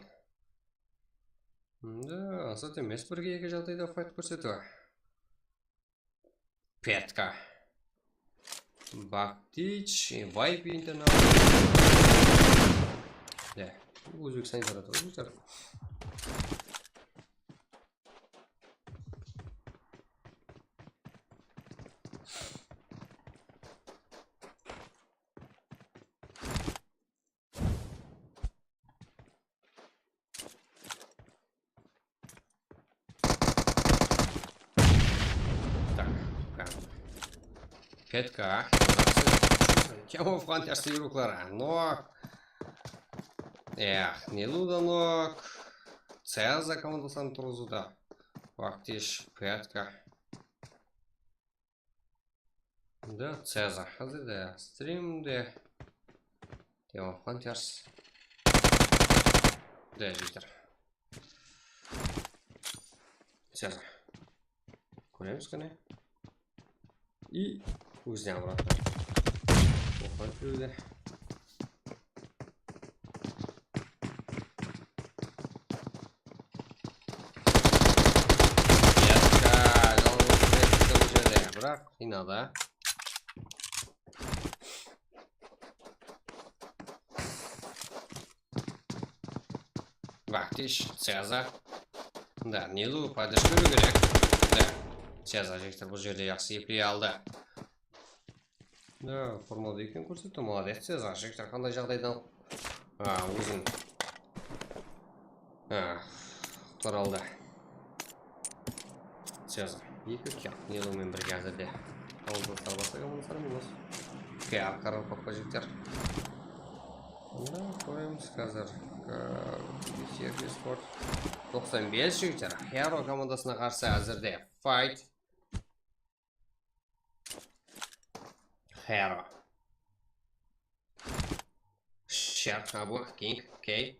Da, azat emes, birge eki jaǵdayda fayt kórsetiw. Petka. Baktich, Vibe internal. Da, Ózbekstan jaratadı, ózbekler. Так, пока. Petka. Kemov Hunters ruxları. Nok. Eh, Neluda nok. Ceza komandasın turǵızıwda. Vaqtish, Petka. Da, Ceza. Házirde strimde. Kemov Hunters. Da, jigitler. Ceza. Kóremiz qáne. I ózine обратно. Oqıp júrdi. Yatka, jalǵız ketipti bul jerde. Biraq, qıynadı. Vaqtish, Ceza. Da, Nelu, поддержка beriw kerek. Da, Ceza, jigitler, bul jerde jaqsı epley aldı. Da, formalı eken kórsetti, молодец, Ceza, jigitler, qanday jaǵdaydan, a, ózin, a, qutqara aldı. Ceza. Eki kill. Nelu men birge házirde. Awıldıqlar basqa komandaslar emes. K R qaraqalpaqqa jigitler. Onda kóremiz házir. K R Sport. Toqsan bes jigitler. Hero komandasına qarsı házirde. Fight. Hero. Shark, Abu, King, K.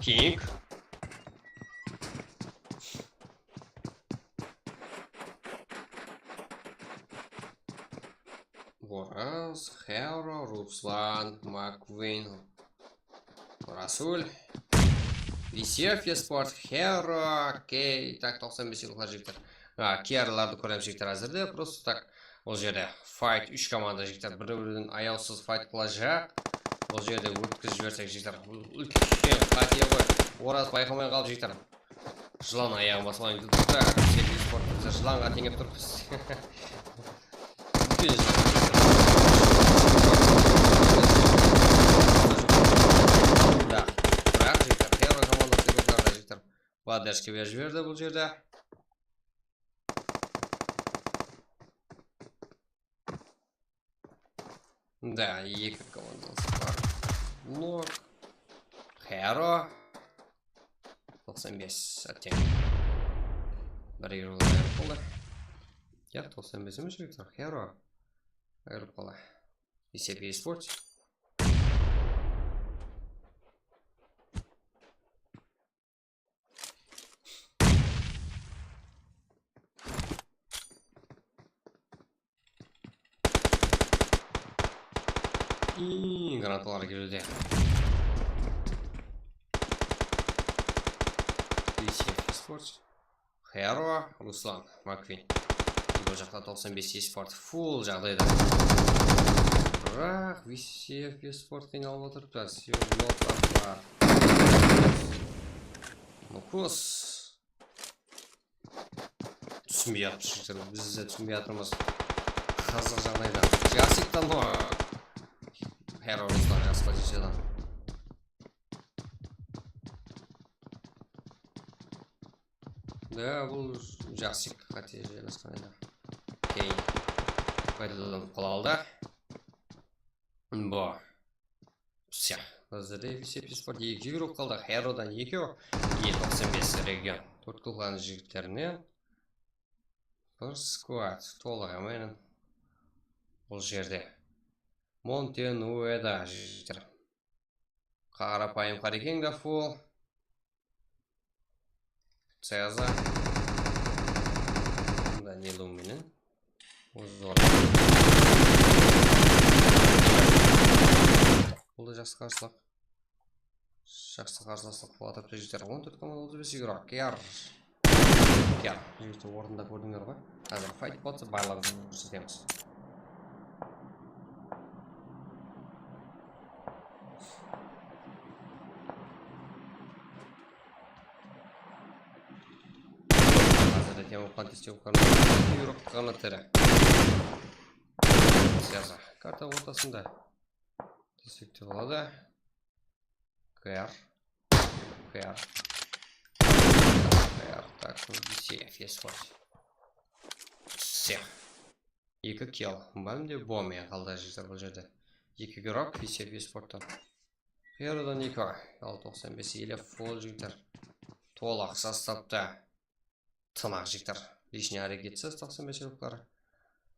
King. Hero, Ruslan, Makvin, Rasul, Visef, Esport, Hero, Key, tak, toqsan bes yıllıqlar jigitler. Ha, Kiarlardı kóremiz jigitler házirde, просто tak, ol jerde fight, úsh komanda jigitler, bir-birinen ayawsız fight qılajaq. Ol jerde ótkizip jibersek jigitler, bul úlken qáte ǵoy. Oraz bayqamay qaldı jigitler. Jılan ayaǵın basıp alayın dep turıptı. Sergey Sport bizler jılanǵa teńep turıppız. Úlken jılan. Da, biraq jigitler, Hero komandası jigitler podderjka berip jiberdi bul jerde. Da, eki komandamız bar. Nok. Hero. Toqsan bes, átteń. Bir yurıp ayırıp qaldı. Ya, toqsan bes emes, jigitler, Hero. Ayırıp qaldı. Visef Esport. Iy, granatalar keliwde. Visef Esports. Hero, Ruslan, Makvin. Bul jaqta toqsan bes Esport full jaǵdayda. Biraq Visef Esport qıynalıp otırıptı. Siyonlar bar. Nukus. Túsinbey atırmız, jigitler, biz de túsinbey atırmız. Házir jaǵdayda. Jasik tanlap. Hero Ruslan, jas poziciyadan. Da, bul Jasik qáte jerlesten edi. Okey. Qaytadan qala aldı. Bu. Всё. Bizde de Visef Esport eki yurıp qaldı. Herodan eki, E toqsan bes region. Tórt klubtıń jigitlerinen. Bir squad tolıq emen. Bul jerde. Monte Nueda jigitler. Qarapayım Qarekeń de full. Ceza. Danilo menen. Uzor. Bul da jaqsı qarsılıq. Jaqsı qarsılaslıq bolıp atırıptı, jigitler. On tórt komanda, otız bes igrok. Kiyar. Kiyar. Jigitler, ornında kórdińler ǵoy. Házir fight bolsa, barlıǵın kórsetemiz. Házir de temir qan testew qarnı. Yurıp qanı tiri. Siyasa. Karta ortasında. Testew de boladı. K R. K R. K R. Tak, bizde F S bar. Всё. Eki kill. Bálim de bombe qaldı, jigitler, bul jerde. Eki igrok, F S Esporttan. Herodan eki, al toqsan bes ele full, jigitler. Tolıq sostavda. Tınaq, jigitler. Лишний háreketsiz toqsan bes igroklar.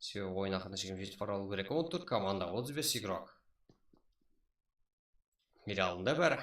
Sebebi oyın aqırına shekem jetip barıp alıw kerek. On tórt komanda, otız bes igrok. Mire aldında bári.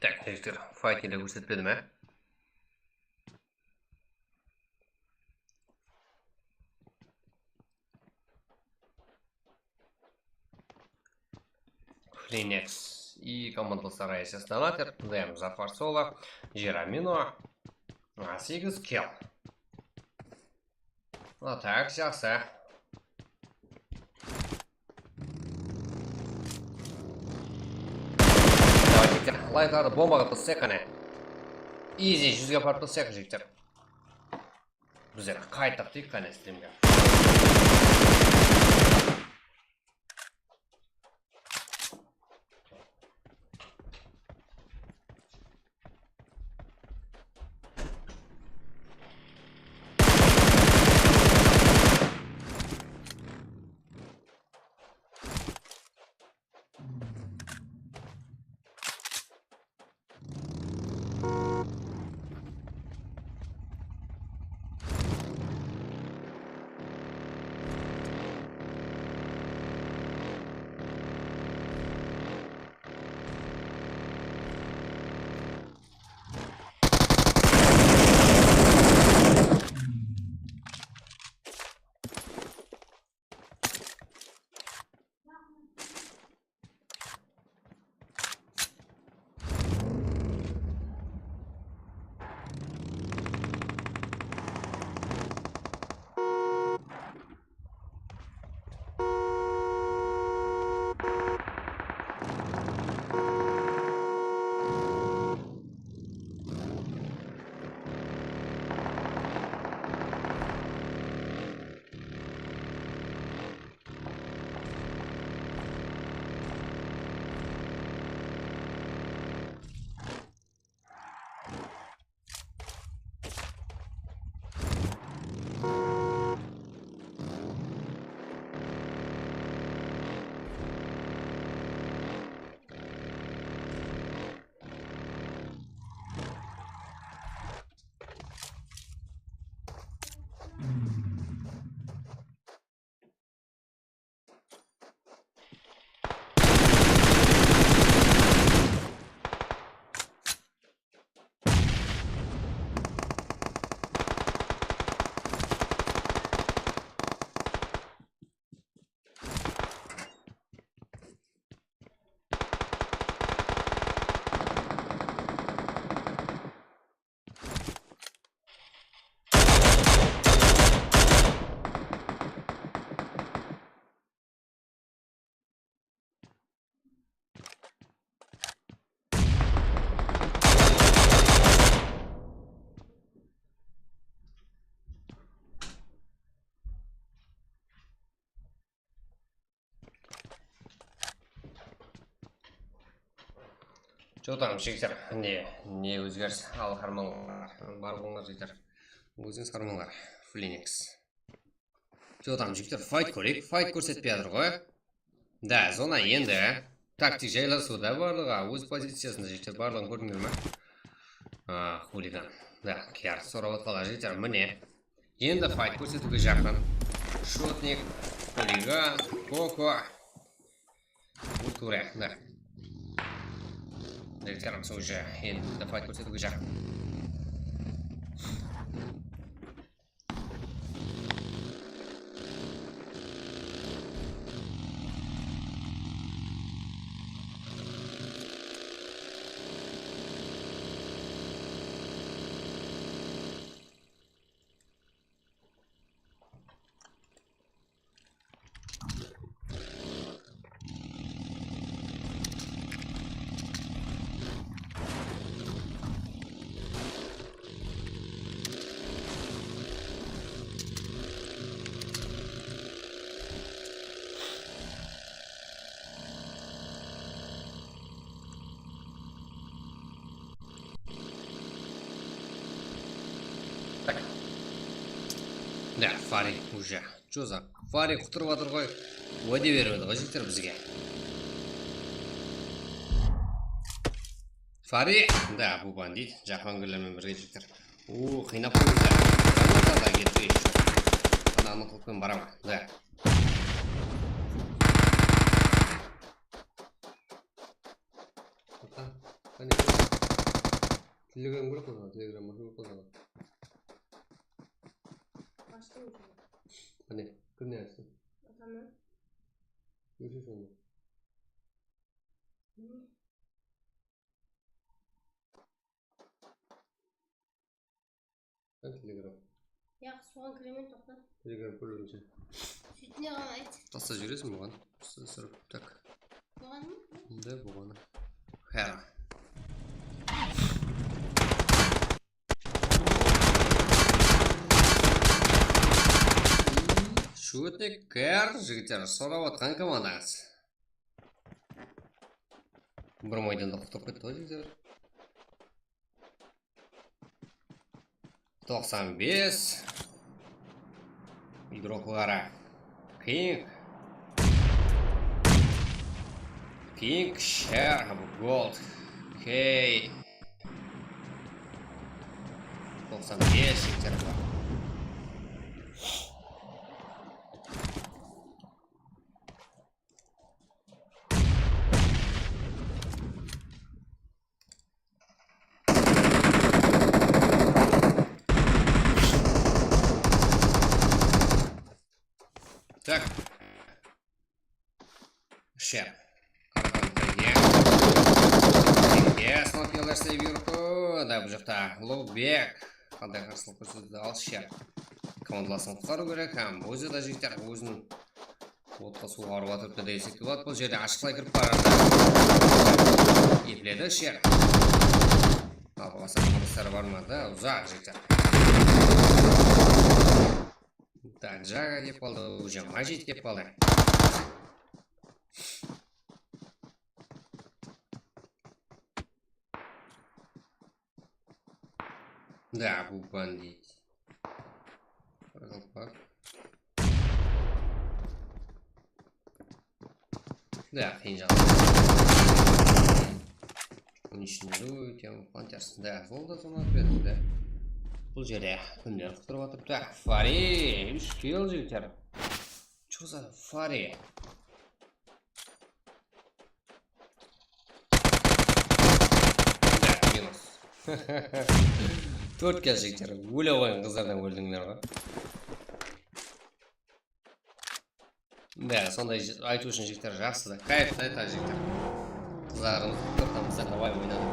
Tak, jigitler, fayt ele kórsetpedim, á? Kleenex. I komandalar arasında D M Zafar Solo, Jeramino, A segiz kill. A, tak, jaqsı. Davayte, laytlardı bombaǵa taslayıq qáne. Izi júzge aparıp taslayıq, jigitler. Bizler qayttıq deyik qáne strimge. Jotam, jigitler, ne, ne ózgeris? Al, harmańlar, bar bolıńlar, jigitler. Ózińiz harmańlar, Fleenex. Jotam, jigitler, fayt kóreyik, fayt kórsetpey atır ǵoy. Da, zona endi. Taktik jaylasıwda barlıǵı, óz poziciyasında, jigitler, barlıǵın kórdińler me? A, xuligan. Da, kiyar, sorap atqanlar, jigitler, mine. Endi fayt kórsetiwge jaqın. Shotnik, xuligan, Koko. Bul tuwrı, da. Jigitler, sol endi fayt kórsetiwge jaqın. Da, Fari уже. Чё за? Fari qutırıp atır ǵoy. Wáde bermedi ǵoy, jigitler, bizge. Fari, da, bu bandit. Jahangirler menen birge, jigitler. Uuu, qıynap qoydı. Granata da ketpey. Ana, anıqlıqpen baraman. Da. Toqta, qáne. Telegram gruppamız bar, Telegram gruppamız bar. Ashtım. Qáne, kimnen ashtım? Atamnan. Óshe sonda. Mine. Qáne Telegram? Yaq, soǵan kiremen, toqta. Telegram kórinshe. Súytine ǵana ayt. Taslap jiberesiz buǵan. Sızırıp, tak. Buǵanma? Da, buǵanı. Há. Shutnik, kar, jigitler, sorap atqan komandańız. Bir maydanda qutırıp ketti ǵoy, jigitler. Toqsan bes. Igrokları. King. King, Sher, Gold. Key. Toqsan bes jigitler bar. Tak. Sher. Qaraqalpaqqa. Yes, nokiyalar seviyorku. Da, bul jaqta Lovbek. Qanday qarsılıq kórsetedi, al Sher. Komandalasın qutqarıw kerek hám ózi de jigitler ózin otqa suwǵa urıp atırıptı desek te boladı. Bul jerde ashıqlay kirip baradı. Epledi Sher. Al, basqa komandasları bar ma da, uzaq jigitler. Da, Jaga kep qaldı, уже Majit kep qaldı. Да, bu bandit. Qaraqalpaq. Да, qıyın jaǵday. Bunıń ishinde de ótemiz, qanshası. Да, zolda sonı atırdı. Bul jerde kimler qutırıp atırıptı? Fari, úsh kill jigitler. Чё за Fari? Да, минус. Tórtke jigitler, óle qoyıń, qızlardan óldińler ǵoy. Да, sonday aytıw ushın jigitler jaqsı da. Kayf da aytadı jigitler. Qızlarımız tórtemiz de давай oynadı.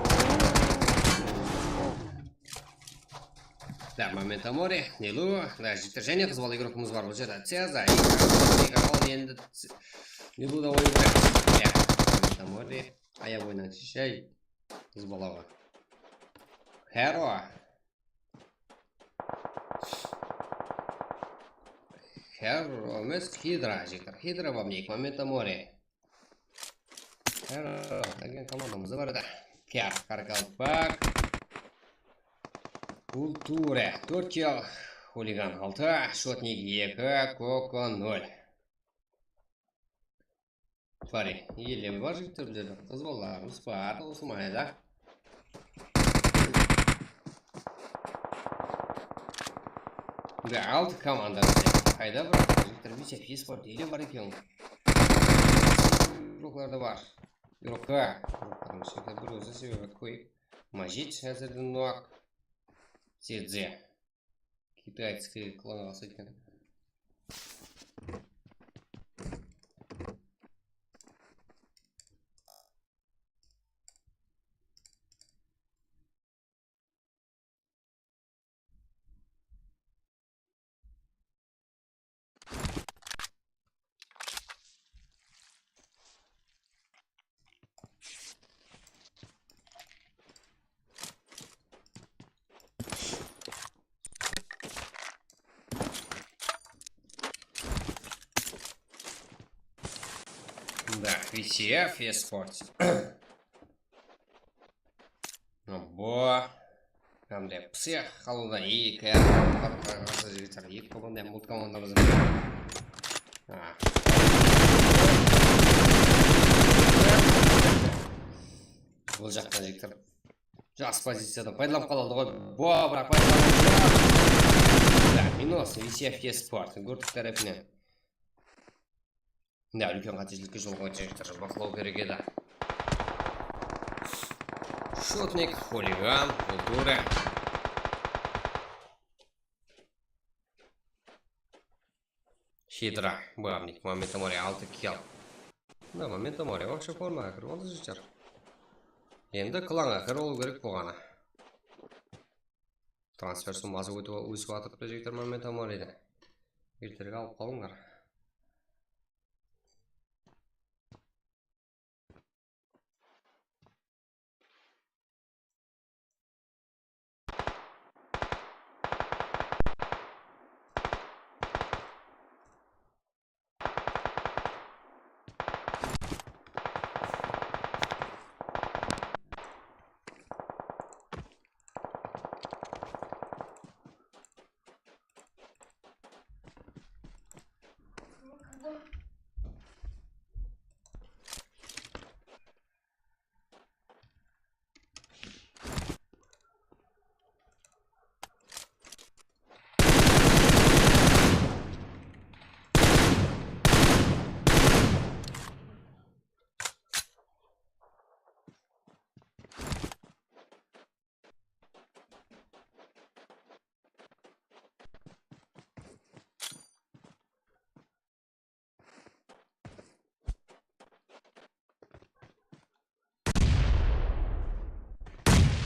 Да, Моментомори, Нилу, да, jigitler, jáne qız bala igrokımız bar bul jerde. Ceza, Iga, Iga, al endi Nilu da oynaydı. Ya, Momenta Mori, ayap oynanshı, jáy. Qız bala bar. Hero. Hero emes, Hidra, jigitler. Hidra bar, mine, Momenta Mori. Hero, degan komandamız bar edi. Kar, Qaraqalpaq. Kultura, tórt kill, Xuligan altı, Shotnik eki, Koko nol. Fari, ele bar jigitler bizlerde. Qız balalarımız bar, qosılmaydı. Ve altı komanda bizde. Qayda bar jigitler, bizde pes bar, ele bar eken. Igroklarda bar. Igrokka. Igroklarımız jigitler bir ózi sebebi kóp. Majit házirden nok. Cedze. Китайский klanǵa uqsaydı eken. Да, V C F eSports. Abo. Qanday psix qalıwda eki, qaraqalpaq jigitler, eki komanda, multikomandamız. A. Bul jaqtan jigitler jaqsı poziciyadan paydalanıp qaladı ǵoy. Bo, biraq paydalanıp. Да, минус, V C F eSports, Gurtuk tárepinen. Да, úlken qátesizlikke jol qoydı jigitler, baqlaw kerek edi. Shotnik, Xuligan, Vulture. Hidra, Bavnik, Momento Mori, altı kill. Mına Momento Mori, вообще formaǵa kirip aldı, jigitler. Endi klanǵa kirip alıw kerek bolǵanı. Transfer summası ótip, ósip atırıptı, jigitler, Momento Moride. Erterek alıp qalıńlar.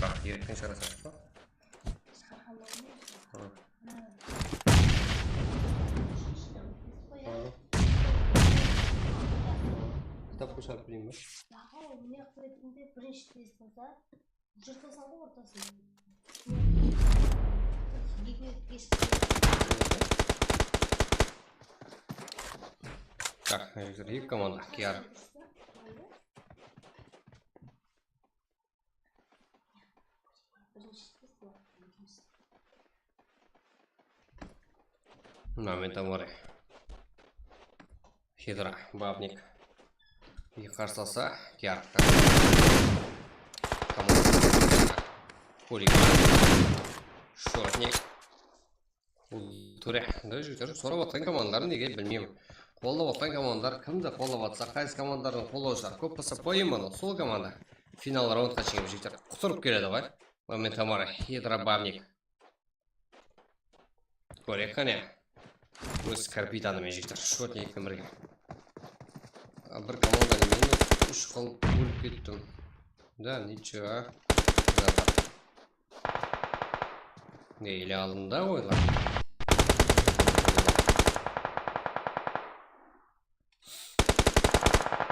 Bak, direkten shıǵarasań ba? Shıǵarǵan bolmaydı. Hı. Hı. Hı. Kitap qoyıp bereyin be? Yaǵo, ne qılıp etinde birinshi test bolsa, jırtasań ǵoy ortasın. Eki keshte. Tak, mına jerde eki komanda, K R. Momento Mori. Hidra, Bavnik. Eki qarsı alsa, K R. Komanda. Xuligan. Shotnik. Ture, da jigitler, sorap atqan komandaların nege bilmeymen. Qollap atqan komandalar kimdi qollap atsa, qaysı komandalardıń qollawshıları kóp bolsa, qoyayın mına, sol komanda final raundqa shekem, jigitler, qutırıp keledi ǵoy. Momento Mori, Hidra, Bavnik. Kórek qáne. Óz kapitanı men, jigitler, shotnik penen birge. A, bir komanda minus úsh qılıp ólip kettim. Da, ничего. Ne, ele aldında ǵoy lan.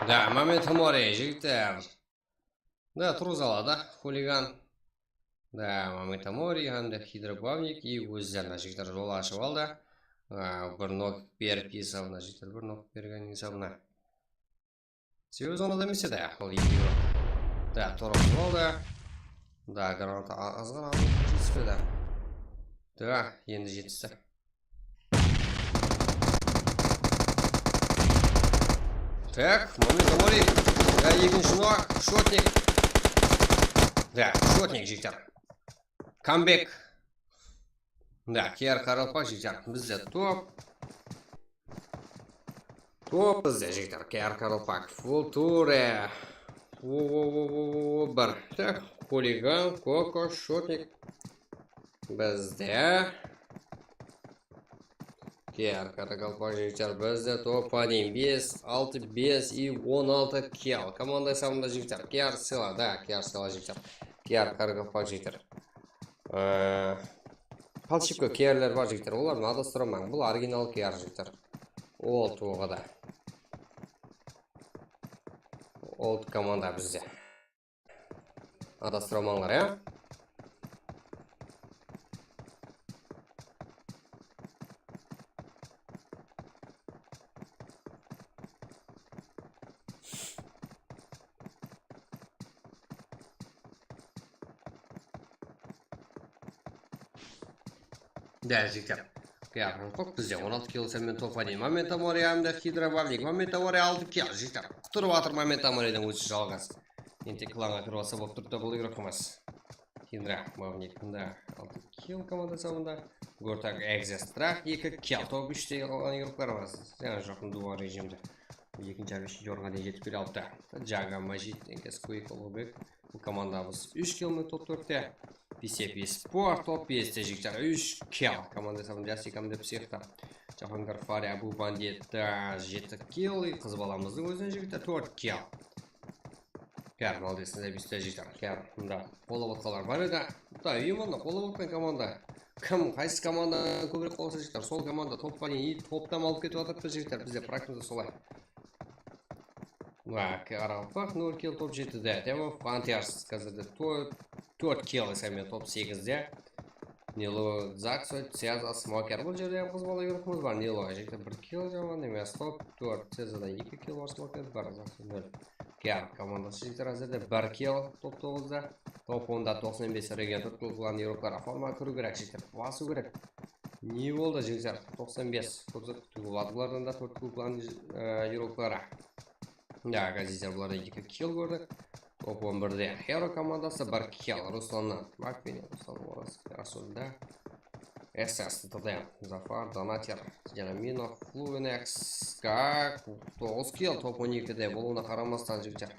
Da, Momento Mori, jigitler. Da, turǵıza aladı, Xuligan. Da, Momento Mori hám de Hidra, Bavnik i ózlerine, jigitler, jol ashıp aldı. A, bir nok berip esabına, jigitler, bir nok bergen esabına. Sebebi zonada emes edi, ol ekewi. Da, turıp aldı. Da, granata a-, azǵana alıp jetispedi. Da, endi jetisti. Tak, Momento Mori. Da, ekinshi nok, shotnik. Da, shotnik, jigitler. Kambek. Da, K R qaraqalpaq, jigitler. Bizde top. Top bizde, jigitler. K R qaraqalpaq. Vulture. O, o, o, o, o, o, bir. Tak, Xuligan, Koko, shotnik. Bizde. K R qaraqalpaq, jigitler. Bizde top один. Bes, altı, bes i on altı kill. Komanda esabında, jigitler. K R sıyla, da, K R sıyla, jigitler. K R qaraqalpaq, jigitler. Ee, podshipka K R'ler bar, jigitler. Olardı adastırmań. Bul original K R, jigitler. Old oǵada. Old komanda bizde. Adastırmańlar, ya. Dál jigitler. Kıyaxın qop bizde on altı kill, sen men top один. Momento Mori hám de Hidra Bavnik. Momento Mori altı kill, jigitler. Qutırıp atır Momento Moriden ózi jalǵız. Endi klanǵa kirip alsa bolıp turıptı bul igrokımız. Hidra Bavnik mında altı kill komanda esabında. Gortak Extra eki kill. Top úshte qalǵan igroklarımız. Yaǵnıy joqın duo rejimde. Ekinshi hám úshinshi orınǵa deyin jetip kele alıptı. Jaga Majid, Enkes Kuik, Uluǵbek. Bul komandamız úsh kill menen top tórtte. P C P Sport top beste, jigitler, úsh kill. Komanda esabında Jassikam dep sıyıqtı. Jahangir Fari, Abu Bandit, e, jeti kill. Qız balamızdıń ózinen, jigitler, tórt kill. Kár, молодец, ne bizde, jigitler. Kár, mında qollap atqanlar bar edi. Da, именно qollap atqan komanda. Kim, qaysı komanda kóbirek qollasa, jigitler, sol komanda topqa deyin, и toptan alıp ketip atırıptı, jigitler. Bizde praktikada solay. Qaraqalpaq nol kill, top jetide. Temur Panthers házirde to-, tórt kill esabında, top segizde. Nilo Zakso, Ceza, Smoker. Bul jerde hám qız bala yurıqımız bar. Nilo, jigitler, bir kill, jaman emes. Top tórt, Cezadan eki kill bar, Smoker bir, Zakso nol. Kár komandası, jigitler, házirde bir kill, top toǵızda. Top onda toqsan bes, Regen, tórt kill, klan yurıqları. Forma kiriw kerek, jigitler, basıw kerek. Ne boldı, jigitler? Toqsan bes. Kóp zat kútiwge boladı bulardan da, tórt kill, klan, e, yurıqları. Ya, Gazizler bulardan eki kill kórdi. Top on birde Hero komandası bir kill. Ruslannan. Bak, mine, Ruslan Oraz, Rasulda. S S T D. Zafar, Donater, Janaminov, Fluinex, Skak, toǵız kill, top on ekide bolıwına qaramastan, jigitler.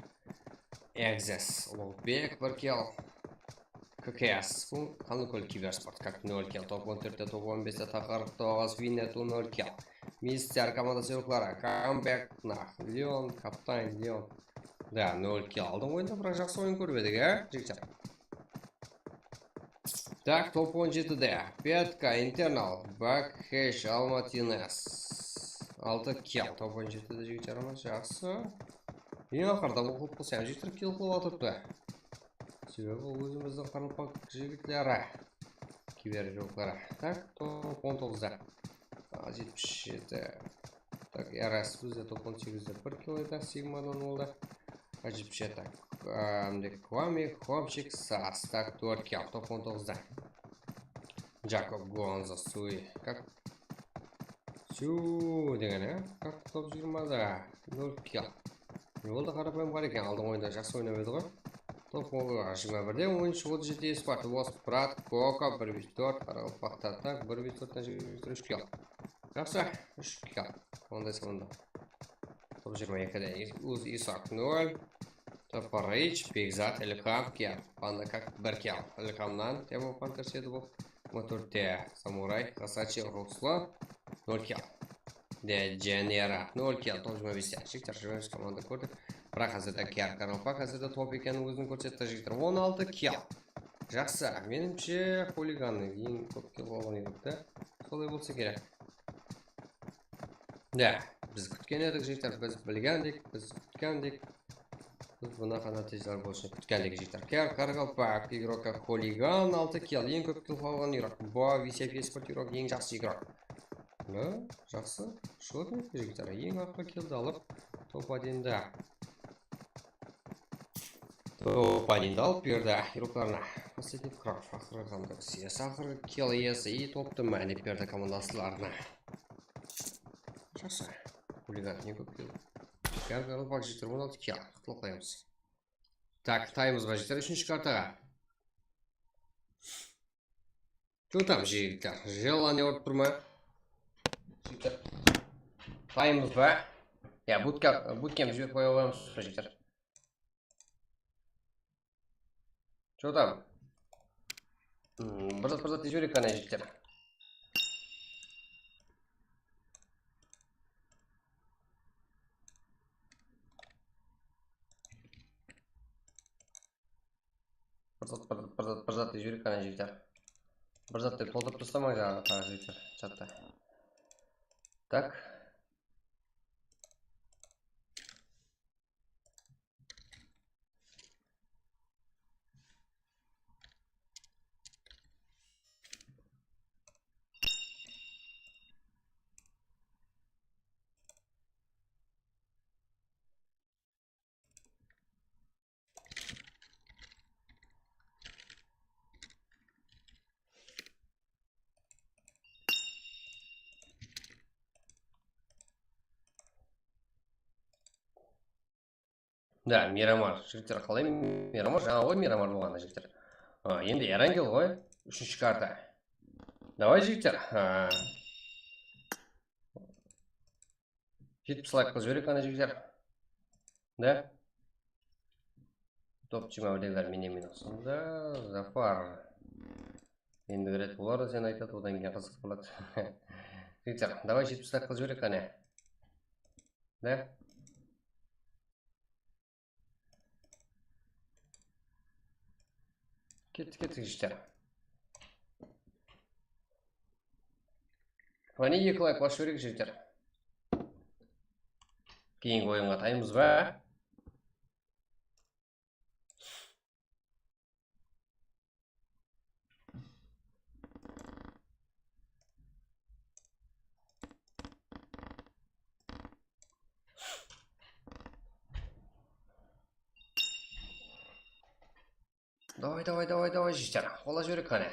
Exes, Uluǵbek, bir kill. K K S, Qanlıkól Kibersport, Kak, nol kill, top on tórtte, top on beste, Taqar, toǵız, Vinnetu, nol kill. Mister komandası yurıqları, Comeback, nah, Leon, Kaptan Leon. Da, nol kill aldın oyında, biraq jaqsı oyın kórip edik, á, jigitler? Tak, top on jetide. Petka, Internal, Bak, Hesh, Almatines. Altı kill, top on jetide, jigitler, jaqsı. Eń aqırda bul qılıp qılsam, jigitler, kill qılıp atırıptı. Sebebi ózimizdiń qaraqalpaq jigitleri. Kiber yurıqları. Tak, top on toǵızda. A, jetpis jeti. Tak, R S bizde top on segizde bir kill edi, Sigmadan boldı. A, jetpis jeti. Á, mine, Kwame, Homchik, Sas. Tak, tórt kill, top on toǵızda. Jakob Gonzo, Sui. Kak, Sui degen, á? Kak, top jigirmada. Nol kill. Ne boldı, qarapayım bar eken, aldın oyında jaqsı oynap edi ǵoy. Top jigirma birde, on úsh, otız jeti, Esparta, Wasp, Prat, Koko, bir bes tórt, qaraqalpaqta, tak, bir bes tórtten jigirma úsh kill. Jaqsı, úsh kill. Onday sonda. Top jigirma ekide Is-, Uz, Isak, nol. Top Rich, Begzat, Ilham, kill. Panda, Kak, bir kill. Ilhamnan, Temur Panthers edi bul. On tórtte Samuray, Xasachi, Ruslan, nol kill. Dejanera, nol kill, top jigirma beste. Jigitler, jigirma bes komanda kórdi. Biraq házirde Kiyar Qaraqalpaq házirde top ekenin ózin kórsetti, jigitler. On altı kill. Jaqsı, menimshe, Xuligannıń eń kóp kill alǵan yurıqtı. Solay bolsa kerek. Da, biz kútken edik, jigitler, biz bilgendik, biz kútkendik. Biz bunaqa nátiyjeler bolsın kútkendik, jigitler. Kiyar Qaraqalpaq, igrokka Xuligan, altı kill, eń kóp kill alǵan yurıq. Bu V C P Sport yurıq, eń jaqsı igrok. Mine, jaqsı. Shıǵıp etti, jigitler. Eń aqırǵı killdi alıp, top odinde. Top odinde alıp berdi yurıqlarına. Последний кровь, aqırǵı qandı siyasi, aqırǵı kill iyesi, и toptı máni berdi komandaslarına. Jaqsı. Xuligan eń kóp kill. Gargarlı bak, jigitler, on altı kill. Qutlıqlaymız. Tak, taymız ba, jigitler, úshinshi kartaǵa. Что там, jigitler? Желание urıp tur ma? Jigitler. Taymız ba? Ya, bootcamp, bootcamp jiberip qoya qoyamız ba, jigitler? Что там? Hmm, bir zat, bir zat dep jibereyik qana, jigitler. Bir zat, bir, bir zat, bir zat dep jibereyik qana, jigitler. Bir zat dep toltırıp taslamań jaǵı taǵı, jigitler, chatta. Tak. Da, Miramar. Jigitler, qalay Miramar? Jańa ǵoy Miramar bolǵanı, jigitler. A, endi Erangel ǵoy. Úshinshi karta. Davay, jigitler. A. Jetpis layk qılıp jibereyik, qáne, jigitler. Da? Top jigirma birdegiler mine mine usındı. Zafar. Endigi ret olar da sen aytadı, odan keyin qızıq boladı. Jigitler, davay, jetpis layk qılıp jibereyik, qáne. Da? Kettik, kettik, jigitler. Qáne, eki layk basıp jibereyik, jigitler. Keyingi oyınǵa ataymız ba? Davay, davay, davay, davay, jigitler. Qola jibereyik, qáne.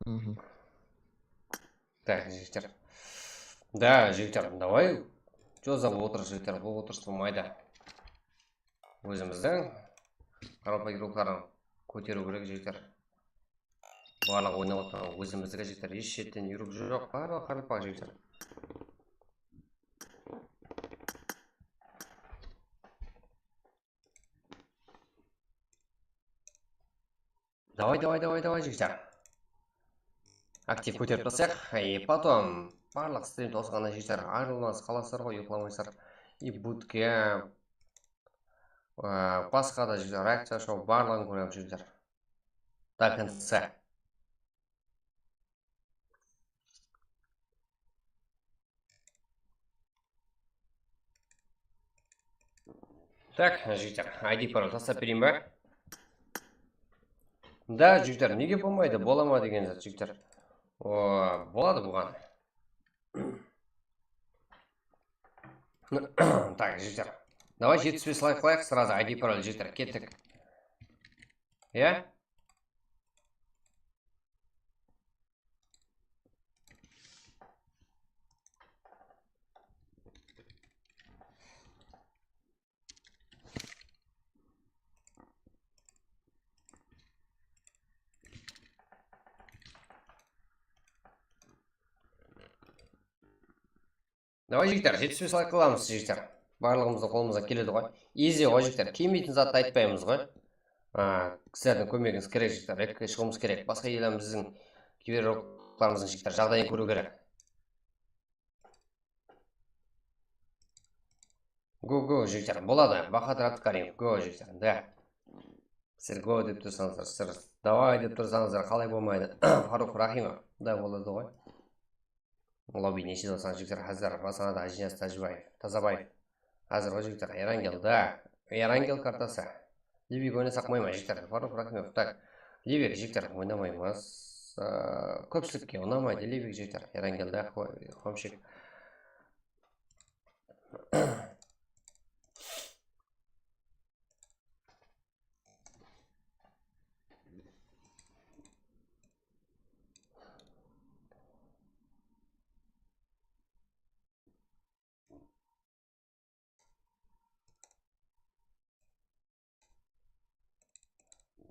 Mhm. Da, jigitler. Da, jigitler, davay. Jozap otırıs, jigitler, bul otırıs bolmaydı. Ózimizdiń qaraqalpaq yurıqların kóteriw kerek, jigitler. Barlıq oynap atırǵan ózimizdiki, jigitler. Hesh jerden yurıp joq, barlıq qaraqalpaq, jigitler. Davay, davay, davay, davay, jigitler. Aktiv kóterip taslayıq. И потом barlıq strim tawsıǵannan, jigitler, ayrılmańız, qalasızlar ǵoy, uyıqlamaysızlar. И будка, ı, basqa da, jigitler, reakciya show, barlıǵın kóremiz, jigitler. До конца. Так, jigitler, I D parol taslap bereyin ba? Da, jigitler, nege bolmaydı? Bola ma degen zat, jigitler? O, boladı buǵan. Так, jigitler. Davay, jetpis bes layk qılayıq, сразу I D parol, jigitler, kettik. Ya? Davay, jigitler, jetpis bes layk qılamız, jigitler. Barlıǵımızdıń qolımızdan keledi ǵoy. Easy ǵoy, jigitler, kelmeytin zattı aytpaymız ǵoy. A, sizlerdiń kómegińiz kerek, jigitler, rekke shıǵıwımız kerek. Basqa elden bizdiń kiberurıqlarımızdıń, jigitler, jaǵdayın kóriw kerek. Go, go, jigitler, boladı. Bahadır Abdukarimov, go, jigitler, da. Sizler go dep tursańızlar, sizler davay dep tursańızlar, qalay bolmaydı? Farux Rahimov, da, boladı ǵoy. Lobby neshe dosqan jigitler, házir basqaladı Ájiniyaz Tájibaev, Tazabaev. Házir ǵoy, jigitler, Erangel, da. Erangel kartası. Libik oynasaq qoyma, jigitler. Farux Rahimov, tak. Libik, jigitler, oynamaymız. Aa, kópshilikke unamaydı Libik, jigitler. Erangel, da, xo-, xomshik.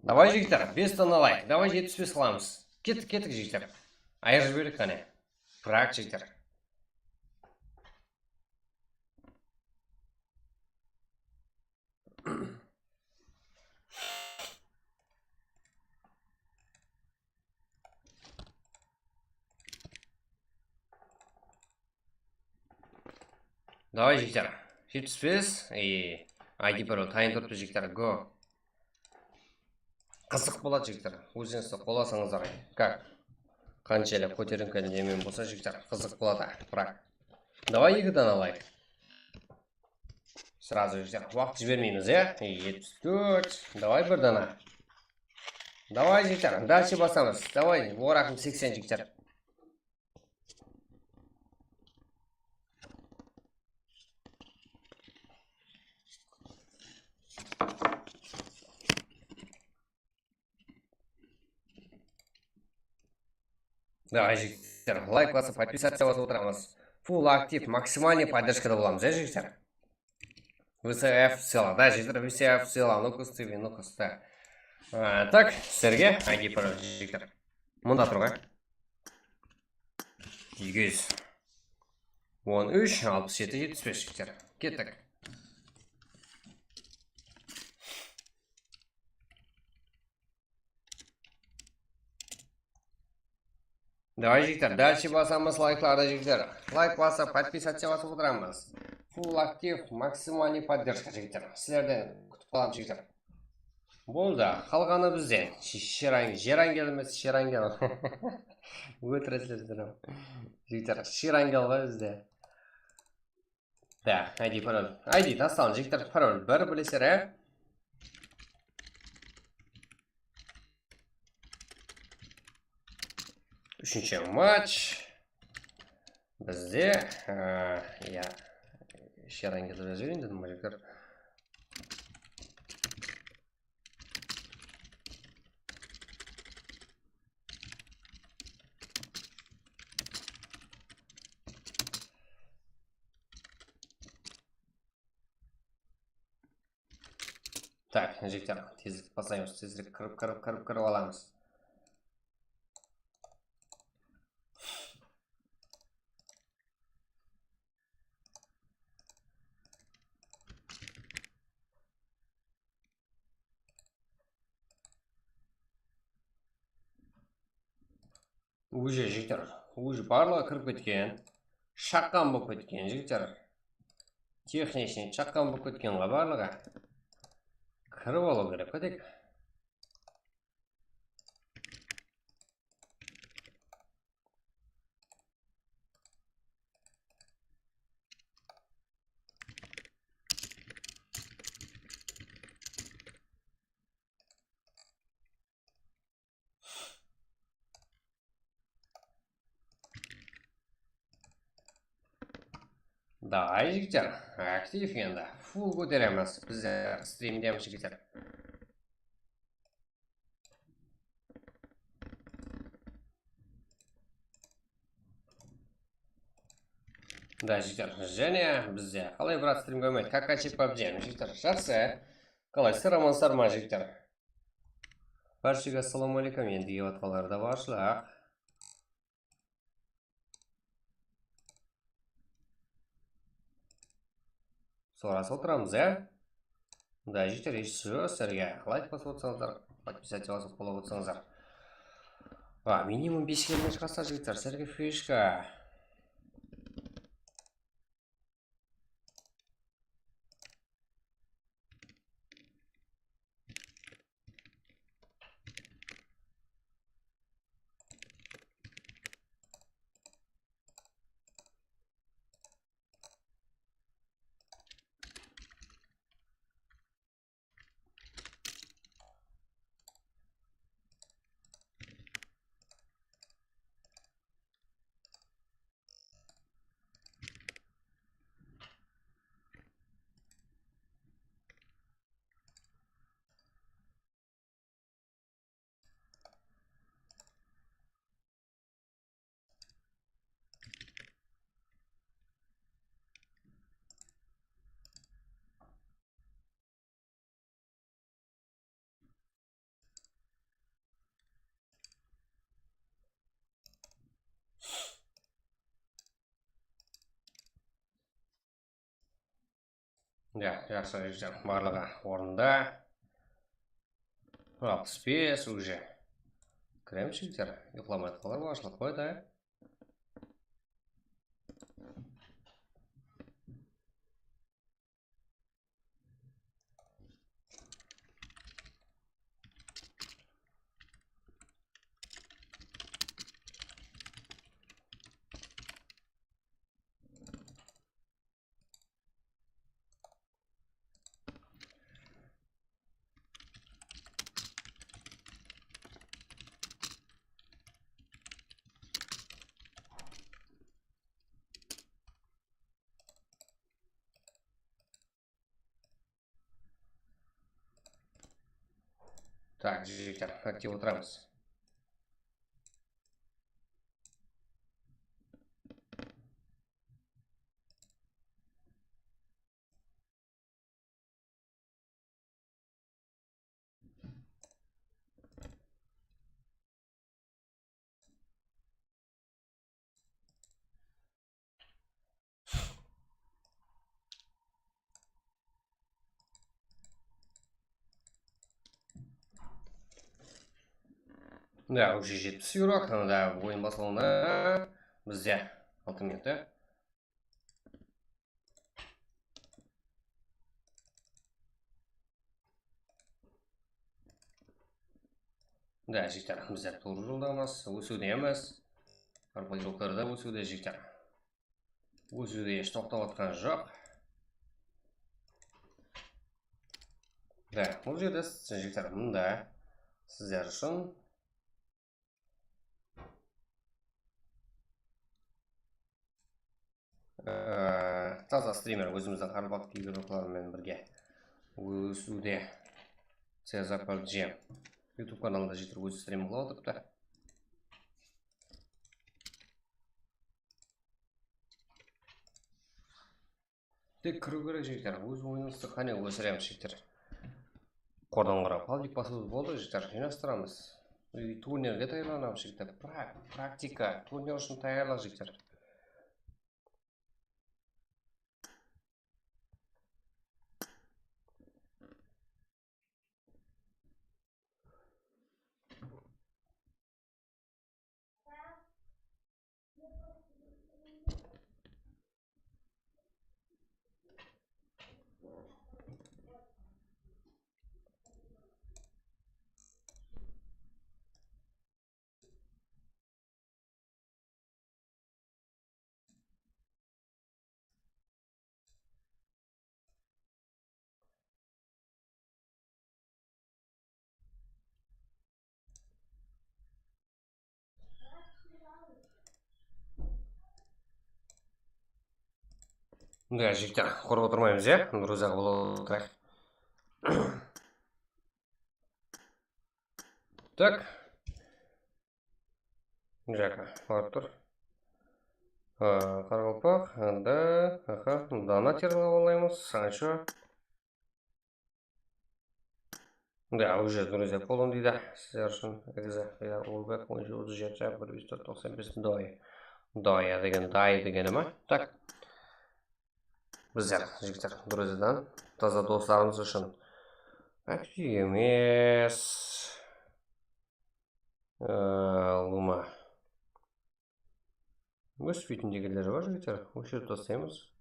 Davay, jigitler, bes dana layk. Davay, jetpis bes qılamız. Kettik, kettik, jigitler. Ayırıp jiberdik qáne. Bırak, jigitler. Davay, jigitler. Jetpis bes. E, I D parol tayın turıptı, jigitler. Go. Qızıq boladı, jigitler. Ózińizdi qolasańızlar. Как? Qanshelli kóterinkeli nemen bolsa, jigitler, qızıq boladı. Bırak. Davay, eki dana layk. Сразу, jigitler, waqıt jibermeymiz, ya? Jetpis tórt. Davay, bir dana. Davay, jigitler, дальше basamız. Davay, oraqım seksen, jigitler. Davay, jigitler, layk basıp, подписаться basıp otıramız. Full aktiv, maksimalnıy podderjkada bolamız, ya, jigitler? V C F ссыла, da, jigitler, V C F ссыла, Nukus T V, Nukus, da. A, tak, sizlerge I D parol, jigitler. Mında turǵan. Eki júz on úsh, alpıs jeti, jetpis bes, jigitler. Kettik. Davay, jigitler, дальше basamız layklardı, jigitler. Layk basıp, подписаться basıp otıramız. Full aktiv, maksimalnıy podderjka, jigitler. Sizlerden kútip qalamız, jigitler. Boldı, qalǵanı bizden. Sh-, Sherang-, Jerangel emes, Sherangel. Ótiresizler, jigitler. Jigitler, Sherangel ǵoy bizde. Da, I D parol. I D taslandı, jigitler, parol bir bilesizler, e? Úshinshi match. Bizde, e, ya, Sherangel jazıp jibereyin dedim, jigitler. Tak, jigitler, tezlik baslaymız, tezlik kirip, kirip, kirip, kirip alamız. Уже, jigitler, уже barlıǵı kirip ketken. Shaqqan bolıp ketken, jigitler. Texnichniy shaqqan bolıp ketken ǵoy barlıǵı. Kirip alıw kerek, ketek. Davay, jigitler, aktiv endi. Full kóteremiz. Biz strimdemiz, jigitler. Da, jigitler, jáne bizde. Qalay, brat, strim kórmeydi? Kakachi pabji, jigitler, jaqsı. Qalaysızlar, amansızlar ma, jigitler? Bárshege assalamu aleykum, endi kiyip atqanlar da barshılıq. Sorasa otıramız, ya? Mında jigitler, eshitip júr, sizlerge layk basıp otsańızlar, podpisatya basıp qolap otsańızlar. A, minimum bes kelgen shıǵasızlar, jigitler, sizlerge fishka. Ya, jaqsı, jigitler, barlıǵı ornında. Alpıs bes уже. Kiremiz, jigitler. Uyıqlamaydı, qolar, bashlap qoydı. Tak, jigitler, aktiv otıramız. Da, уже jetpis yuro, da, oyın baslanǵanda bizde altı minut, da. Da, jigitler, bizler tuwrı joldamız, ósiwdemiz. Arpay jolları da ósiwde, jigitler. Ósiwde hesh toqtap atqan joq. Da, bul jerde, jigitler, mında sizler ushın Ee, taza strimer, ózimizdiń qaraqalpaq kiberdokları menen birge ósiwde. Cezar Paljem YouTube kanalında jeter ózi strim qılıp otırıptı. Tek kiriw kerek, jigitler. Óz oyınıńızdı qáne ósiremiz, jigitler. Qordan qora pablik basıwımız boldı, jigitler, jıynastıramız. I turnerge tayarlanamız, jigitler. Pra-, praktika, turner ushın tayarlıq, jigitler. Mında jigitler, qurıp otırmaymız, ya? Друзья bola oturayıq. Так. Mına jaqqa barıp tur. Aa, qaraqalpaq, anda, aha, mındanı tergilep alaymız. Sancho. Да, уже, друзья, полный deydi. Sizler ushın egizi, ya, Ulbek, on jeti, otız jeti, bir júz tórt, toqsan bes, doy. Doya degen, day degeni ma? Так. Bizler, jigitler, друзьядан taza doslarımız ushın aktiv emes. Ee, Luma. Óspeytin degenleri bar, jigitler. Óshirip taslaymız.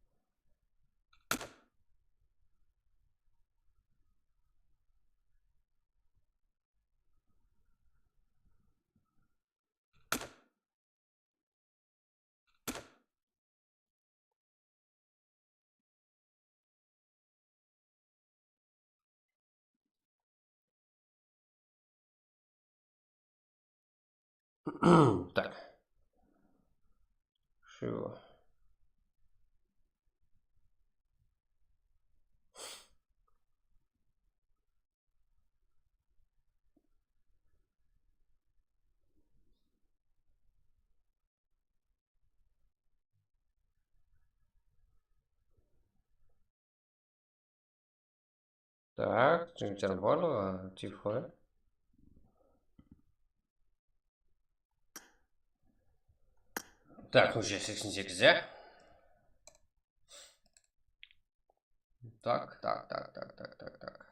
Так. Чего? Так, jigitler, barlıǵı tiyxoy. Так, уже seksen segiz, ya? Так, так, так, так, так, так, так.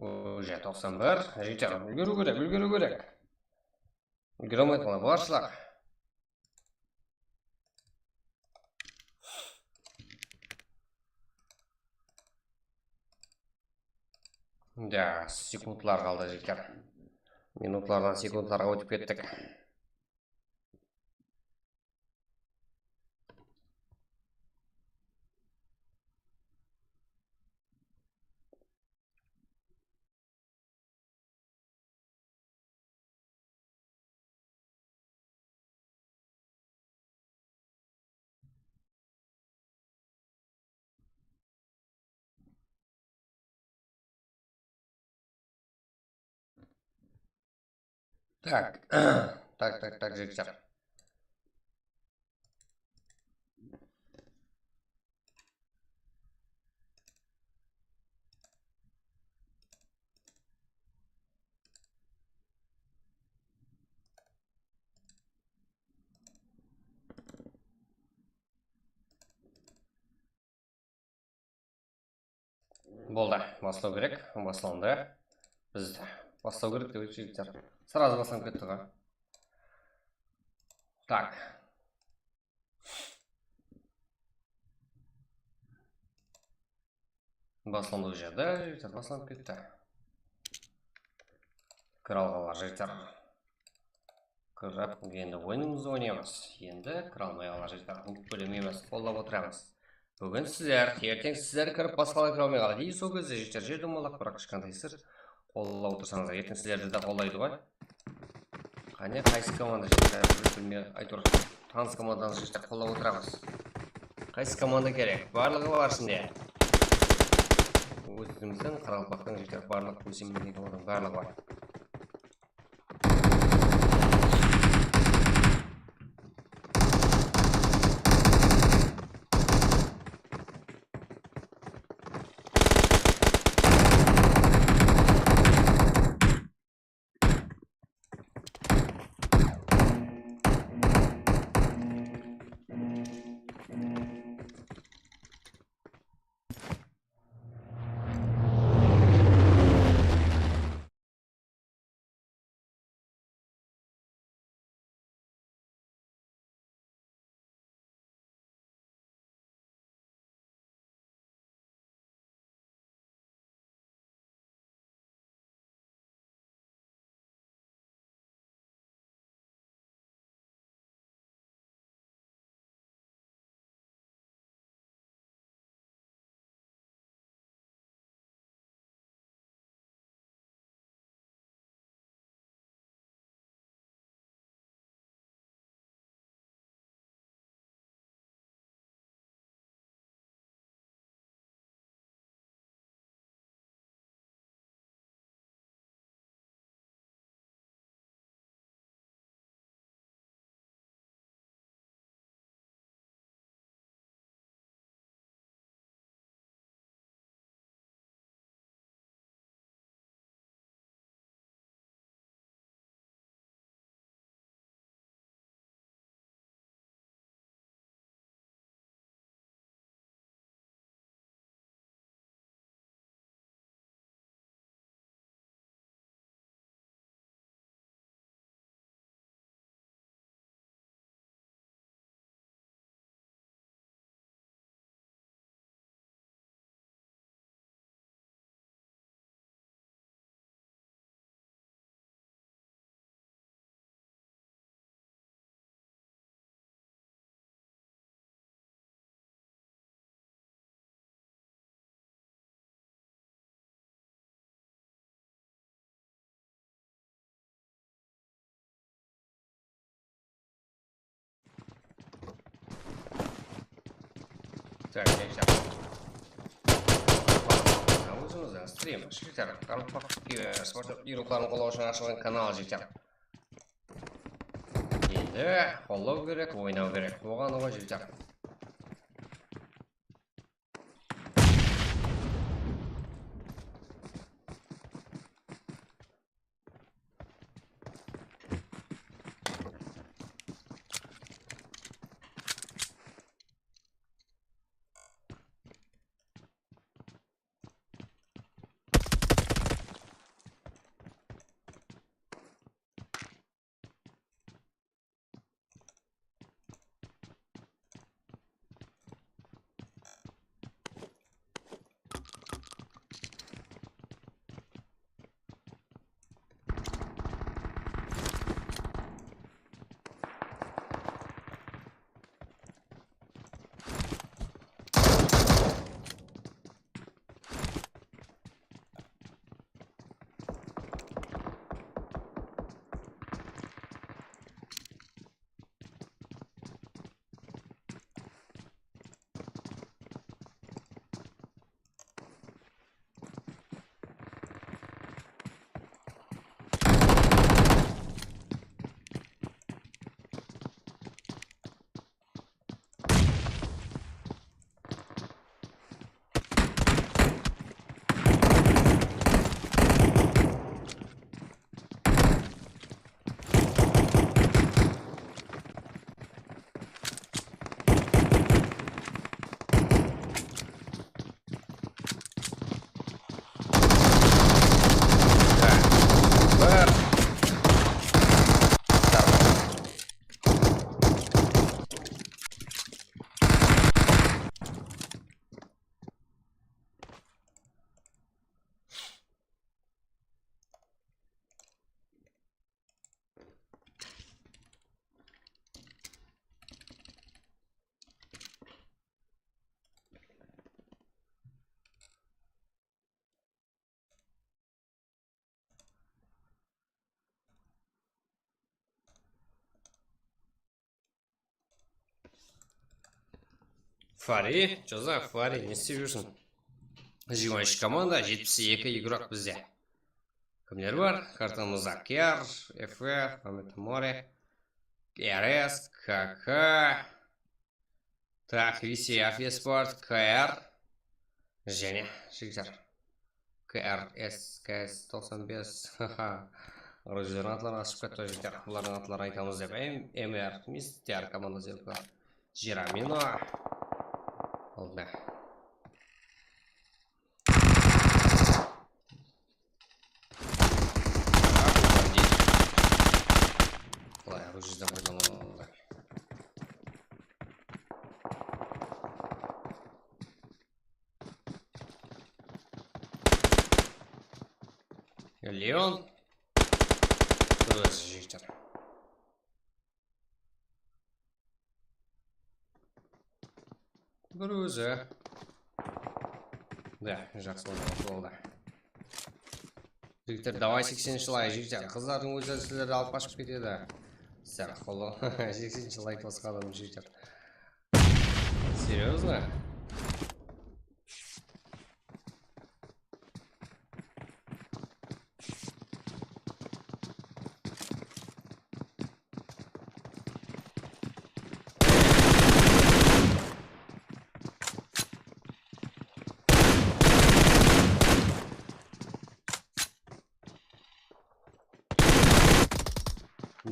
Уже toqsan bir. Jigitler, úlgeriw kerek, úlgeriw kerek. Úlgere almaydı ǵoy, barshılaq. Da, sekundlar qaldı, jigitler. Minutlardan sekundlarǵa ótip kettik. Так, так, так, так, jigitler. Boldı, baslaw kerek, baslandı. Biz baslaw kerek dep aytshı, jigitler. Сразу baslanıp ketti ǵoy. Так. Baslandı уже, да, jigitler, baslanıp ketti. Kire alǵanlar, jigitler. Kirip, endi oyınımızdı oynaymız. Endi kire almay qalǵan jigitler, bul kólemeymiz, qollap otıramız. Búgin sizler, erteń sizler kirip, basqalar kire almay qaladı. I sol gezde jigitler, jer domalaq, biraq kishkentay sır. Qollap otırsańızlar, erteń sizlerdi de qollaydı ǵoy. Qáne, qaysı komanda jigitler, bilmey, áytewir, tanıs komandanı jigitler qollap otıramız. Qaysı komanda kerek? Barlıǵı bar ishinde. Ózimizdiń qaraqalpaqtıń jigitler barlıq, ózimizdiń komandadın barlıǵı bar. Так, genshler. Ózimizdiń strim, jigitler, qaraqalpaq, e, sport uyruqların qollaw ushın ashılǵan kanal, jigitler. Endi qollaw kerek, oynaw kerek. Oǵan oǵan, jigitler. Fari, jaza, Fari, ne istep júrsiń? Jigirma úsh komanda, jetpis eki igrok bizde. Kimler bar? Kartamızda Ker, F F, Mohamed Amore, R S, K K, Tak, V C F Esport, K R. Jáne, jigitler. K R S, K S toqsan bes. Haha. Ruzerdiń atların ashıp ketti, jigitler. Bulardıń atların aytamız dep. M R, Mister, komanda Zerko. Jeramino. Oldı. Qalay, orujiyeden paydalanıladı. Leon. Ózi jigitler. Bir ózi. Da, jaqsı boldı, boldı. Jigitler, davay sekseninshi lay, jigitler. Qızlardıń ózleri sizlerdi alıp qashıp ketedi. Sizler qullı. Sekseninshi lay basqa adam, jigitler. Серьёзно?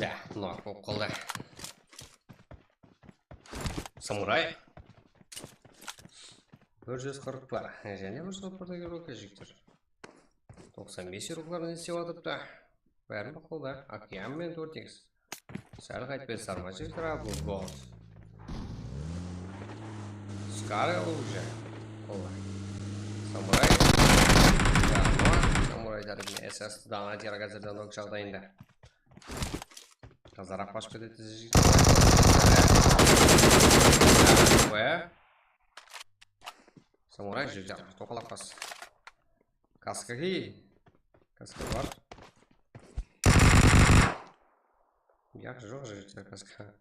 Da, nok bolıp qaldı. Samuray. Bir júz qırq bar. Jáne bir júz qırq bar degen jigitler. Toqsan bes yurıqlar ne istep atırıptı? Bárin baqlawda. Akiyam menen tórt X. Sál qaytpay sarma jigitler, bu gol. Skar уже. Oldı. Samuray. Samuray tárepinen S S dana tiyar házirden nok jaǵdayında. Azaraq basıp ketedi jigitler. Samuray jigitler, toqalap bas. Kaska ki. Kaska bar. Yaq, joq jigitler, kaska.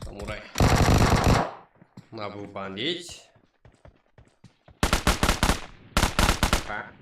Samuray. Mına bu bandit. Ha.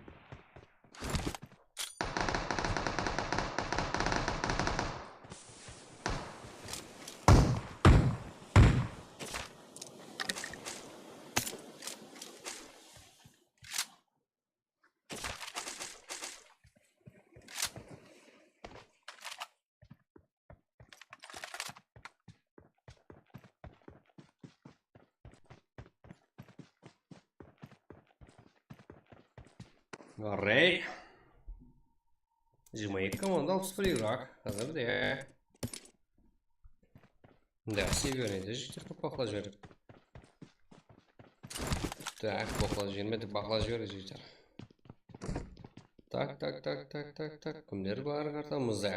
Arey. Jigirma eki komanda, alpıs bir igrok. Házir de. Da, Severniy de jigitler kóp baqlap jiberedi. Tak, baqlap jibermedi, baqlap jiberedi jigitler. Tak, tak, tak, tak, tak, tak. Kimler bar kartamızda?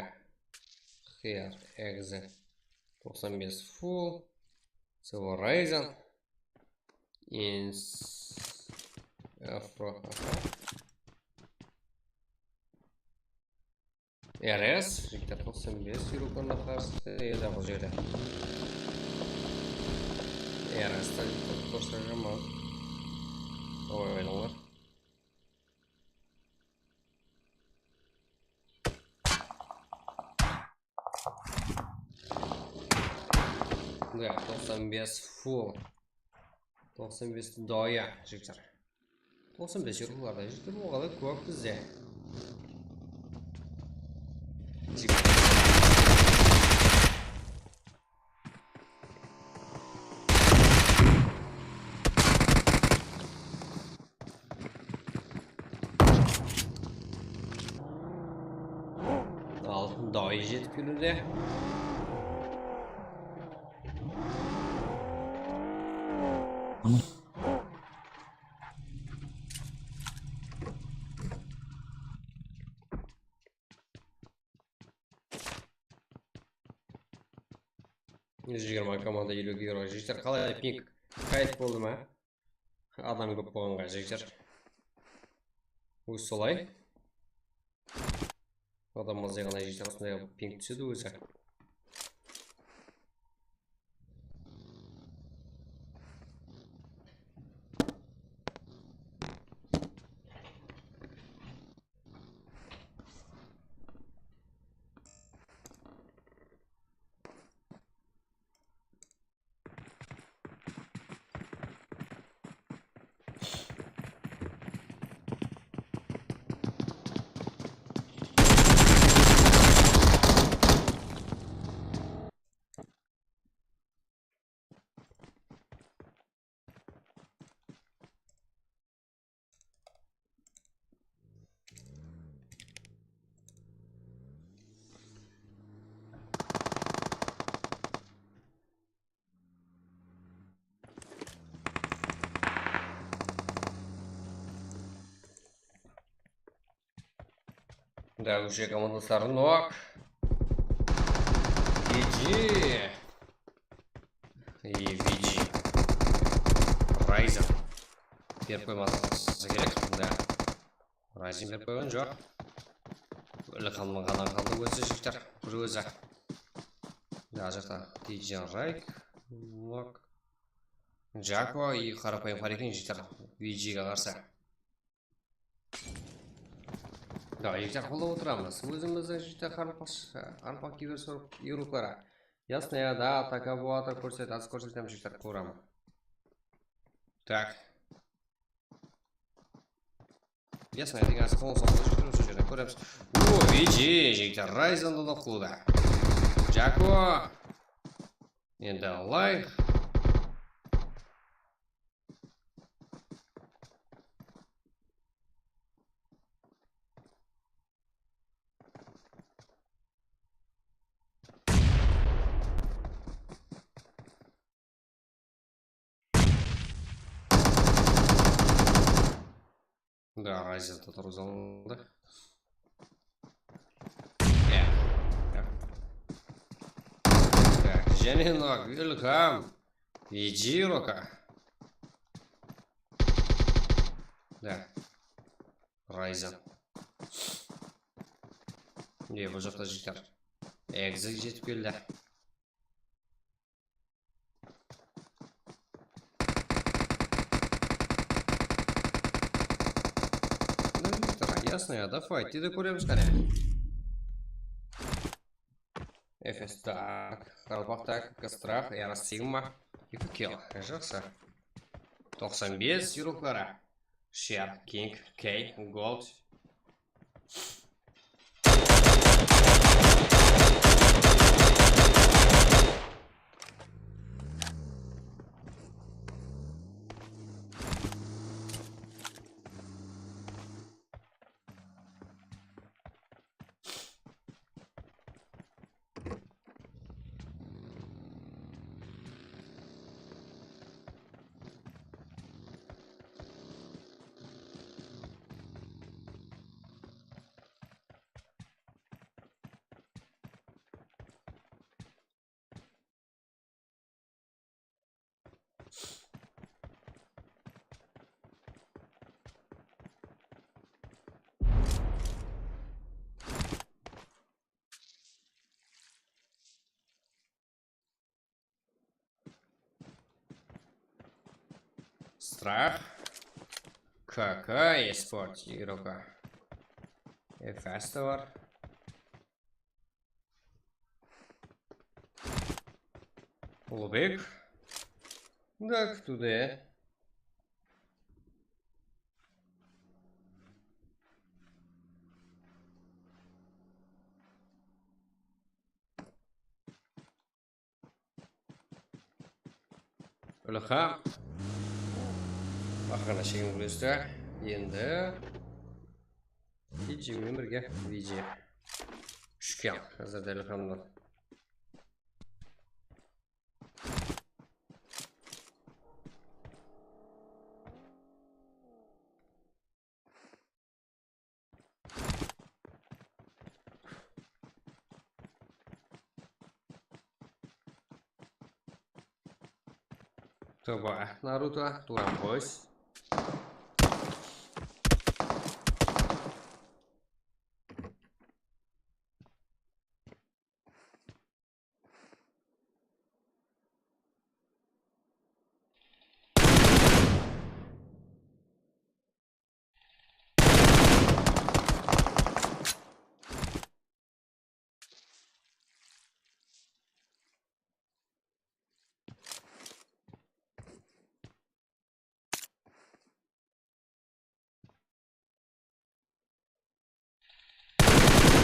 Xiyar, Egzi. Toqsan bes full. Civil Horizon. Ins. Afro. Aha. R S, jigitler, toqsan bes yurıqlarına qarsı edi bul jerde. R S-te jigitler, ko'rsatib júrman. Oy, oynańlar. Ya, toqsan bes full. Toqsan bes doya, jigitler. Toqsan bes yurıqlarda júrip, oǵada kóp bizde. Al, doyı jetip keliwde. Júz jigirma komanda eliw euro. Jigitler, qalay, ping kayf boldı ma? Adam kóp bolǵanǵa, jigitler. Ózi solay. Adam azayǵannan jigitler usınday ping túsedi ózi. Da, óshe komandasları nok. G G. Ey, V G. Ryzen. Berip qoyması kerek. Da. Ryzen berip qoyǵan joq. Ilham ǵana qaldı ózi, jigitler. Bir ózi. Da, jaqta D J Rayk. Nok. Jako i qarapayım qara eken, jigitler. V G-ge qarsı. Da, jigitler, qollap otıramız. Ózimizdiń, jigitler, qaraqalpaq, qaraqalpaq kibir sorup yuruklara. Ясная, да, атака bolatır, kórset, az kórsetemiz, jigitler, kovrama. Так. Ясная degen az qońsı, jigitler, usı jerden kóremiz. O, V G, jigitler, Ryzendı nok qılıwda. Jako. Endi layıq. Da, Ryzen turǵızıldı. Ya. Ya. Tak, jáne nok, Ilham. Iji roka. Da. Ryzen. Ne, bul jaqta jigitler. Egzik jetip keldi. Ясно, ya da fight de kóremiz qáne. F S, tak, qaraqalpaq, tak, Strah, Yaras Sigma, eki kill, jaqsı. Toqsan bes yurukları. Share, King, K, Gold. Strah. K K, Esport, Iroka. F S te bar. Ulubek. Так, туда. Ilham. Aqırına shekem gúresti. Endi Vijay menen birge. Vijay. Úsh kill. Házirde Ilhamnan. Toba, Naruto, Dragon Boys.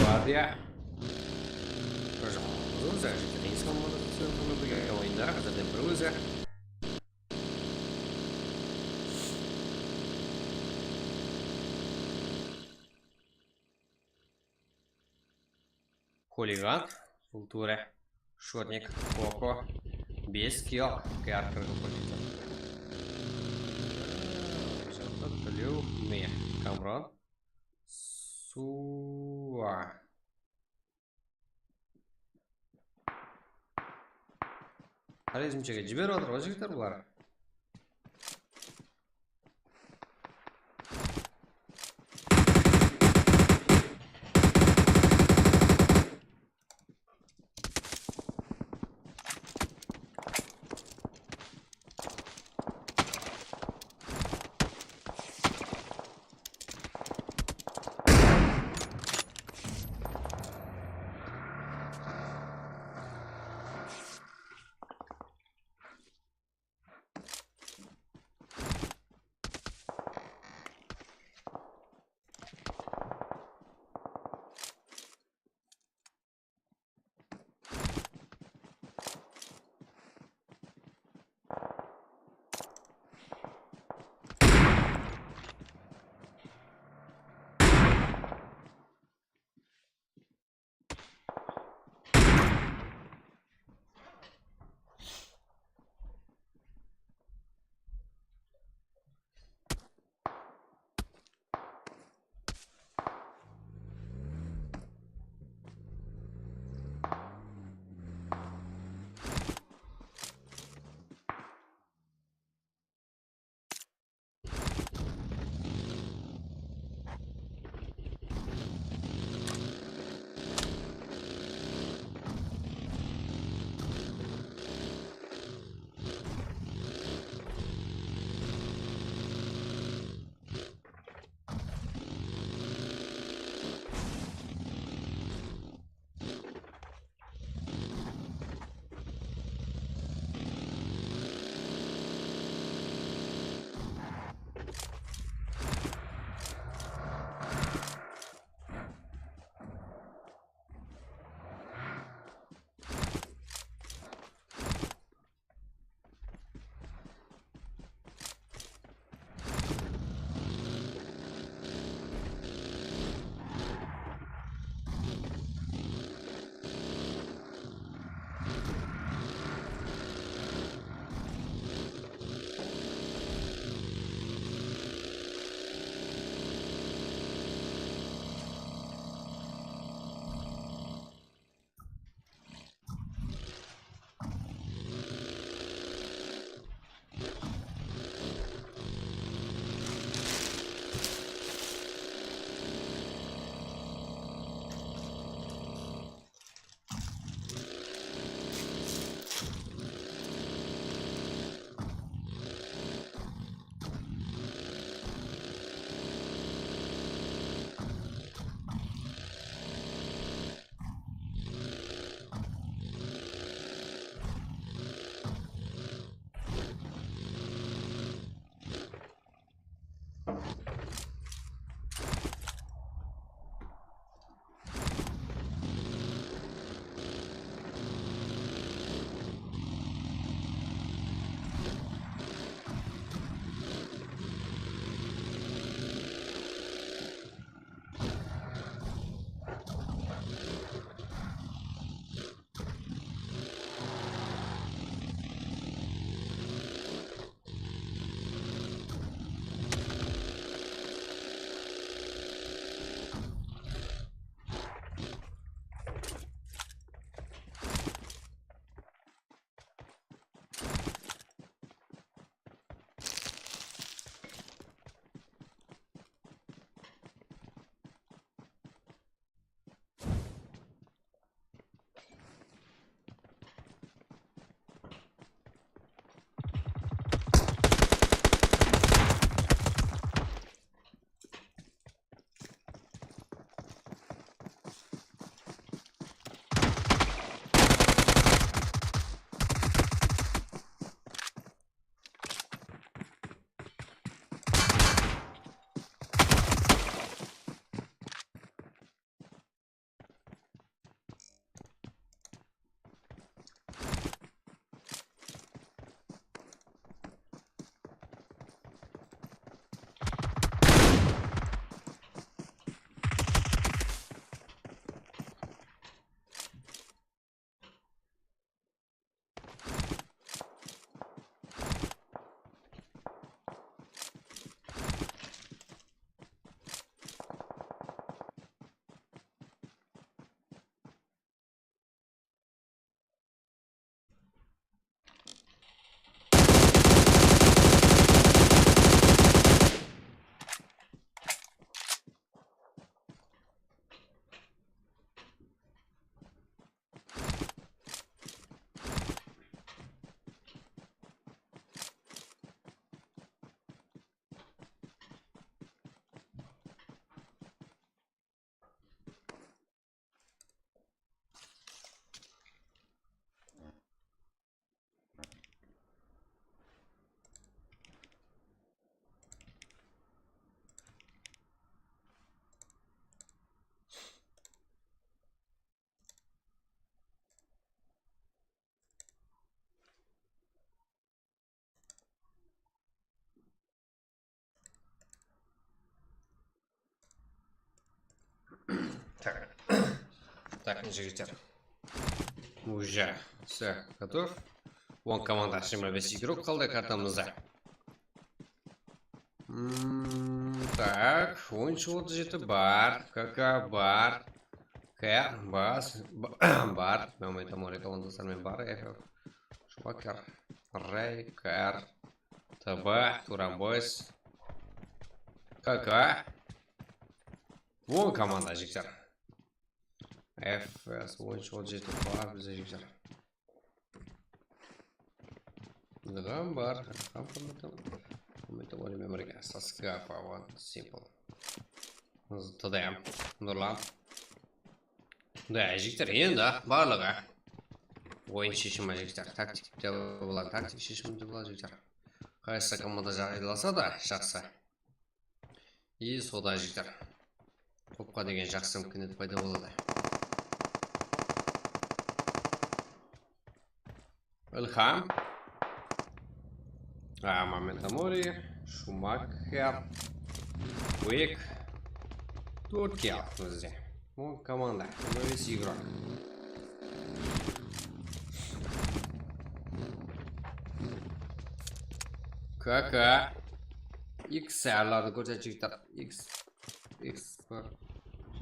Guardiya. Bir jaqqa o'zi, jigit qıyın salmadı, o'zi birge oyınları, házirden bir o'zi. Xuligan, Vulture, Shotnik, Koko, bes Kyo, Kar kirdi qo'shimcha. Jaqda Tlyu, Mey, Kamron, Suwa. Xorazmshege jiberip atır ǵoy jigitler bular. Jigitler. Уже всё готов. On komanda, jigirma bes igrok qaldı kartamızda. Hmm, tak, oyınshı otız jeti bar, K K bar, K bas, ba-, bar, Mehmet Amorita onda sarmen bar, F F, Şumaker, Rey, K R, T B, Turan Boys, K K. On komanda, jigitler. F S oyınshı otız jeti bar, bizde jigitler. Ilham bar. Ilham, Ilham, Ilham, Ilham, Ilham, Ilham, Ilham, Saskafa, one simple. T D M, Nurlan. Da, jigitler, endi barlıǵı oyın sheshimi, jigitler. Taktik te boladı, taktik sheshimi de boladı, jigitler. Qaysı komanda jaylasa da, jaqsı. I soda, jigitler. Topqa degen jaqsı imkaniyat payda boladı. Ilham. A, Mamet Amori, Şumaker, Uek. Tórt kill bizde. On komanda, jigirma bes igrok. K K. X ayarlardı kórset, jigitler. X. X P.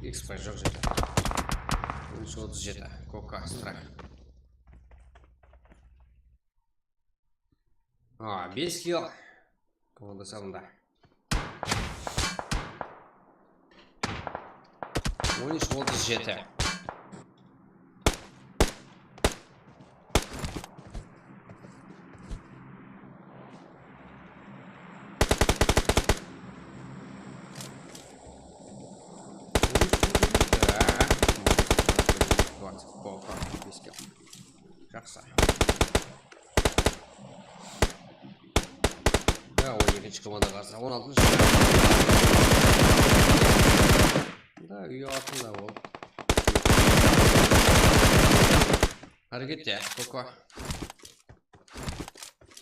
X P joq jerde. Oyınshı otız jeti. Koka, Astra. A, bes kill. Komanda sabında. On úsh otız jeti. Jaqsı. Ya, on ekinshi komanda qarsı, on altınshı. Da, úy altında ol. Háreket ya, Koko.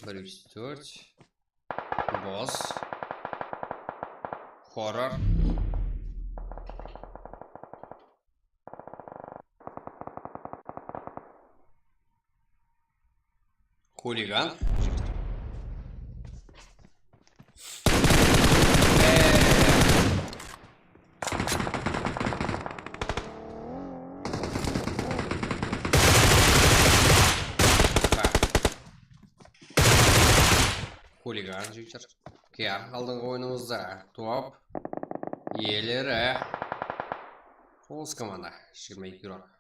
Bir júz tórt. Boss. Horror. Xuligan. Xuligan, jigitler. Kiyar, aldınǵı oyınımızda top iyeleri. Toǵız komanda, jigirma eki igrok.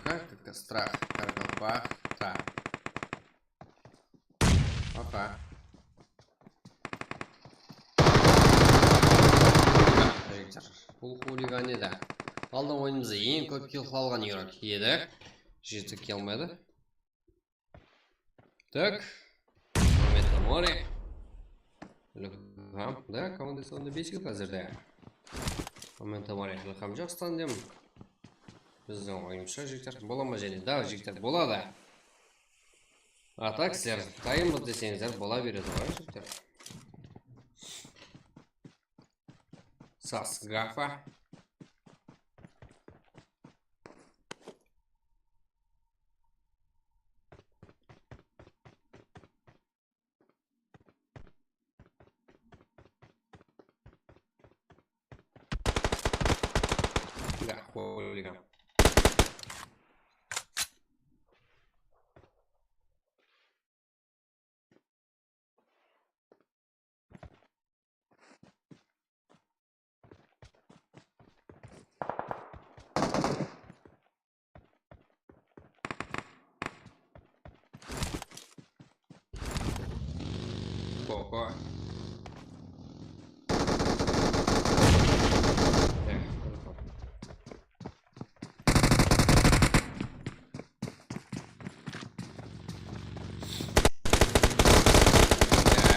Как, как страх, как опа. Так. Aha. Jigitler, bul xuligan edi. Aldın oyınımızda eń kóp kill alǵan igrok edi. Jeti kill almadı. Tak. Mamet Amori. Ilham. Da, komanda sonda bes kill házirde. Mamet Amori, Ilham jaqsı tandem. Bizdiń oyımızsha, jigitler. Bola ma jáne? Da, jigitler, boladı. A tak sizler tayınbız deseńizler, bola beredi ǵoy, jigitler. Sas, Gafa. Ya, xuligan. Koko. Eh,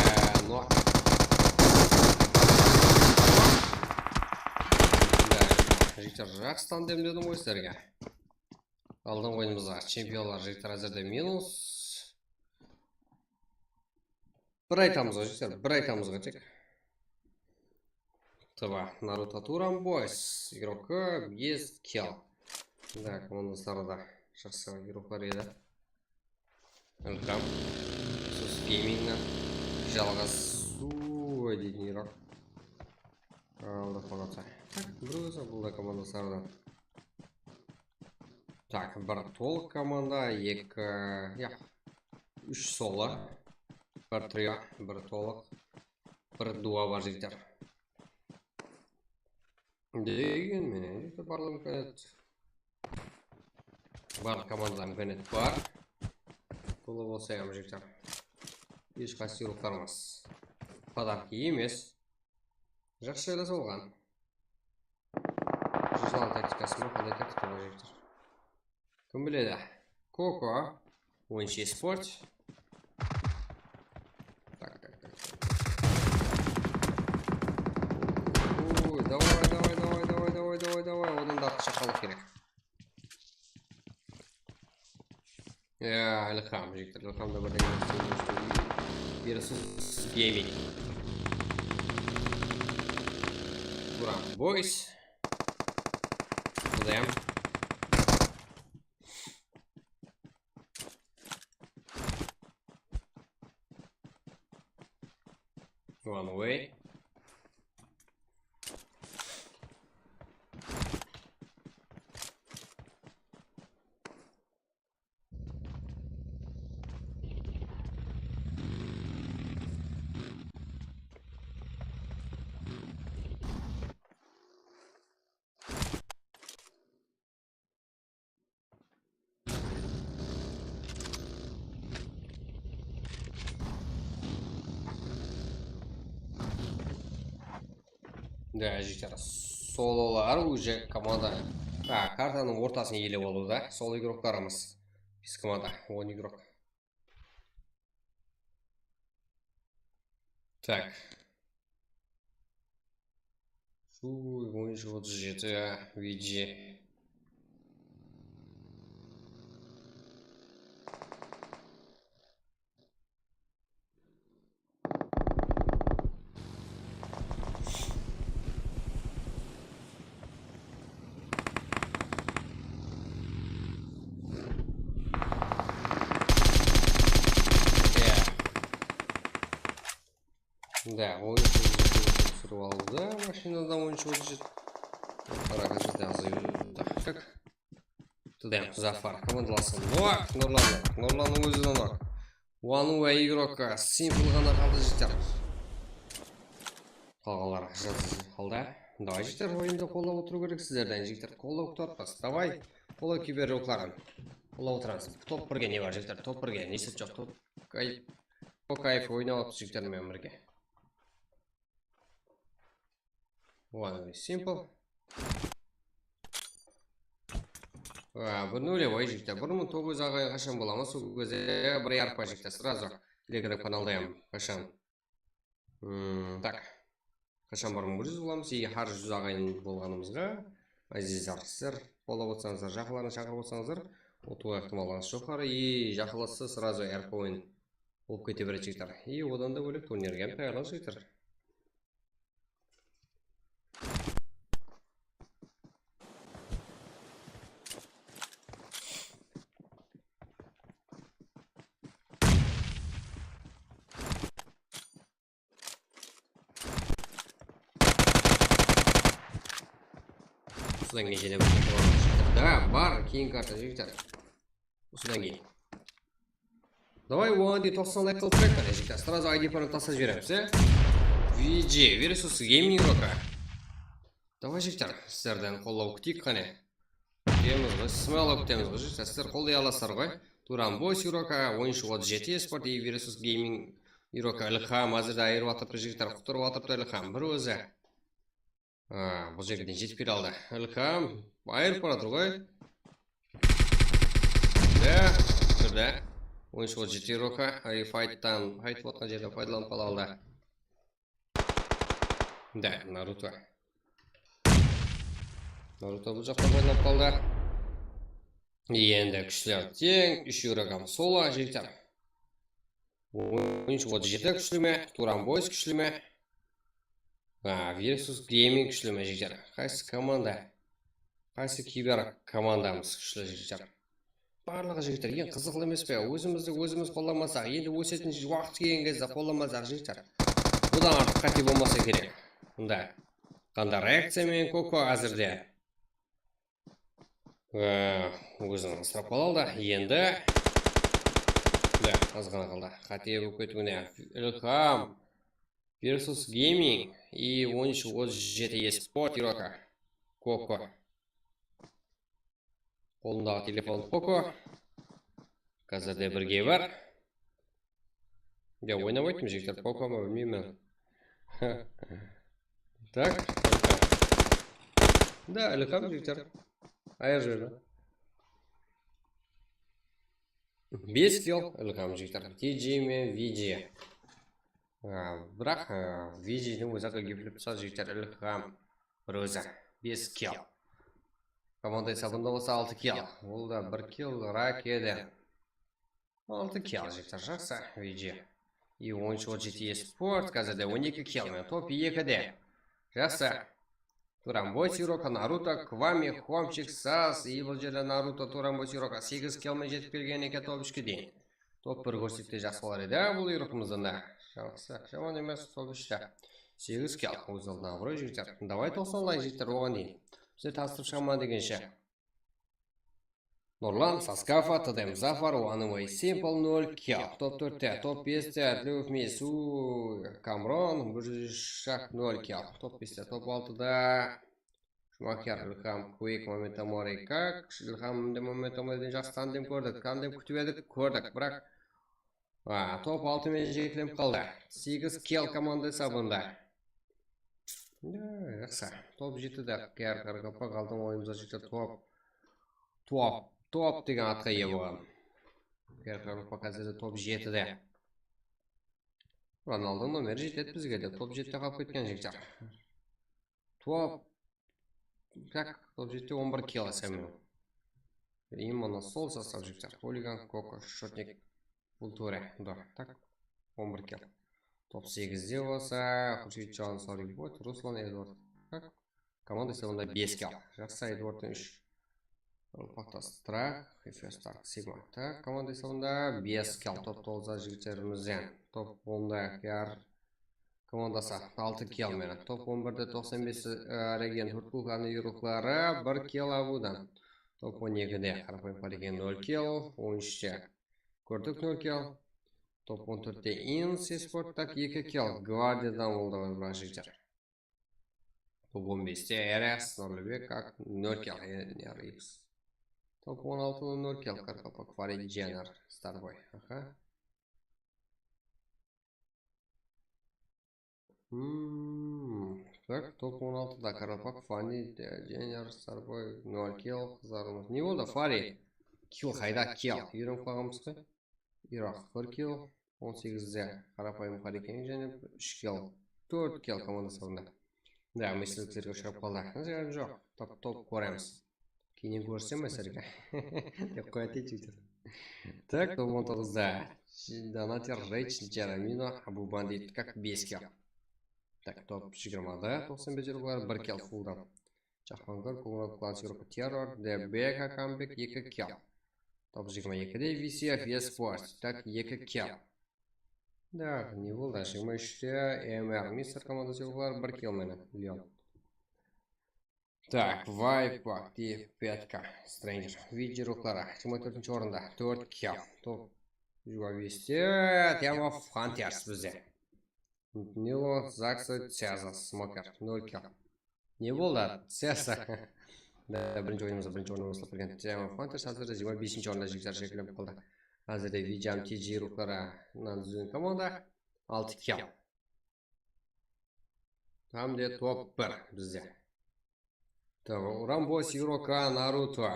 Ya, no. Ya, jigitler, jaqsı tandem dedim ǵoy sizlerge. Aldın oyınımızda chempionlar, jigitler, házirde minus. Bir aytamız ǵoy, jigitler, bir aytamız ǵoy tek. Taba, Naruto Turan Boys, игрока без kill. Da, komandasları da jaqsı igroklar edi. Ilham, Sus Gamingnen jalǵasıw deytin igrok. Aldı qolata. Tak, bir ózi bul da komandaslardan. Tak, bir tolıq komanda, eki, ya, úsh solo, bir trio, bir tolıq, bir duo bar, jigitler. Degen menen, jigitler, barlıǵı imkaniyat. Barlıq komandada imkaniyat bar. Bul bolsa hám, jigitler, hesh qaysı igroklarımız podarki emes. Jaqsı jaylasa bolǵan. Ruslan taktikası ma, qanday taktika bar, jigitler? Kim biledi? Koko, oyınshı esport. Tak, tak, tak, tak. Oy, davay, davay, davay. Odan da artıqsha xalıq kerek. Ya, Ilham, jigitler, Ilham da birden Versus Gaming. Turan Boys. Qudayım. One way. Da, jigitler, sololar уже komanda. Ha, kartanıń ortasın iyelep alıwda sol igroklarımız. Biz komanda, on igrok. Tak. Şu oyunshı otız jeti, V G. Da, oyunshı otız jeti sürip aldı. Mashinadan oyunshı otız jeti. Qara, házir de azayıp atır. Tak. Tudayam Zafar komandalası. Nok, Nurlan, Nurlanıń ózi de nok. One way igrok, Simple ǵana qaldı, jigitler. Qalǵanları jazı halda. Davay, jigitler, oyındı qollap otırıw kerek sizlerden, jigitler. Qollap kútip atırmız. Davay, qollap kiber jokların. Qollap otıramız. Top birge ne bar, jigitler? Top birge ne set joq? Top kayf. Top kayf oynap atırmız jigitler menen birge. One way simple. Aa, bir nol, jigitler. Bir mıń toǵız júz aǵayın qashan bolamız? Sol gezde bir arpa, jigitler, srazu. Telegram kanalda hám qashan. Hmm, tak. Qashan bir mıń bir júz bolamız? I hár júz aǵayın bolǵanımızǵa, ázizler, sizler qollap otsańızlar, jaqınlardı shaqırıp otsańızlar, utıwǵa ıqtımallıǵıńız joqarı. I jaqınlassa srazu arpa oyın bolıp kete beredi, jigitler. I odan da bólek turnirge hám tayarlań, jigitler. Usıdan keyin jáne bir karta bar, jigitler. Da, bar, keyin karta, jigitler. Usıdan keyin. Davay, oǵan deyin toqsan layk qılıp qoyayıq, qáne, jigitler. Srazu I D parın taslap jiberemiz, e? V G, Versus Gaming roka. Davay, jigitler, sizlerden qollaw kúteyik, qáne. Kútemiz ǵoy, smelo kútemiz ǵoy, jigitler. Sizler qollay alasızlar ǵoy. Turan Boys roka, oyınshı otız jeti esport, i Versus Gaming roka, Ilham, házirde ayırıp atırıptı, jigitler, qutırıp atırıptı Ilham, bir ózi. A, bul jerge deyin jetip kele aldı. Ilham ayırıp baratır ǵoy. Da, túsirdi. Oyınshı otız jeti roka, ay, fayttan, fayt bolatqan jerden paydalanıp qala aldı. Da, Naruto. Naruto bul jaqtan paydalanıp qaldı. Endi kúshler teń, úsh roka solo, jigitler. Oyınshı otız jeti kúshli me, Turan Boys kúshli me? A, Versus Gaming kúshli me, jigitler? Qaysı komanda? Qaysı kiber komandamız kúshli, jigitler? Barlıǵı, jigitler, eń qızıqlı emes pe? Ózimizdi ózimiz qollamasaq, endi ósetin waqıt kelgen gezde qollamasaq, jigitler, budan artıq qáte bolmasa kerek. Mında qanday reakciya menen Koko házirde. Ee, ózin ısırıp qalalı da, endi. Mine, azǵana qaldı. Qáte bolıp ketiwine. Ilham versus Gaming i on úsh otız jeti esport, Iroka. Koko. Qolındaǵı telefon Poco. Házirde birge bar. Ya, oynap ayttım, jigitler, Poco ma, bilmeymen. Tak. Da, Ilham, jigitler. Ayır júrdi. Bes kill, Ilham, jigitler. T J men V J. A, biraq, a, V J-diń ózi-aq geplep tursa, jigitler, Ilham bir ózi. Bes kill. Komanda esabında bolsa altı kill. Ol da bir kill rak edi. Altı kill, jigitler, jaqsı, V J. I on úsh otız jeti esport, házirde on eki kill menen top ekide. Jaqsı. Turan Boys, Iroka, Naruto, Kvami, Homchik, Sas, i bul jerde Naruto, Turan Boys, Iroka segiz kill menen jetip kelgen eken top úshke deyin. Top bir kórsetse jaqsı bolar edi, bul Irokamızdan da. Jaqsı, jaman emes, top úshte. Segiz kill, óz aldına abıroy, jigitler. Davay, toqsan layk, jigitler, oǵan deyin. Bizler tastırıp shama degenshe. Nurlan, Saskafa, T D M Zafar, One Way Simple, nol kill. Top tórtte, top beste, Tluf Misu, Kamron, Burjak, nol kill. Top beste, top altıda Shumaker, Ilham, Quick, Momento Mori, Kak, Ilham, Momento Moridan jaqsı tandem kórdik, tandem kútip edik, kórdik, biraq A, top altı menen jeklenip qaldı. Segiz kill komanda esabında. Ya, jaqsı. Top jetide K R Qaraqalpaq aldın oyınımızda jigitler top. Top, top degen atqa iye bolǵan. K R Qaraqalpaq házirde top jetide. Ronaldo nomeri jetedi bizge de. Top jetide qalıp ketken jigitler. Top. Tak, top jetide on bir kill esem. Именно sol sastav jigitler. Xuligan, Koko, Shotnik, Vulture. Da, tak, on bir kill. Top segizde bolsa Xurshidjon, Soribot, Ruslan, Edward. Tak, komanda esabında bes kill. Jaqsı, Edwardtan úsh. Paxta Strak, Efes Stark, Sigma. Tak, komanda esabında bes kill. Top toǵızda jigitlerimizden. Top onda K R komandası altı kill menen. Top on birde toqsan bes, e, Regen Turtulkanı yurıqları, bir kill Abudan. Top on ekide Qarapayım Qáreken nol kill, on úshte Kórdik nol kill. Top on tórtte Ins Esporttak eki kill, Gvardiyadan boldı ǵoy, biraq jigitler. Top on beste Eras Nurlibek ak nol kill, e, R X. Top on altıda nol kill, Qaraqalpaq Farid Jenar Starboy. Aha. Hmm, tak, top on altıda Qaraqalpaq, Fani, Jenar, Starboy, nol kill, qızarımız. Ne boldı, Fari? Kill qayda, kill? Úyrenip qalǵanbız ǵoy. Iroq, bir kill, on segizde Qarapayım Qáreken jáne úsh kill, tórt kill komanda esabında. Da, ádaletsizliklerge ushırap qaldı. Zıyan joq, top, top kóremiz. Keyin kórsem sizlerge dep qoyatın edi. Tak, top on toǵızda Donater, Reych, Jaramino, Abu Bandit, kak bes kill. Tak, top jigirmada toqsan bes yurıqlar, bir kill fulldan. Jahangir, Kulnat, Klan, Terror, Debeka, Kambek, eki kill. Top jigirma ekide V C F Esports, tak, eki kill. Da, ne boldı? Jigirma úshte M R Mister komandası yurıqlar, bir kill menen, Leon. Tak, Vibe, Aktiv, Petka, Stranger, Vici ruqları, jigirma tórtinshi orında, tórt kill. Top jigirma beste Team of Hunters bizde. Nilo, Zaksa, Tyaza, Smoker, nol kill. Ne boldı? Tyaza. Da, birinshi oyınımızda birinshi orınnan baslap kirgen Team of Hunters házirde jigirma besinshi orında jigitler jeklenip qaldı. Házirde Vijam, T J ruqları, Nanzun komanda, altı kill. Hám de top bir bizde. Tamam, Rambo, Siroka, Naruto.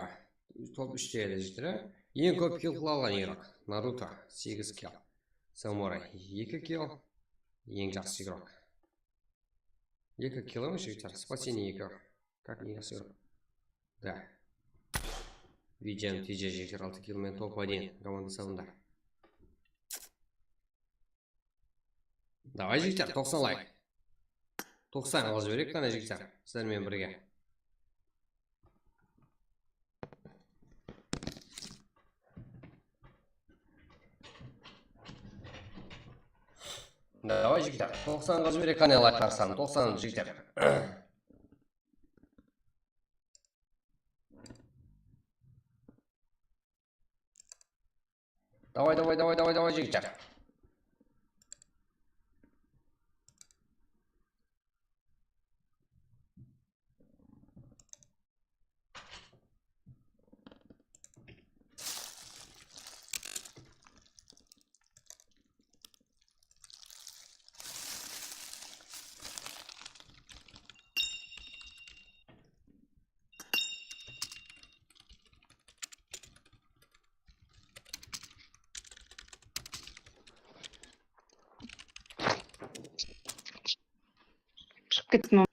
Top úshte ele jigitler. Eń kóp kill qıla alǵan Iroq. Naruto, segiz kill. Samuray, eki kill. Eń jaqsı Iroq. Eki kill emes jigitler. Спасение eki. Как eń jaqsı Iroq. Da. Vijam, T J jigitler altı kill menen top один komanda esabında. Davay, jigitler, toqsan layk. Toqsan qılıp jibereyik, qáne, jigitler, sizler menen birge. Davay, jigitler, toqsan qılıp jibereyik, qáne, layk qarsan, toqsan, jigitler. Davay, davay, davay, davay, davay, jigitler. Shıǵıp kettim.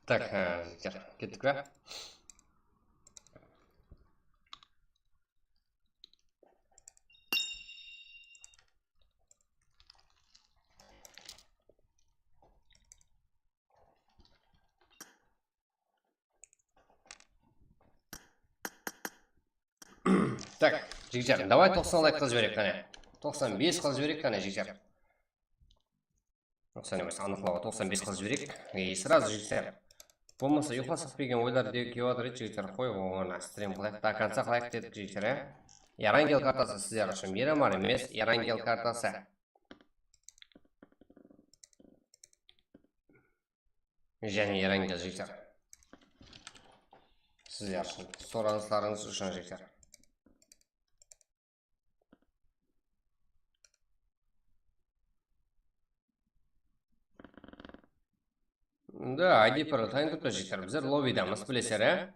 Tak, ha, kettik be? Tak, jigitler, davay toqsan layk qılıp jibereyik, qáne. Toqsan bes qılıp jibereyik, qáne, jigitler. Toqsan emes, anıqlawǵa toqsan bes qılıp jibereyik. E, сразу, jigitler. Bolmasa, uyqılasaq pa eken oylar de kiyip atır edi, jigitler. Qoy, onı strim qılayıq, до конца qılayıq dedik, jigitler, e. Erangel kartası sizler ushın. Miramar emes, Erangel kartası. Jáne Erangel, jigitler. Sizler ushın, soraǵanlarıńız ushın, jigitler. Da, I D P tayın turıptı, jigitler. Bizler lobbidamız, bilesizler, e?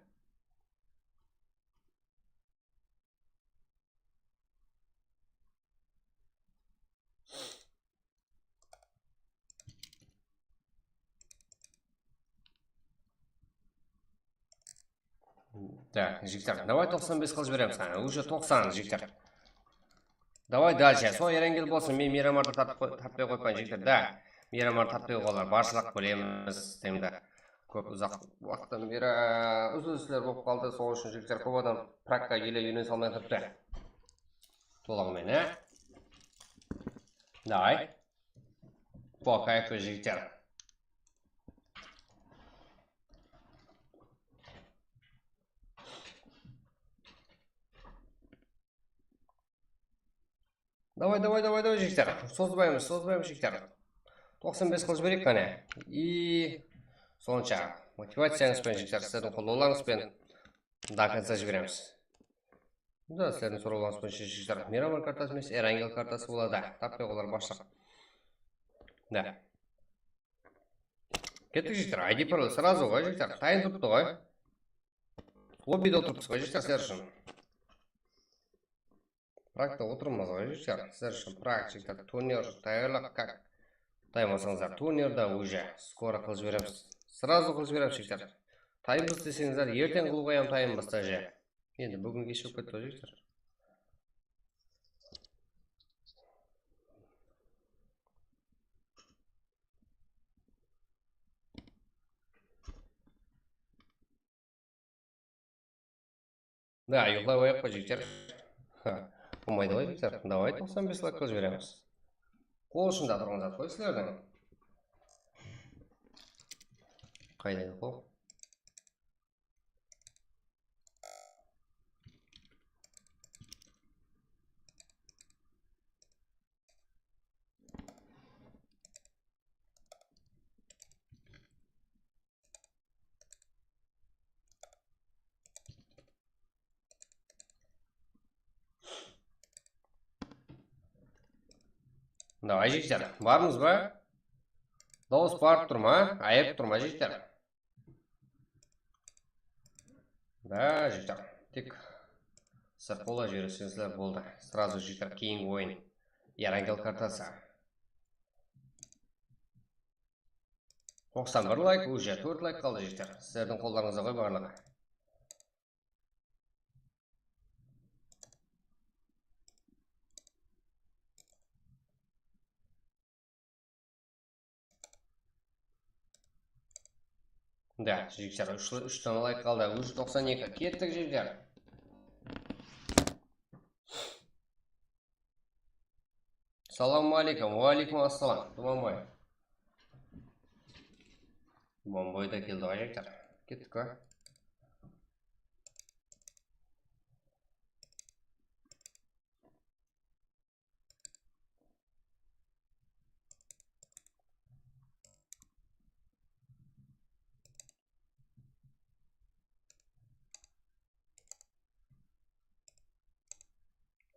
Tak, jigitler, davay toqsan bes qılıp jiberemiz, qáne, уже toqsan, jigitler. Davay, дальше. Sol Erangel bolsın, men Miramardı tartıp qoy-, tartpay qoypayın, jigitler, da. Miramardı tartpay qoylar, barshılıq bilemiz, demdi. Kóp uzaq waqıttan beri, e, úzilisler bolıp qaldı, sol ushın, jigitler, kóp adam prakka ele úyrenip salmay turıptı. Tolıǵımen, e? Davay. По кайфу, jigitler. Davay, davay, davay, davay, jigitler. Sozbaymız, sozbaymız, jigitler. Toqsan bes qılıp jibereyik, qáne. I sonsha motivaciyańız benen, jigitler, sizlerdiń qollawlarıńız benen до конца jiberemiz. Da, sizlerdiń sorawlarıńız boyınsha, jigitler, Miramar kartası emes, Erangel kartası boladı. Tappay qoyılar, bashlıq. Da. Kettik, jigitler. I D Pro srazu ǵoy, jigitler. Tayın turıptı ǵoy. Lobbide otırıpsız ǵoy, jigitler, sizler ushın. Prakta otırmaz ǵoy, jigitler. Sizler ushın prak, jigitler, turnir tayarlıq, kak. Tayın bolsańızlar, turnirda уже skoro qılıp jiberemiz. Srazu qılıp jiberemiz, jigitler. Tayınbız deseńizler, erteń qılıwǵa hám tayınbız, даже. Endi búgin kesh bolıp ketti ǵoy, jigitler. Da, uyıqlap qoyayıq pa, jigitler? Bolmaydı ǵoy, jigitler. Davay, toqsan bes layk qılıp jiberemiz. Qol ushında turǵan zat ǵoy sizlerdiń. Qayda edi qol? Davay, jigitler, barmız ba? Dawıs barıp tur ma? Ayırıp tur ma, jigitler? Da, jigitler, tek sırtqola jibersizler boldı. Srazu, jigitler, keyingi oyın. Erangel kartası. Toqsan bir layk, уже tórt layk qaldı, jigitler. Sizlerdiń qollarıńızda ǵoy barlıǵı. Da, jigitler, úsh, úsh dana layk qaldı. Úsh toqsan eki. Kettik, jigitler. Assalamu aleykum. Wa aleykum assalam. Tumanboy. Tumanboy da keldi ǵoy, jigitler. Kettik pa?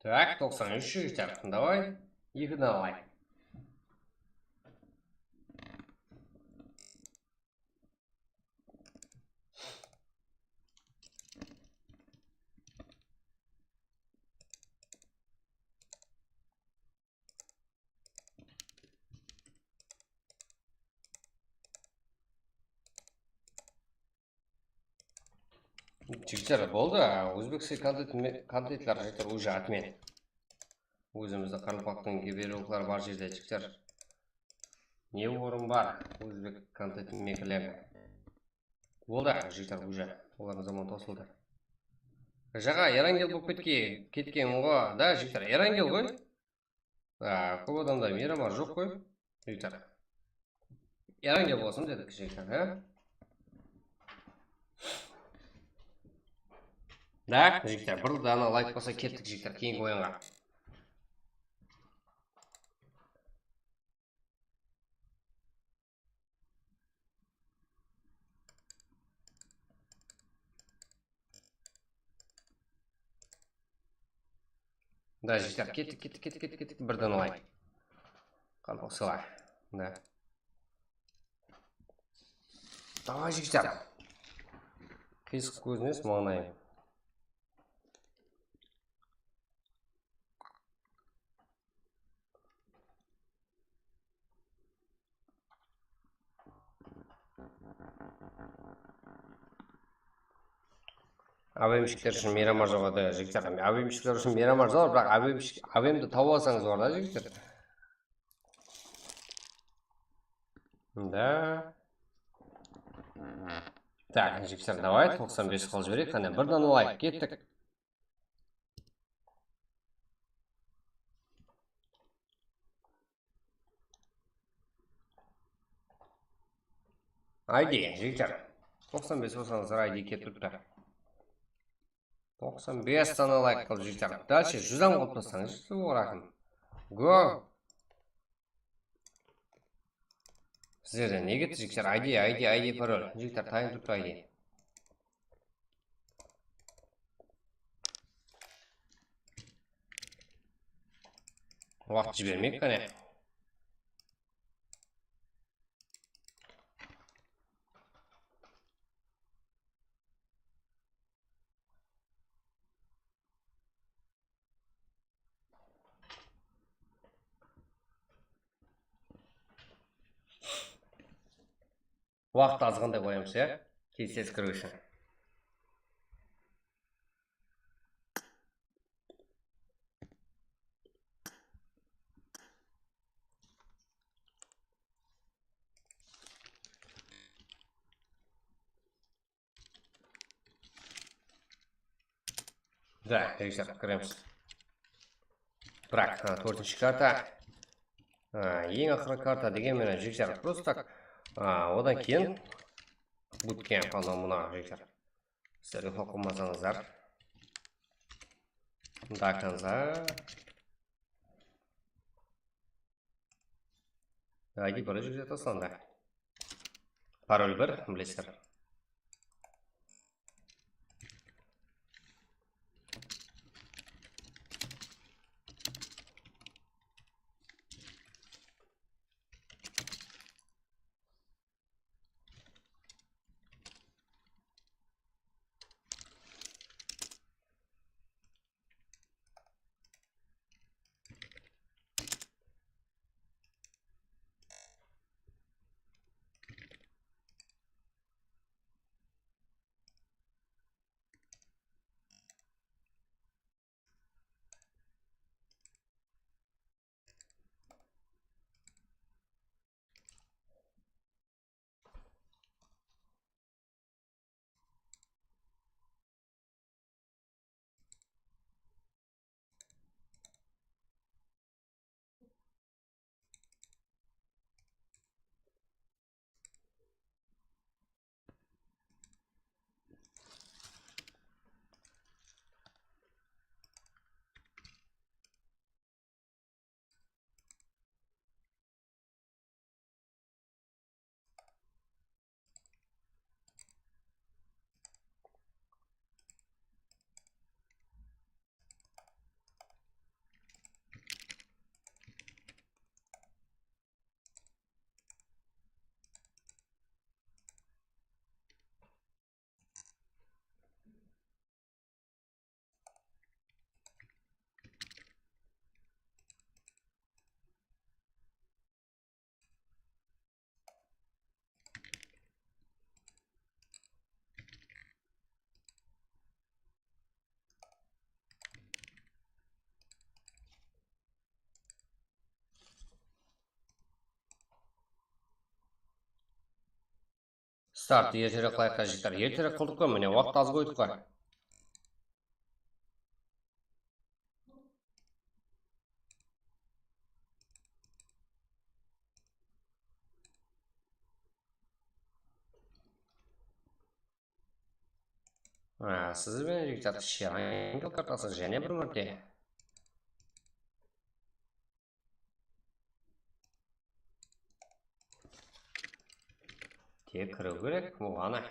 Так, toqsan úsh, jigitler, davay, eki dana layk. Jigitler, boldı, ózbekshe kontent, kontentler, jigitler, уже отмен. Ózimizdiń qaraqalpaqtıń gibirlıqları bar jerde, jigitler. Ne orın bar ózbek kontent mekerlerine? Boldı, jigitler, уже olardıń zamanı tosıldı. Jaǵa Erangel bolıp ketke-, ketken ǵo, da, jigitler, Erangel ǵoy. A, kóp adamda Miramar joq ǵoy, jigitler. Erangel bolsın dedik, jigitler, he? Da, jigitler, bir dana layk bolsa kettik, jigitler, keyingi oyınǵa. Da, jigitler, kettik, kettik, kettik, kettik, kettik, birden alayıq. Qaraqalpaqshalar. Da. Davay, jigitler. Qıyısqı kóziniz, mańlayım. Abemshikler ushın Miramar joq edi, jigitler. Abemshikler ushın Miramar zor, biraq abemshik, abemdi tawıp alsańız bor da, jigitler. Da. Tak, jigitler, davay, toqsan bes qılıp jibereyik, qáne, birden alayıq, kettik. I D, jigitler. Toqsan bes bolsańızlar, I D kelip turıptı. Toqsan bes dana layk qılıp, jigitler. Dalshe júz dam qılıp taslańız, jigitler, oǵan aqın. Go! Sizlerde ne ketti, jigitler? I D, I D, I D, parol. Jigitler, tayın turıptı I D. Waqıt jibermeyik, qáne. Waqıt azǵan dep oylaymız, ya? Kelissiz kiriw ushın. Da, jigitler, kiremiz. Biraq, ha, tórtinshi karta. Ha, eń aqırǵı karta degen menen, jigitler, prosto tak. Ha, odan keyin bootcamp, anaw mına, jigitler. Sizler uxlap qalmasańızlar. До конца. Aydı bir jigit taslandı. Parol bir, bilesizler. Start erterek qılayıq, jigitler. Erterek qıldıq ǵoy, mine, waqıt az qoydıq ǵoy. Ha, siz benen jigitler, Triangle kartası jáne bir márte. Tek kiriw kerek, bolǵanı.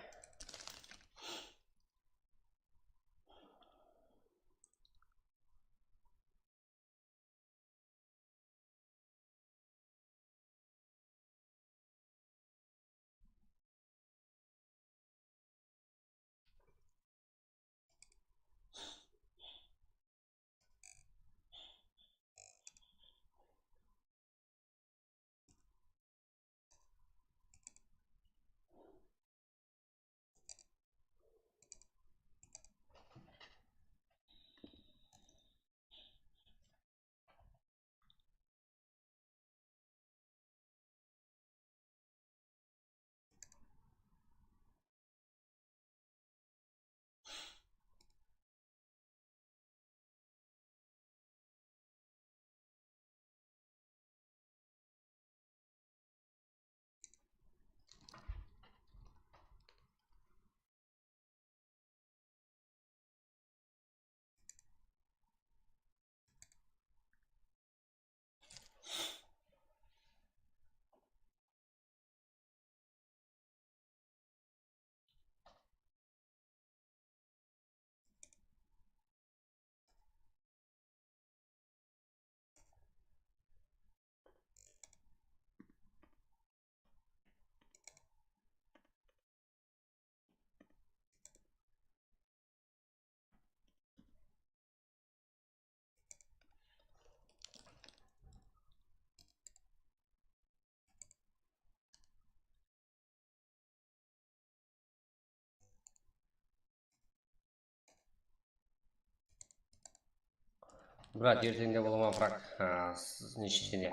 Brat, erteńde bola ma, brat? Ha, siz neshe ne?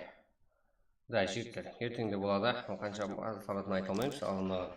Da, jigitler, erteńde boladı. Qansha salatın ayta almaymız, alınmaǵan.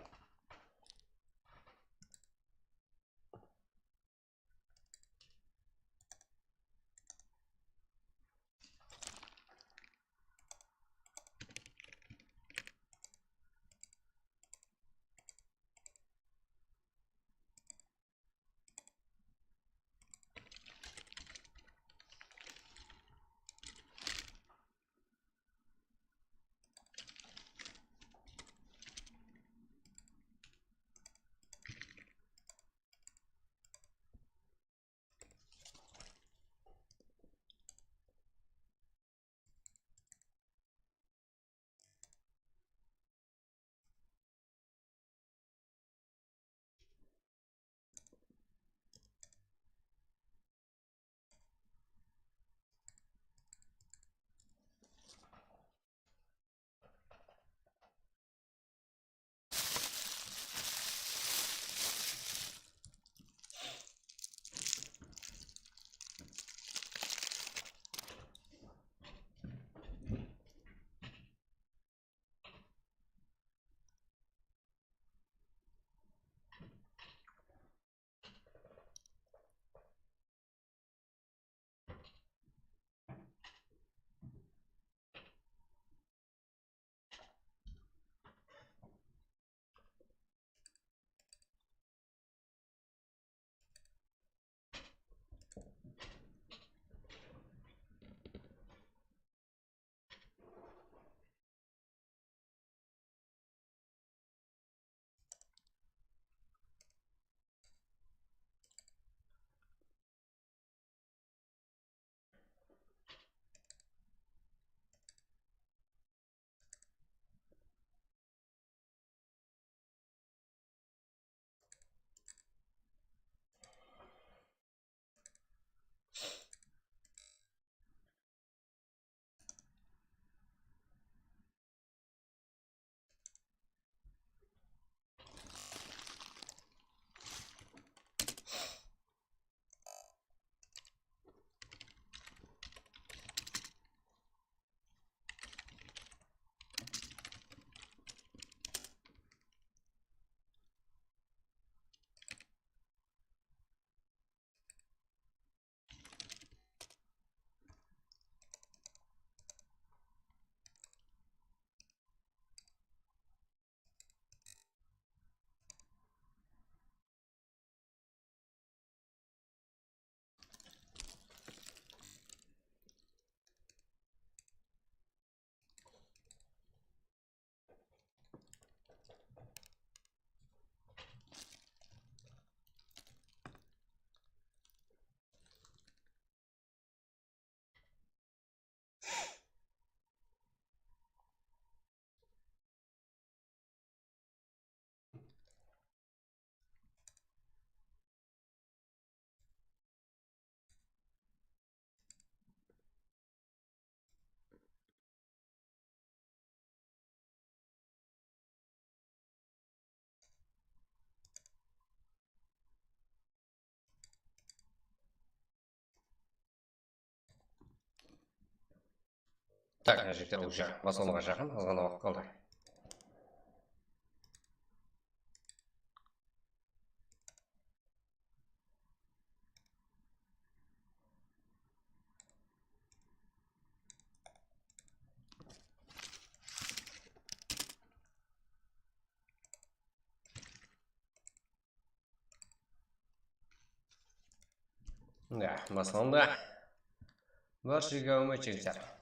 Tak, mına jigitler, уже baslamaǵa jaqın, az ǵana waqıt qaldı. Ya, baslandı. Barshege ómir jeńsar.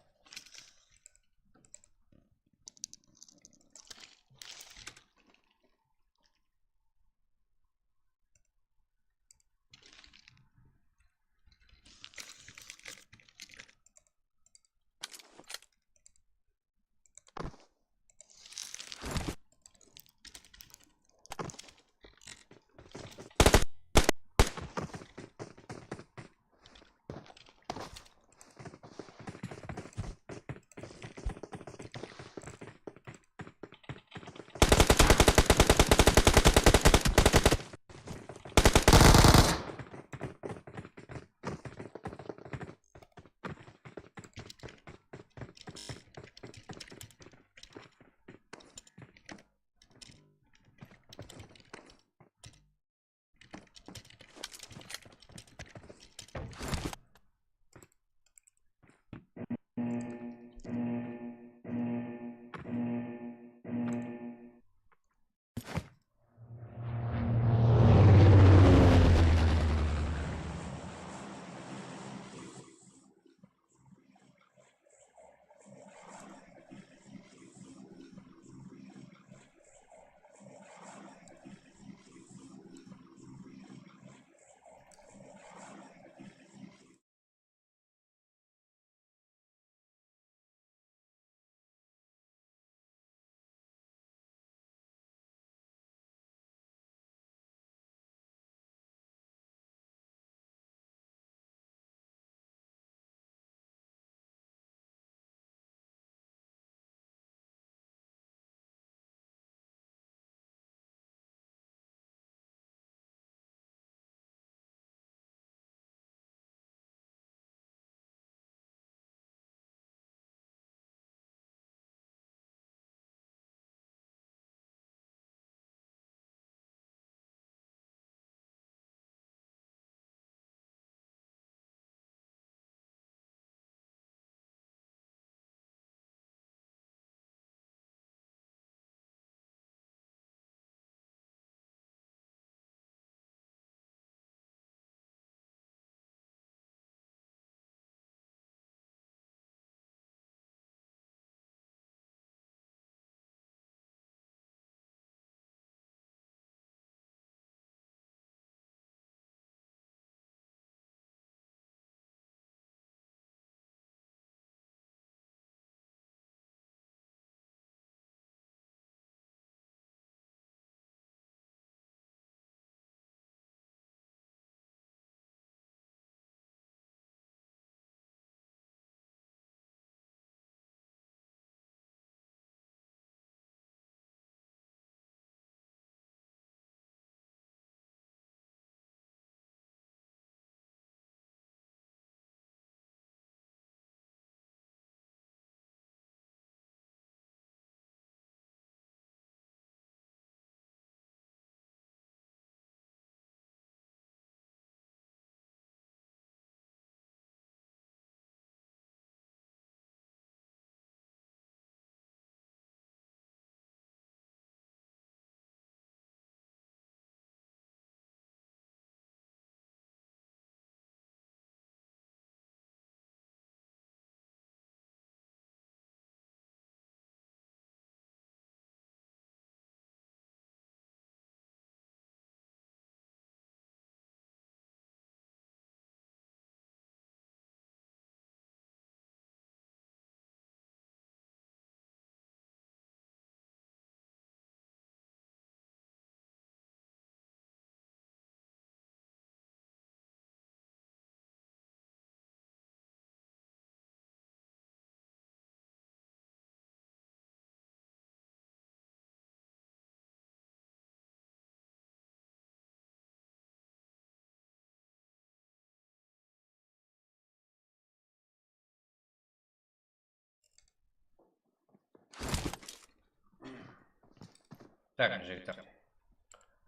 Tak, jigitler.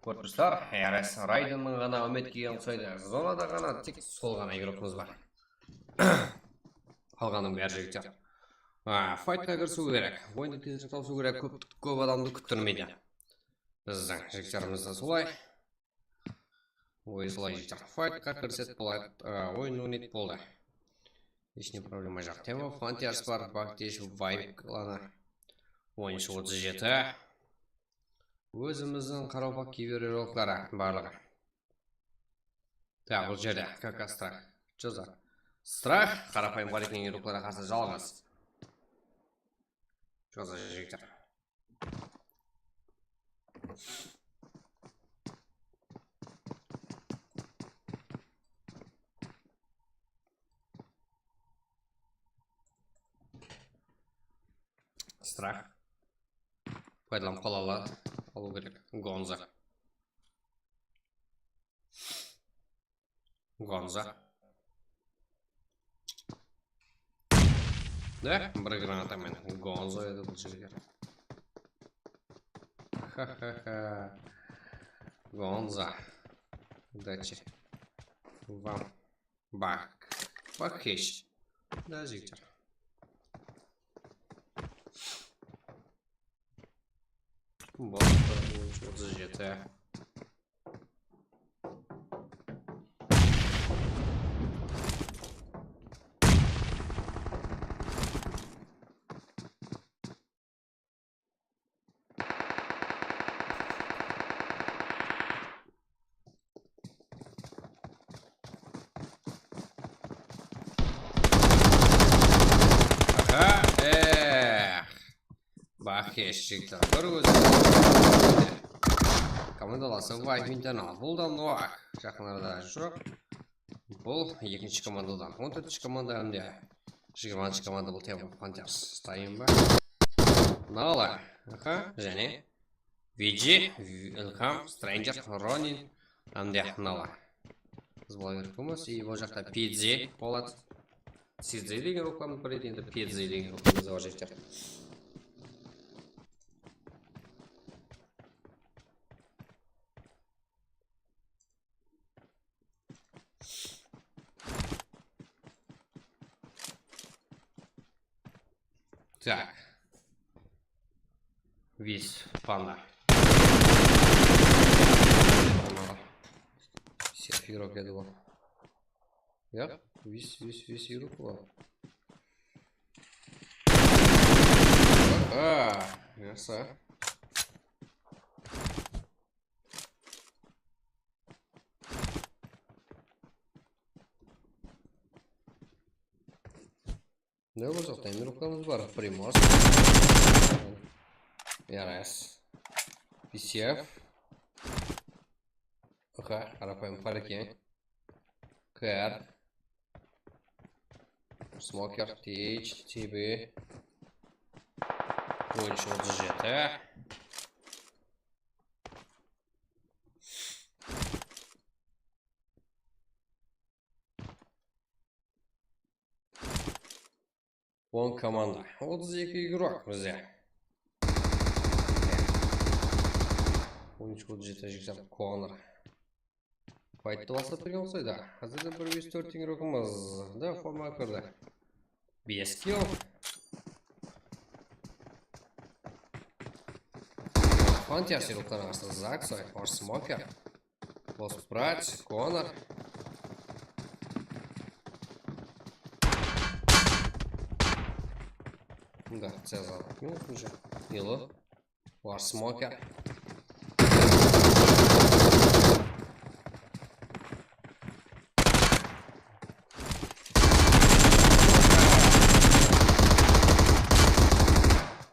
Kórip tursızlar, R S Raidenniń ǵana úmit kelgen uqsaydı. Zonada ǵana tek sol ǵana yurıqımız bar. Qalǵanınıń bári, jigitler, a, faytqa kirisiw kerek. Oyındı tezirek tawısıw kerek, kóp, kóp adamdı kúttirmeydi. Bizdiń jigitlerimiz de solay. Oy, solay, jigitler. Faytqa kirsek boladı. A, oyın on eki boldı. Hesh ne problema joq. Tema Frontiers bar, Baktish, Vibe klanı. Onınshı otız jeti. Ózimizdiń qaraqalpaq kiber yurıqları barlıǵı. Tak, bul jerde K K Strah. Joza. Strah, qarapayım bar eken yurıqlarǵa qarsı jalǵız. Joza, jigitler. Strah. Paydalanıp qala aladı. Alıw kerek. Gonza. Gonza. Da, bir granata menen Gonza edi bul jigitler. Ha, ha, ha. Gonza. Dachi. Vam. Bak. Bak hesh. Da, jigitler. Bak, otız jeti. Aha, eh. Bak, hesh, jigitler, bir ózi. Komandalası White Internal. Bul da Noah. Jaqın arada joq. Bul ekinshi komandadan. On tórtinshi komanda hám de jigirmanshı komanda bul Tema Frontiers. Tayın ba? Nala. Aha, jáne. Viji, Ilham, Stranger, Ronin, hám de Nala. Biz bala berip qoymas, i bul jaqta Pidzi boladı. Sidzi degen ruhlarımız bar edi, endi Pidzi degen ruhlarımız bar, jigitler. Tak. Vis, panda. Panda. Sef yurok edi ol. Yaq, vis, vis, vis yurok ol. Aha, yaqsı. Ne bolsa, tayın ruhlarımız bar. Primos. Yaras. P C F. Aha, qarapayım, Parken. K R. Smoker, T H, T B. Oyunshı otız jeti. On komanda. Otız eki igrok bizde. Oyunshı otız jeti, jigitler, Konor. Fayttı baslap bergen uqsaydı. Házirde bir júz tórt igrokımız da formaǵa kirdi. Bes kill. Frontiers yurıqlarına qarsı Zaksoy, Horse Smoker. Lost Brats, Konor. Да, Цезарь. Минут уже. Нило. Horse Smoker.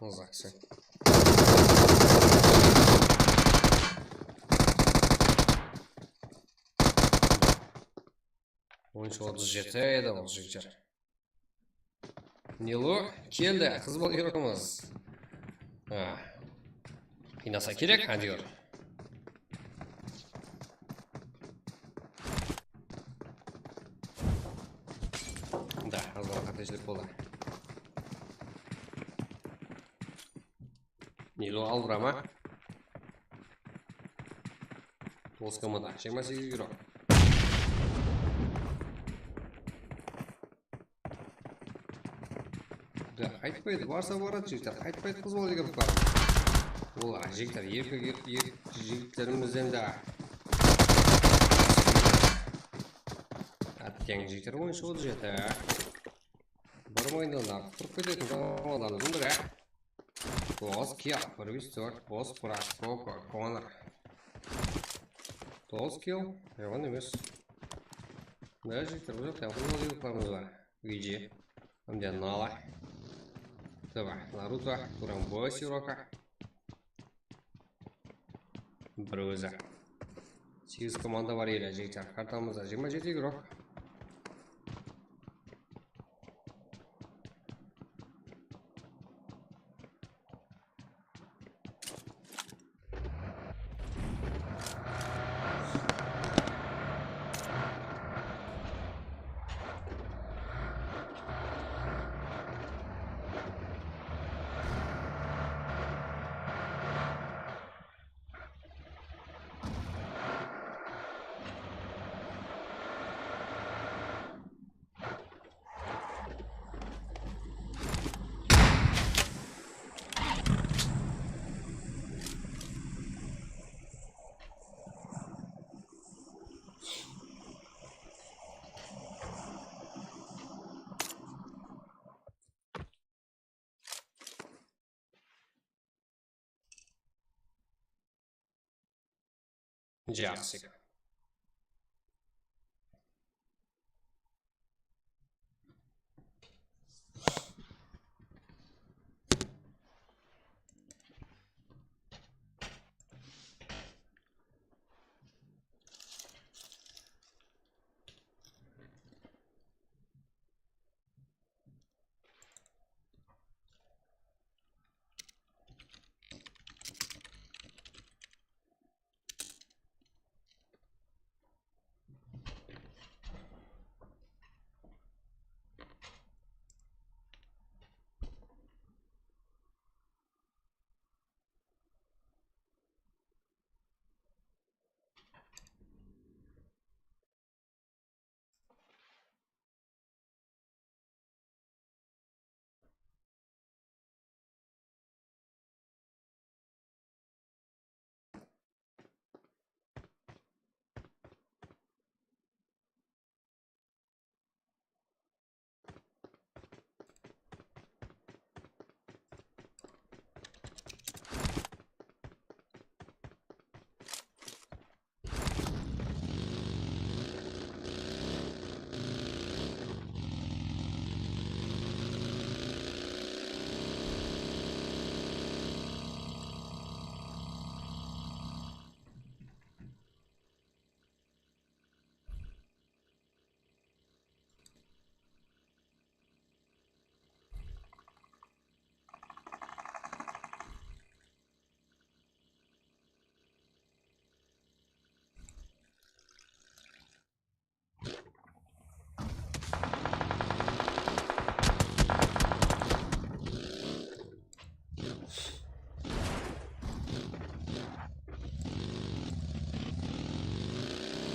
Zaksoy. Onınshı otız jeti edi ol, jigitler. Nilo keldi, qız bala yurıqımız. Ha. Qıynasa kerek, áytewir. Da, azǵana qáteshilik boldı. Nilo al, urama. Bos komanda, jigirma segiz игрок. Da, qaytpaydı, barsa baradı jigitler, qaytpaydı, qız bala degen bar. Olar jigitler, eki, eki, eki jigitlerimizden de. Átteń jigitler, oyın shıǵıp jete. Bir oyınnan da qutırıp ketetin zamanlarımız bar, á. Bos, kill, bir bes tórt, bos, brat, Roko, Konor. Toǵız kill, yaman emes. Mına jigitler, bul jaqta yaqın yıldızlarımız bar. Viji, hám de Nala. Taba, Naruto, Kurambosi, Roka. Bir ózi. Segiz komanda bar ele, jigitler. Kartamızda jigirma jeti игрок. Jaqsı.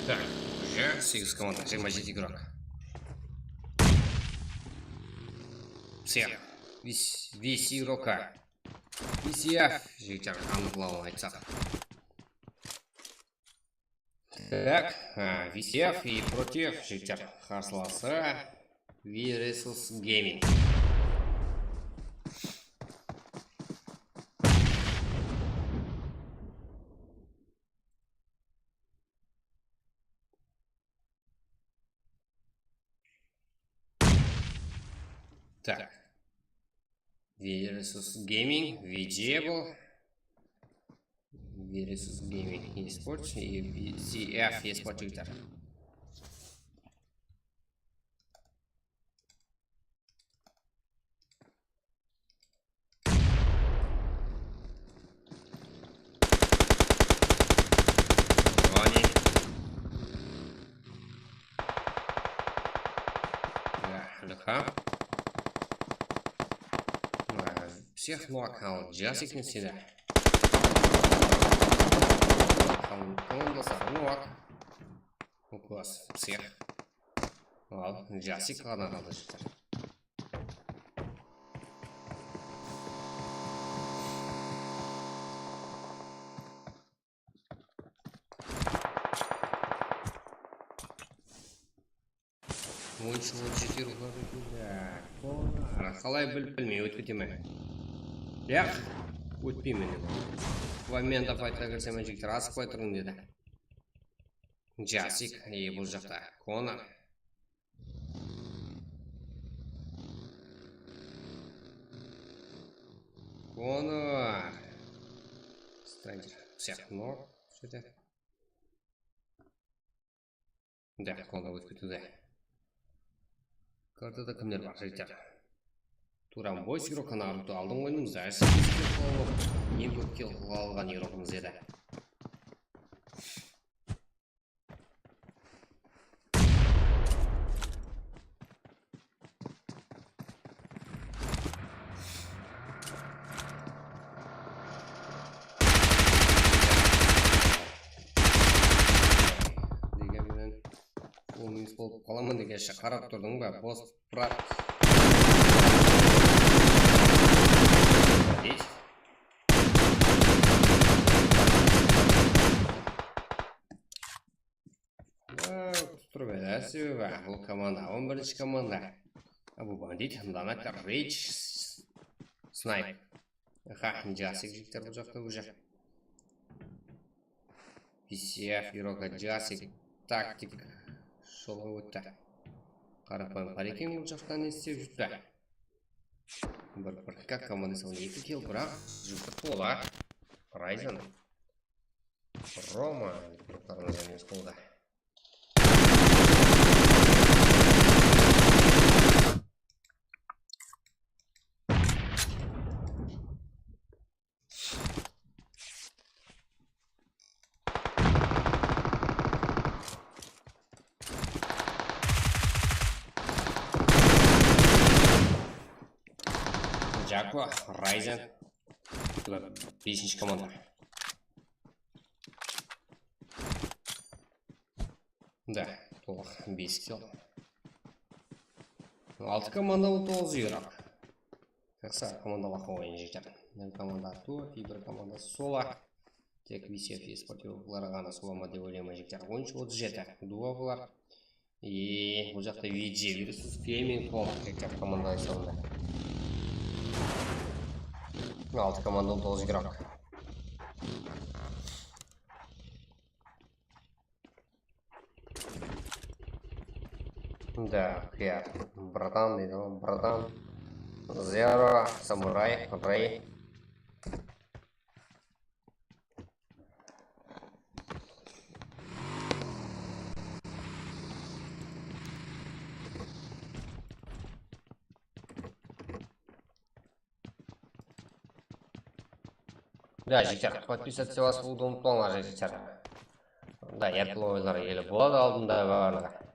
Так, уже segiz komanda, jigirma jeti игрок. Всё, весь, весь игрока. Visyev, jigitler, anıqlawın aytsaq. Так, а, Visyev и против, jigitler, qarsılası Viresus Gaming. Так. Viresus Gaming, Vijebl. Viresus Gaming Esports и V C F Esports jigitler. Vani. Ya, L K. Всех нокаут, Джасик не всегда. Tamamlasar, ну вот. Ukos, psix. Al, Jasik ǵana qaldı, jigitler. Onshı otız jeti ruxlar eken. Qalay bilip bilmey ótip kete me? Yaq, ótpeymen endi. Vay, men de faytqa kirsem, jigitler, asıqpay turıń dedi. Jasik, e, bul jaqta Konor. Konor. Stranger. Всё, no, что-то. Да, Konor ótip ketiwde. Kartada kimler bar, jigitler? Turan Boys, Hiroka Naruto aldın oyınıń zayısı. Eń kóp kill alǵan Hirokamız edi. Degen menen, on minut bolıp qalaman degenshe qarap turdıń ba, bos, brat? Deydi. Tutırıp edi, sebebi bul komanda, on birinshi komanda. Bul bandit, mınadan ayttı, Rage, Snipe. Aha, Jasik jigitler bul jaqta уже. P C F, Hiroka, Jasik, Taktik. Jolǵa ótti. Qaraqpayım qara eken, bul jaqta ne islep júrdi? Bir, bir, kak komandası, on eki kill, biraq júrdi qola. Ryzen. Roma, Roma emes, qolda. Jakko, Ryzen. Besinshi komanda. Da, tolıq bes kill. Altı komanda, on toǵız yıraq. Jaqsı, komanda laqqa oyın jigitler. Bir komanda Artur, bir komanda Sola. Tek V C F esportivlar ǵana Sola ma dep oylayman jigitler. Onınshı otız jeti. Duo bular. E, bul jaqta V J versus Gaming qol. Tek komanda esabında. Altı komanda, on toǵız yıraq. Да, я, братан, deydi ǵoy, братан. Zero, Samuray, Rey. Да, jigitler, подписаться etip alıwdı umıtpańlar, jigitler. Da, erteli oyınlar ele boladı aldında barlıǵı.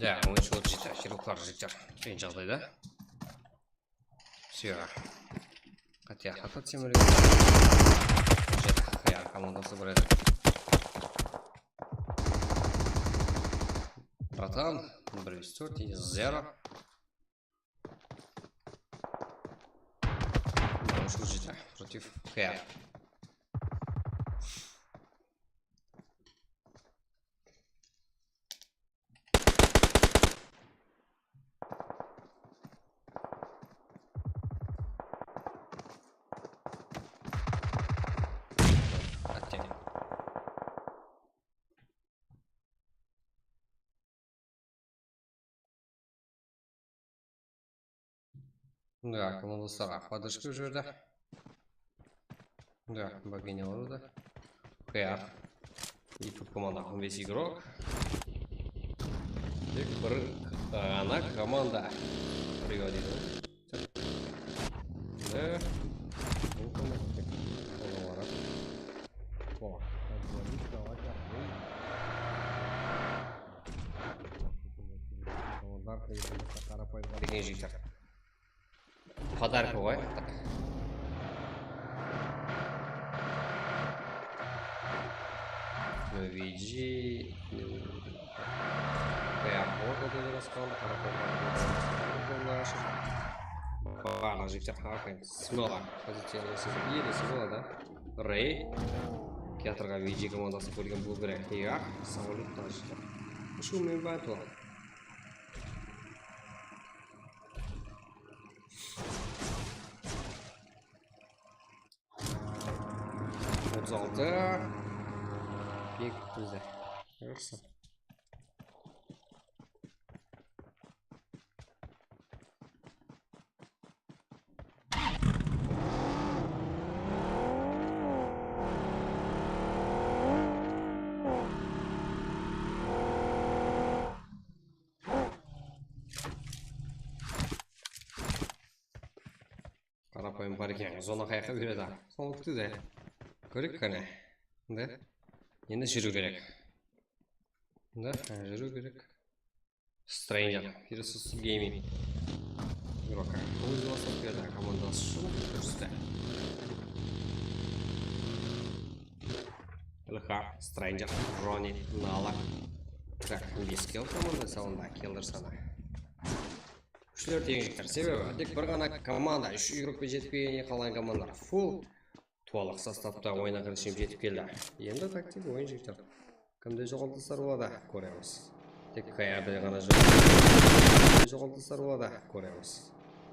Da, oyınshılar jeti, jigitler, jigitler. Qıyın jaǵdayda. Всё. Хотя, хотя, тем более. Jeti, ya, komandası bar edi. Bratан, bir júz tórt, zero. Oyınshılar jeti против K R. Atya. Da, komandaslar поддержка júrdi. Da, boginiyalar da. K R. Eki komanda, on bes игрок. Tek bir, e, ǵana komanda. Приводит. Da, bul komanda tek olar. O, давайте. Komandar, qarapayım, jigitler. Подарка ǵoy. Luigi. Bayaǵı ortada joylасqan, qaraqalpaq. Barlıq jigitler qarapayım. Smela. Pozitsiyanı esingizge iyelese boladı. Rey. Teatrǵa Luigi komandasın kórgen bolıw kerek. Iya, samolyot tashıdı. Ushıw men bánt ol. Otız altı. Pik bizde. Jaqsı. Qarapayım bar eken, zona qayaqqa beredi? Sonlıqtı da. Kóreyik qáne. Da. Endi júriw kerek. Da, júriw kerek. Stranger, Heroes of Gaming. Игрока. Ózi baslap berdi, komandası ushın kúriste. L H, Stranger, Ronnie, Nala. Tak, bes kill komanda salonda, killer sanı. Kúshler teń jigitler. Sebebi tek bir ǵana komanda, úsh игрокпен jetip kelgen, qalǵan komandalar full tuwalıq sostavta oyına kiriship jetip keldi. Endi taktik oyın jigitler. Kimde joǵaltıslar boladı, kóremiz. Tek K R de ǵana joq. Joǵaltıslar boladı, kóremiz.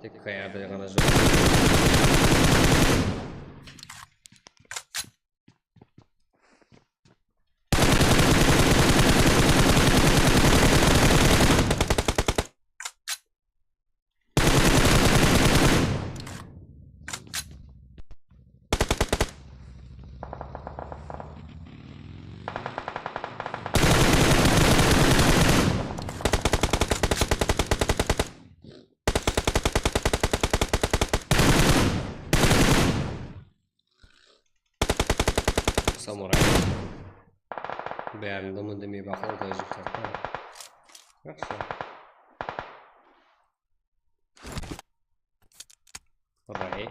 Tek K R de ǵana joq. Samuray. Bárin de mındamay baqlawda jigitler. Jaqsı. Ray.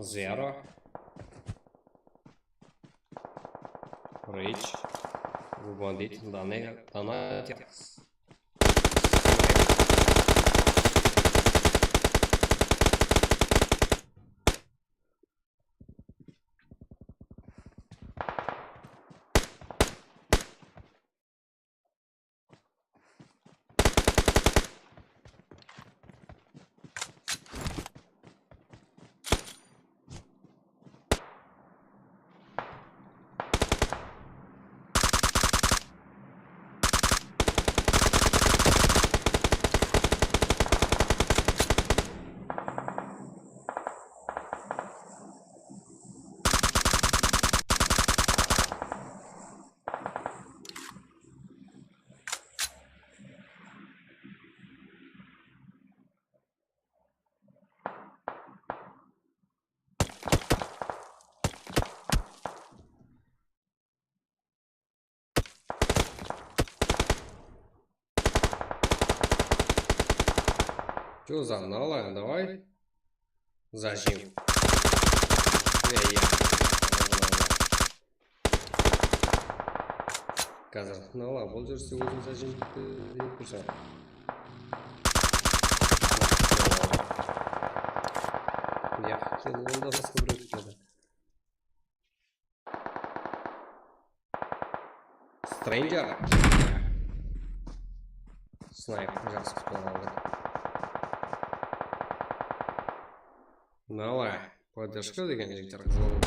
Zero. Rich. Bu bandit. Dana, Dana. Чё за нала, давай. Зажим. Э, я. Házir nala, bul júrse ózin zajim etip tursa. Ya, kel, onda basqa birew keledi. Stranger. Snayper jaqsı kútip aldı. Nala, podderjka degen jigitler qızıp aldı.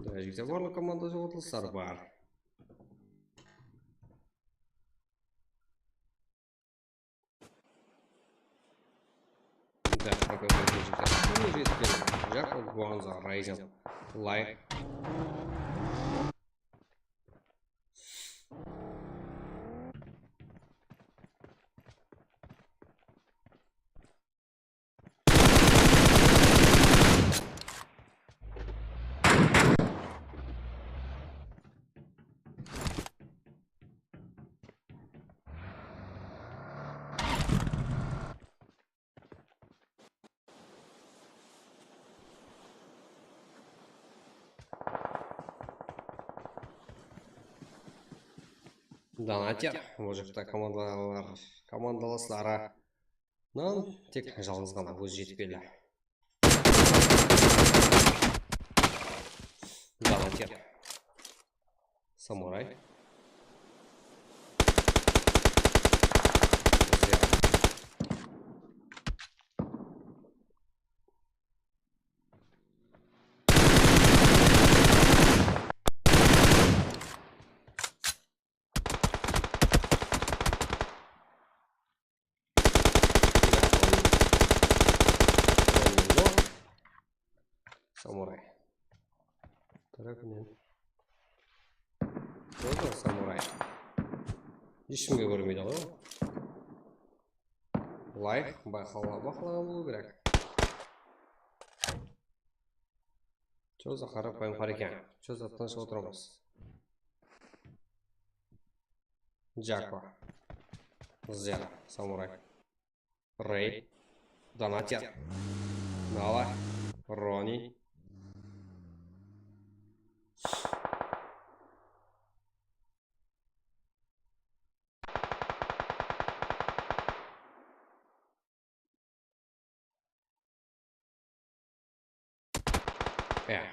Da, jigitler, barlıq komandada joǵaltılıslar bar. Да, такой жигитler. Jaqo Guanza, Ryzen. Лайк. Donater, bul jaqta komandalar, komandalasları. Nan tek jalǵız ǵana ózi jetpeydi. Donater. Samuray. Samuray. Tarafınan. Тоже samuray. Hesh kimge kórmeydi ǵoy. Layıq, bayqalǵan, baqlaǵan bolıw kerek. Choza qarapayım qar eken. Choza tınısh otıramız. Jako. Zero. Samuray. Rey. Donater. Nala. Roni. Ya.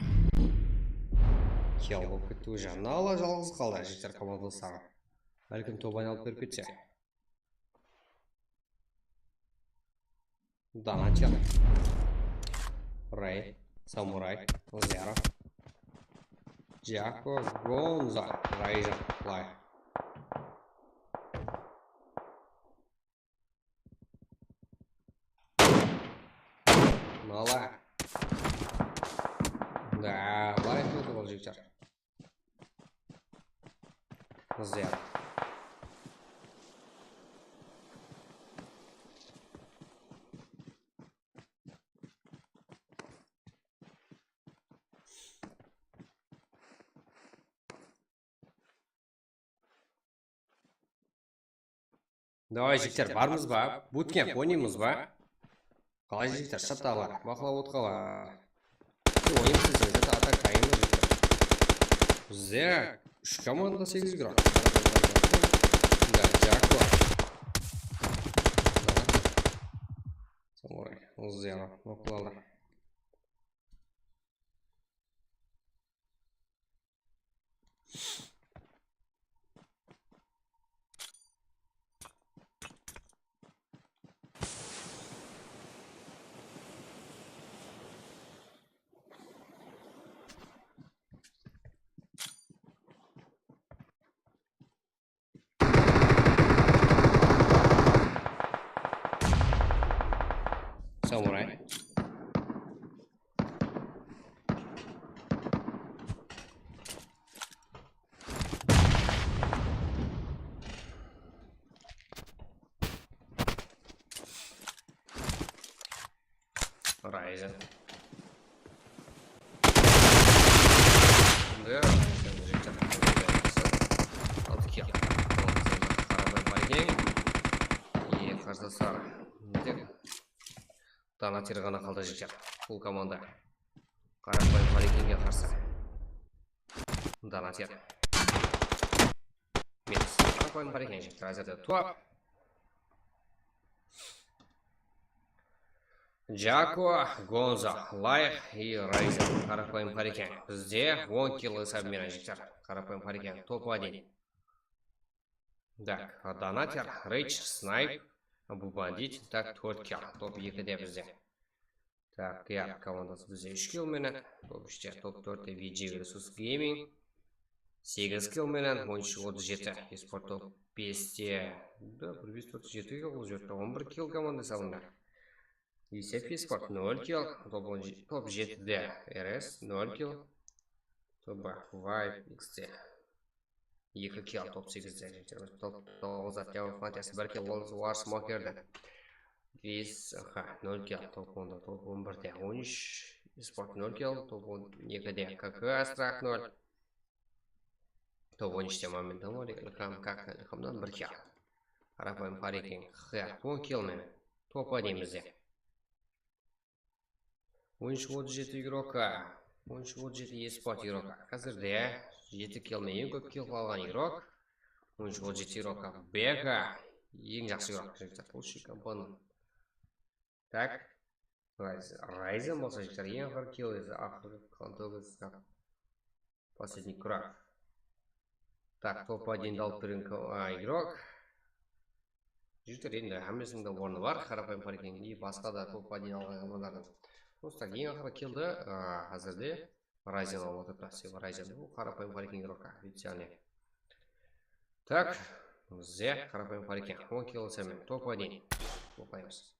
Kill bolıp ketti, уже. Nala jalǵız qaldı, jigitler, komandalısları. Bálkim top aynalıp berip ketse. Donater. Rey. Samuray. Zero. Jako. Gonza. Rayjan. Lay. Nala. Da, layıq edi ol jigitler. Zero. Davay, jigitler, barmız ba? Bootcamp oynaymız ba? Qalay, jigitler, shatalar, baqlap otqanlar. Oynaymız deseń, zata atak tayınlı, jigitler. Bizde úsh komanda, segiz igrok. Da, Jako. Samuray, zero, noqtalar. Samuray. Ryzen. Да, sen jigitler. Qarsı sara. Tek Donater ǵana qaldı, jigitler. Bul komanda Qaraqoyım Harekenge qarsı. Donater. Minus. Qaraqoyım Hareken, jigitler, házirde top. Jako, Gonzo, Layx и Rayzen. Qaraqoyım Hareken. Bizde on kill esabı menen, jigitler. Qaraqoyım Hareken, top один. Tak, Donater, Rich, Snayp, bu Bandit, tak, tórt kill. Top ekide bizde. Tak, Qıyaq komandası bizde úsh kill menen. Top úshte, top tórtte V G versus Gaming. Segiz kill menen, on úsh otız jeti. Esport top beste. Da, bir bes, tórt, jeti kill qılıp júripti. On bir kill komanda esabında. Esep Esport nol kill, top on jeti, top jetide R S nol kill. Top Vibe X T. Eki kill, top segizde, top toǵızda Tevo Fantasi bir kill, World War Smokerde. Biz, aha, nol kill, top onda, top on birde on úsh, Esport nol kill, top on ekide K K Strike nol. Top on úshte Momentum bar, Ilham, Kaka, Ilhamdan bir kill. Qaraqoyım Hareken, Xyar, on kill menen. Top один bizde. On úsh otız jeti igrokka, on úsh otız jeti Esport igrokka. Házirde jeti kill menen eń kóp kill alǵan igrok. On úsh otız jeti igrokka B K eń jaqsı igrok, jigitler. Lучший компанон. Tak. Rayzen, Rayzen bolsa, jigitler, eń aqırǵı kill, aqırǵı qantoǵız. Последний круг. Tak, top один alıp bergen ko-, a, igrok. Jigitler, endi hámmesiniń de ornı bar, Qaraqoyım Harekeniń, e, basqa da top один alǵan komandalardıń. Просто eń aqırǵı killdi, a, házirde Rayzen alıp atırıptı. Seba Rayzen, bul Qaraqoyım Hareken igrokka, официальный. Tak, bizde Qaraqoyım Hareken, on kill esabı menen, top один. Oqıymız.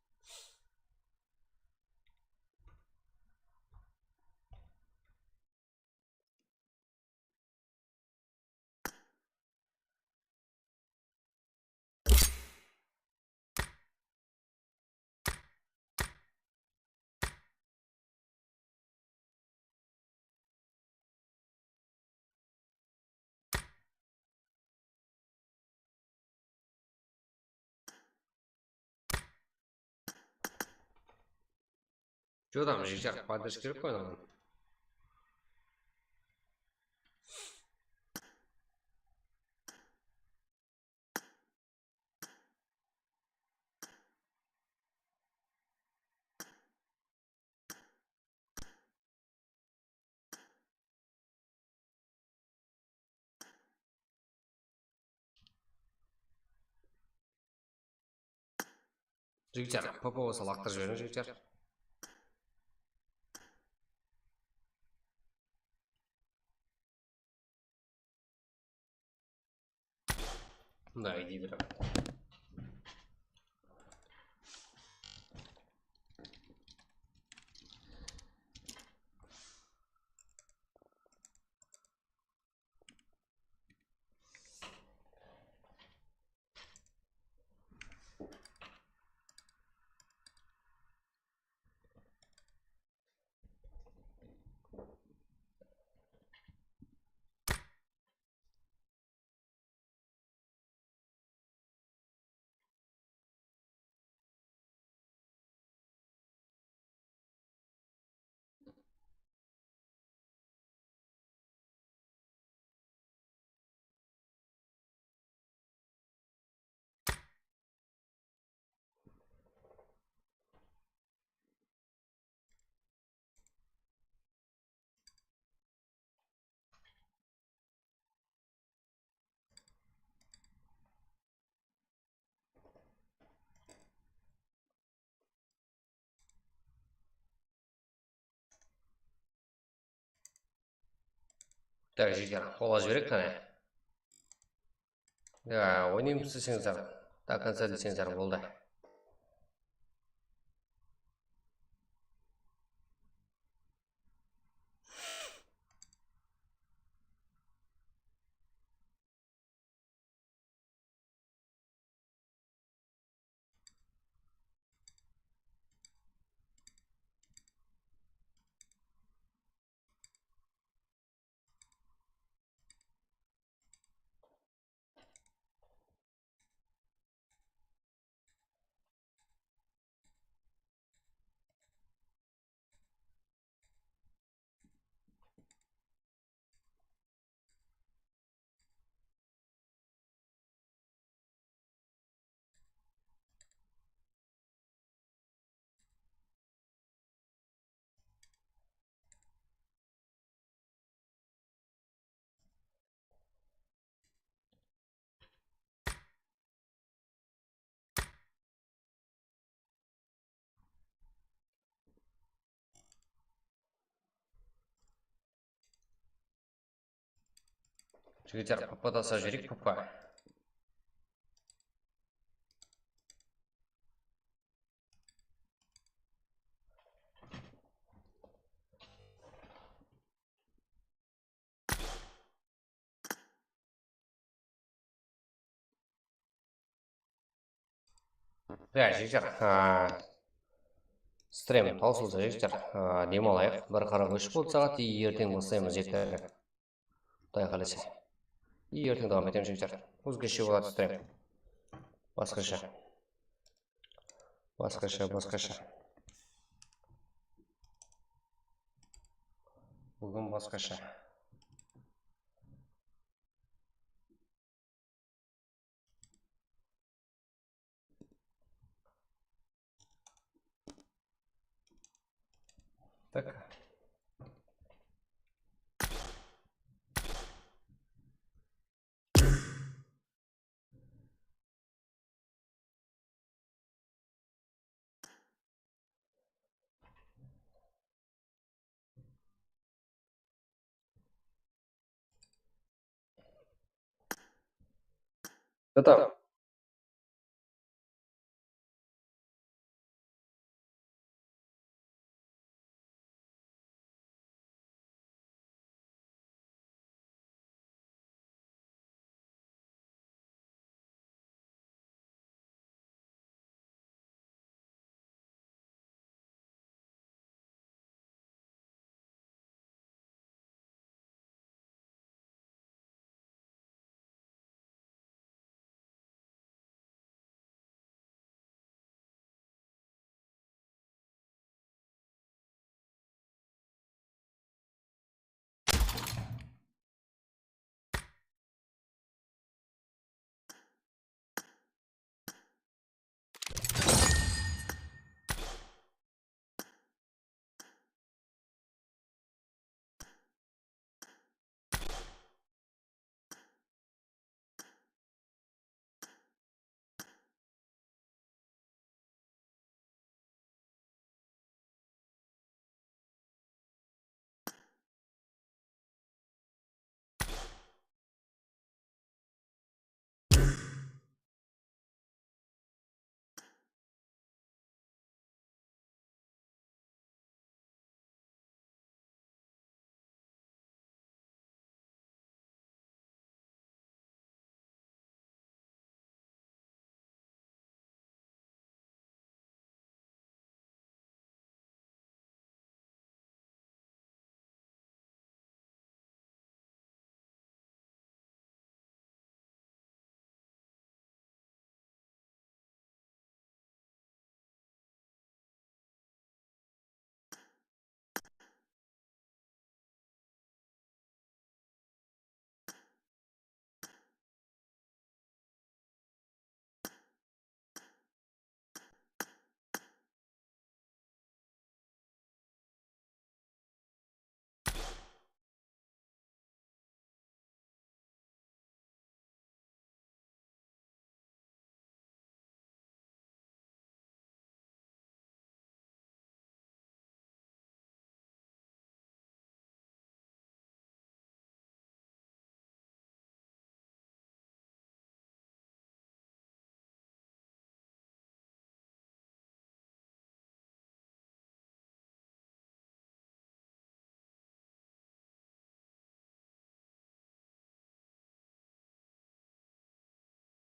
Joq, adam jigit jaqıp поддержка kerek qoy anaǵan. Jigitler, P P bolsa laqtırıp jiberiń, jigitler. Mına, ayday berem. Так, jigitler, qolǵa jibereyik qáne. Ya, oynaymız deseńizler, до конца deseńizler boldı. Jigitler, puppa tasap jibereyik, puppa. Ya, jigitler, a, stream tawsıldı, jigitler. A, dem alayıq. Bir qırq úsh boldı saat, erteń baslaymız erteń. Quday qálese. Erteń dawam etemiz, jigitler. Ózgeshe boladı stream. Basqasha. Basqasha, basqasha. Búgin basqasha. Так. Это,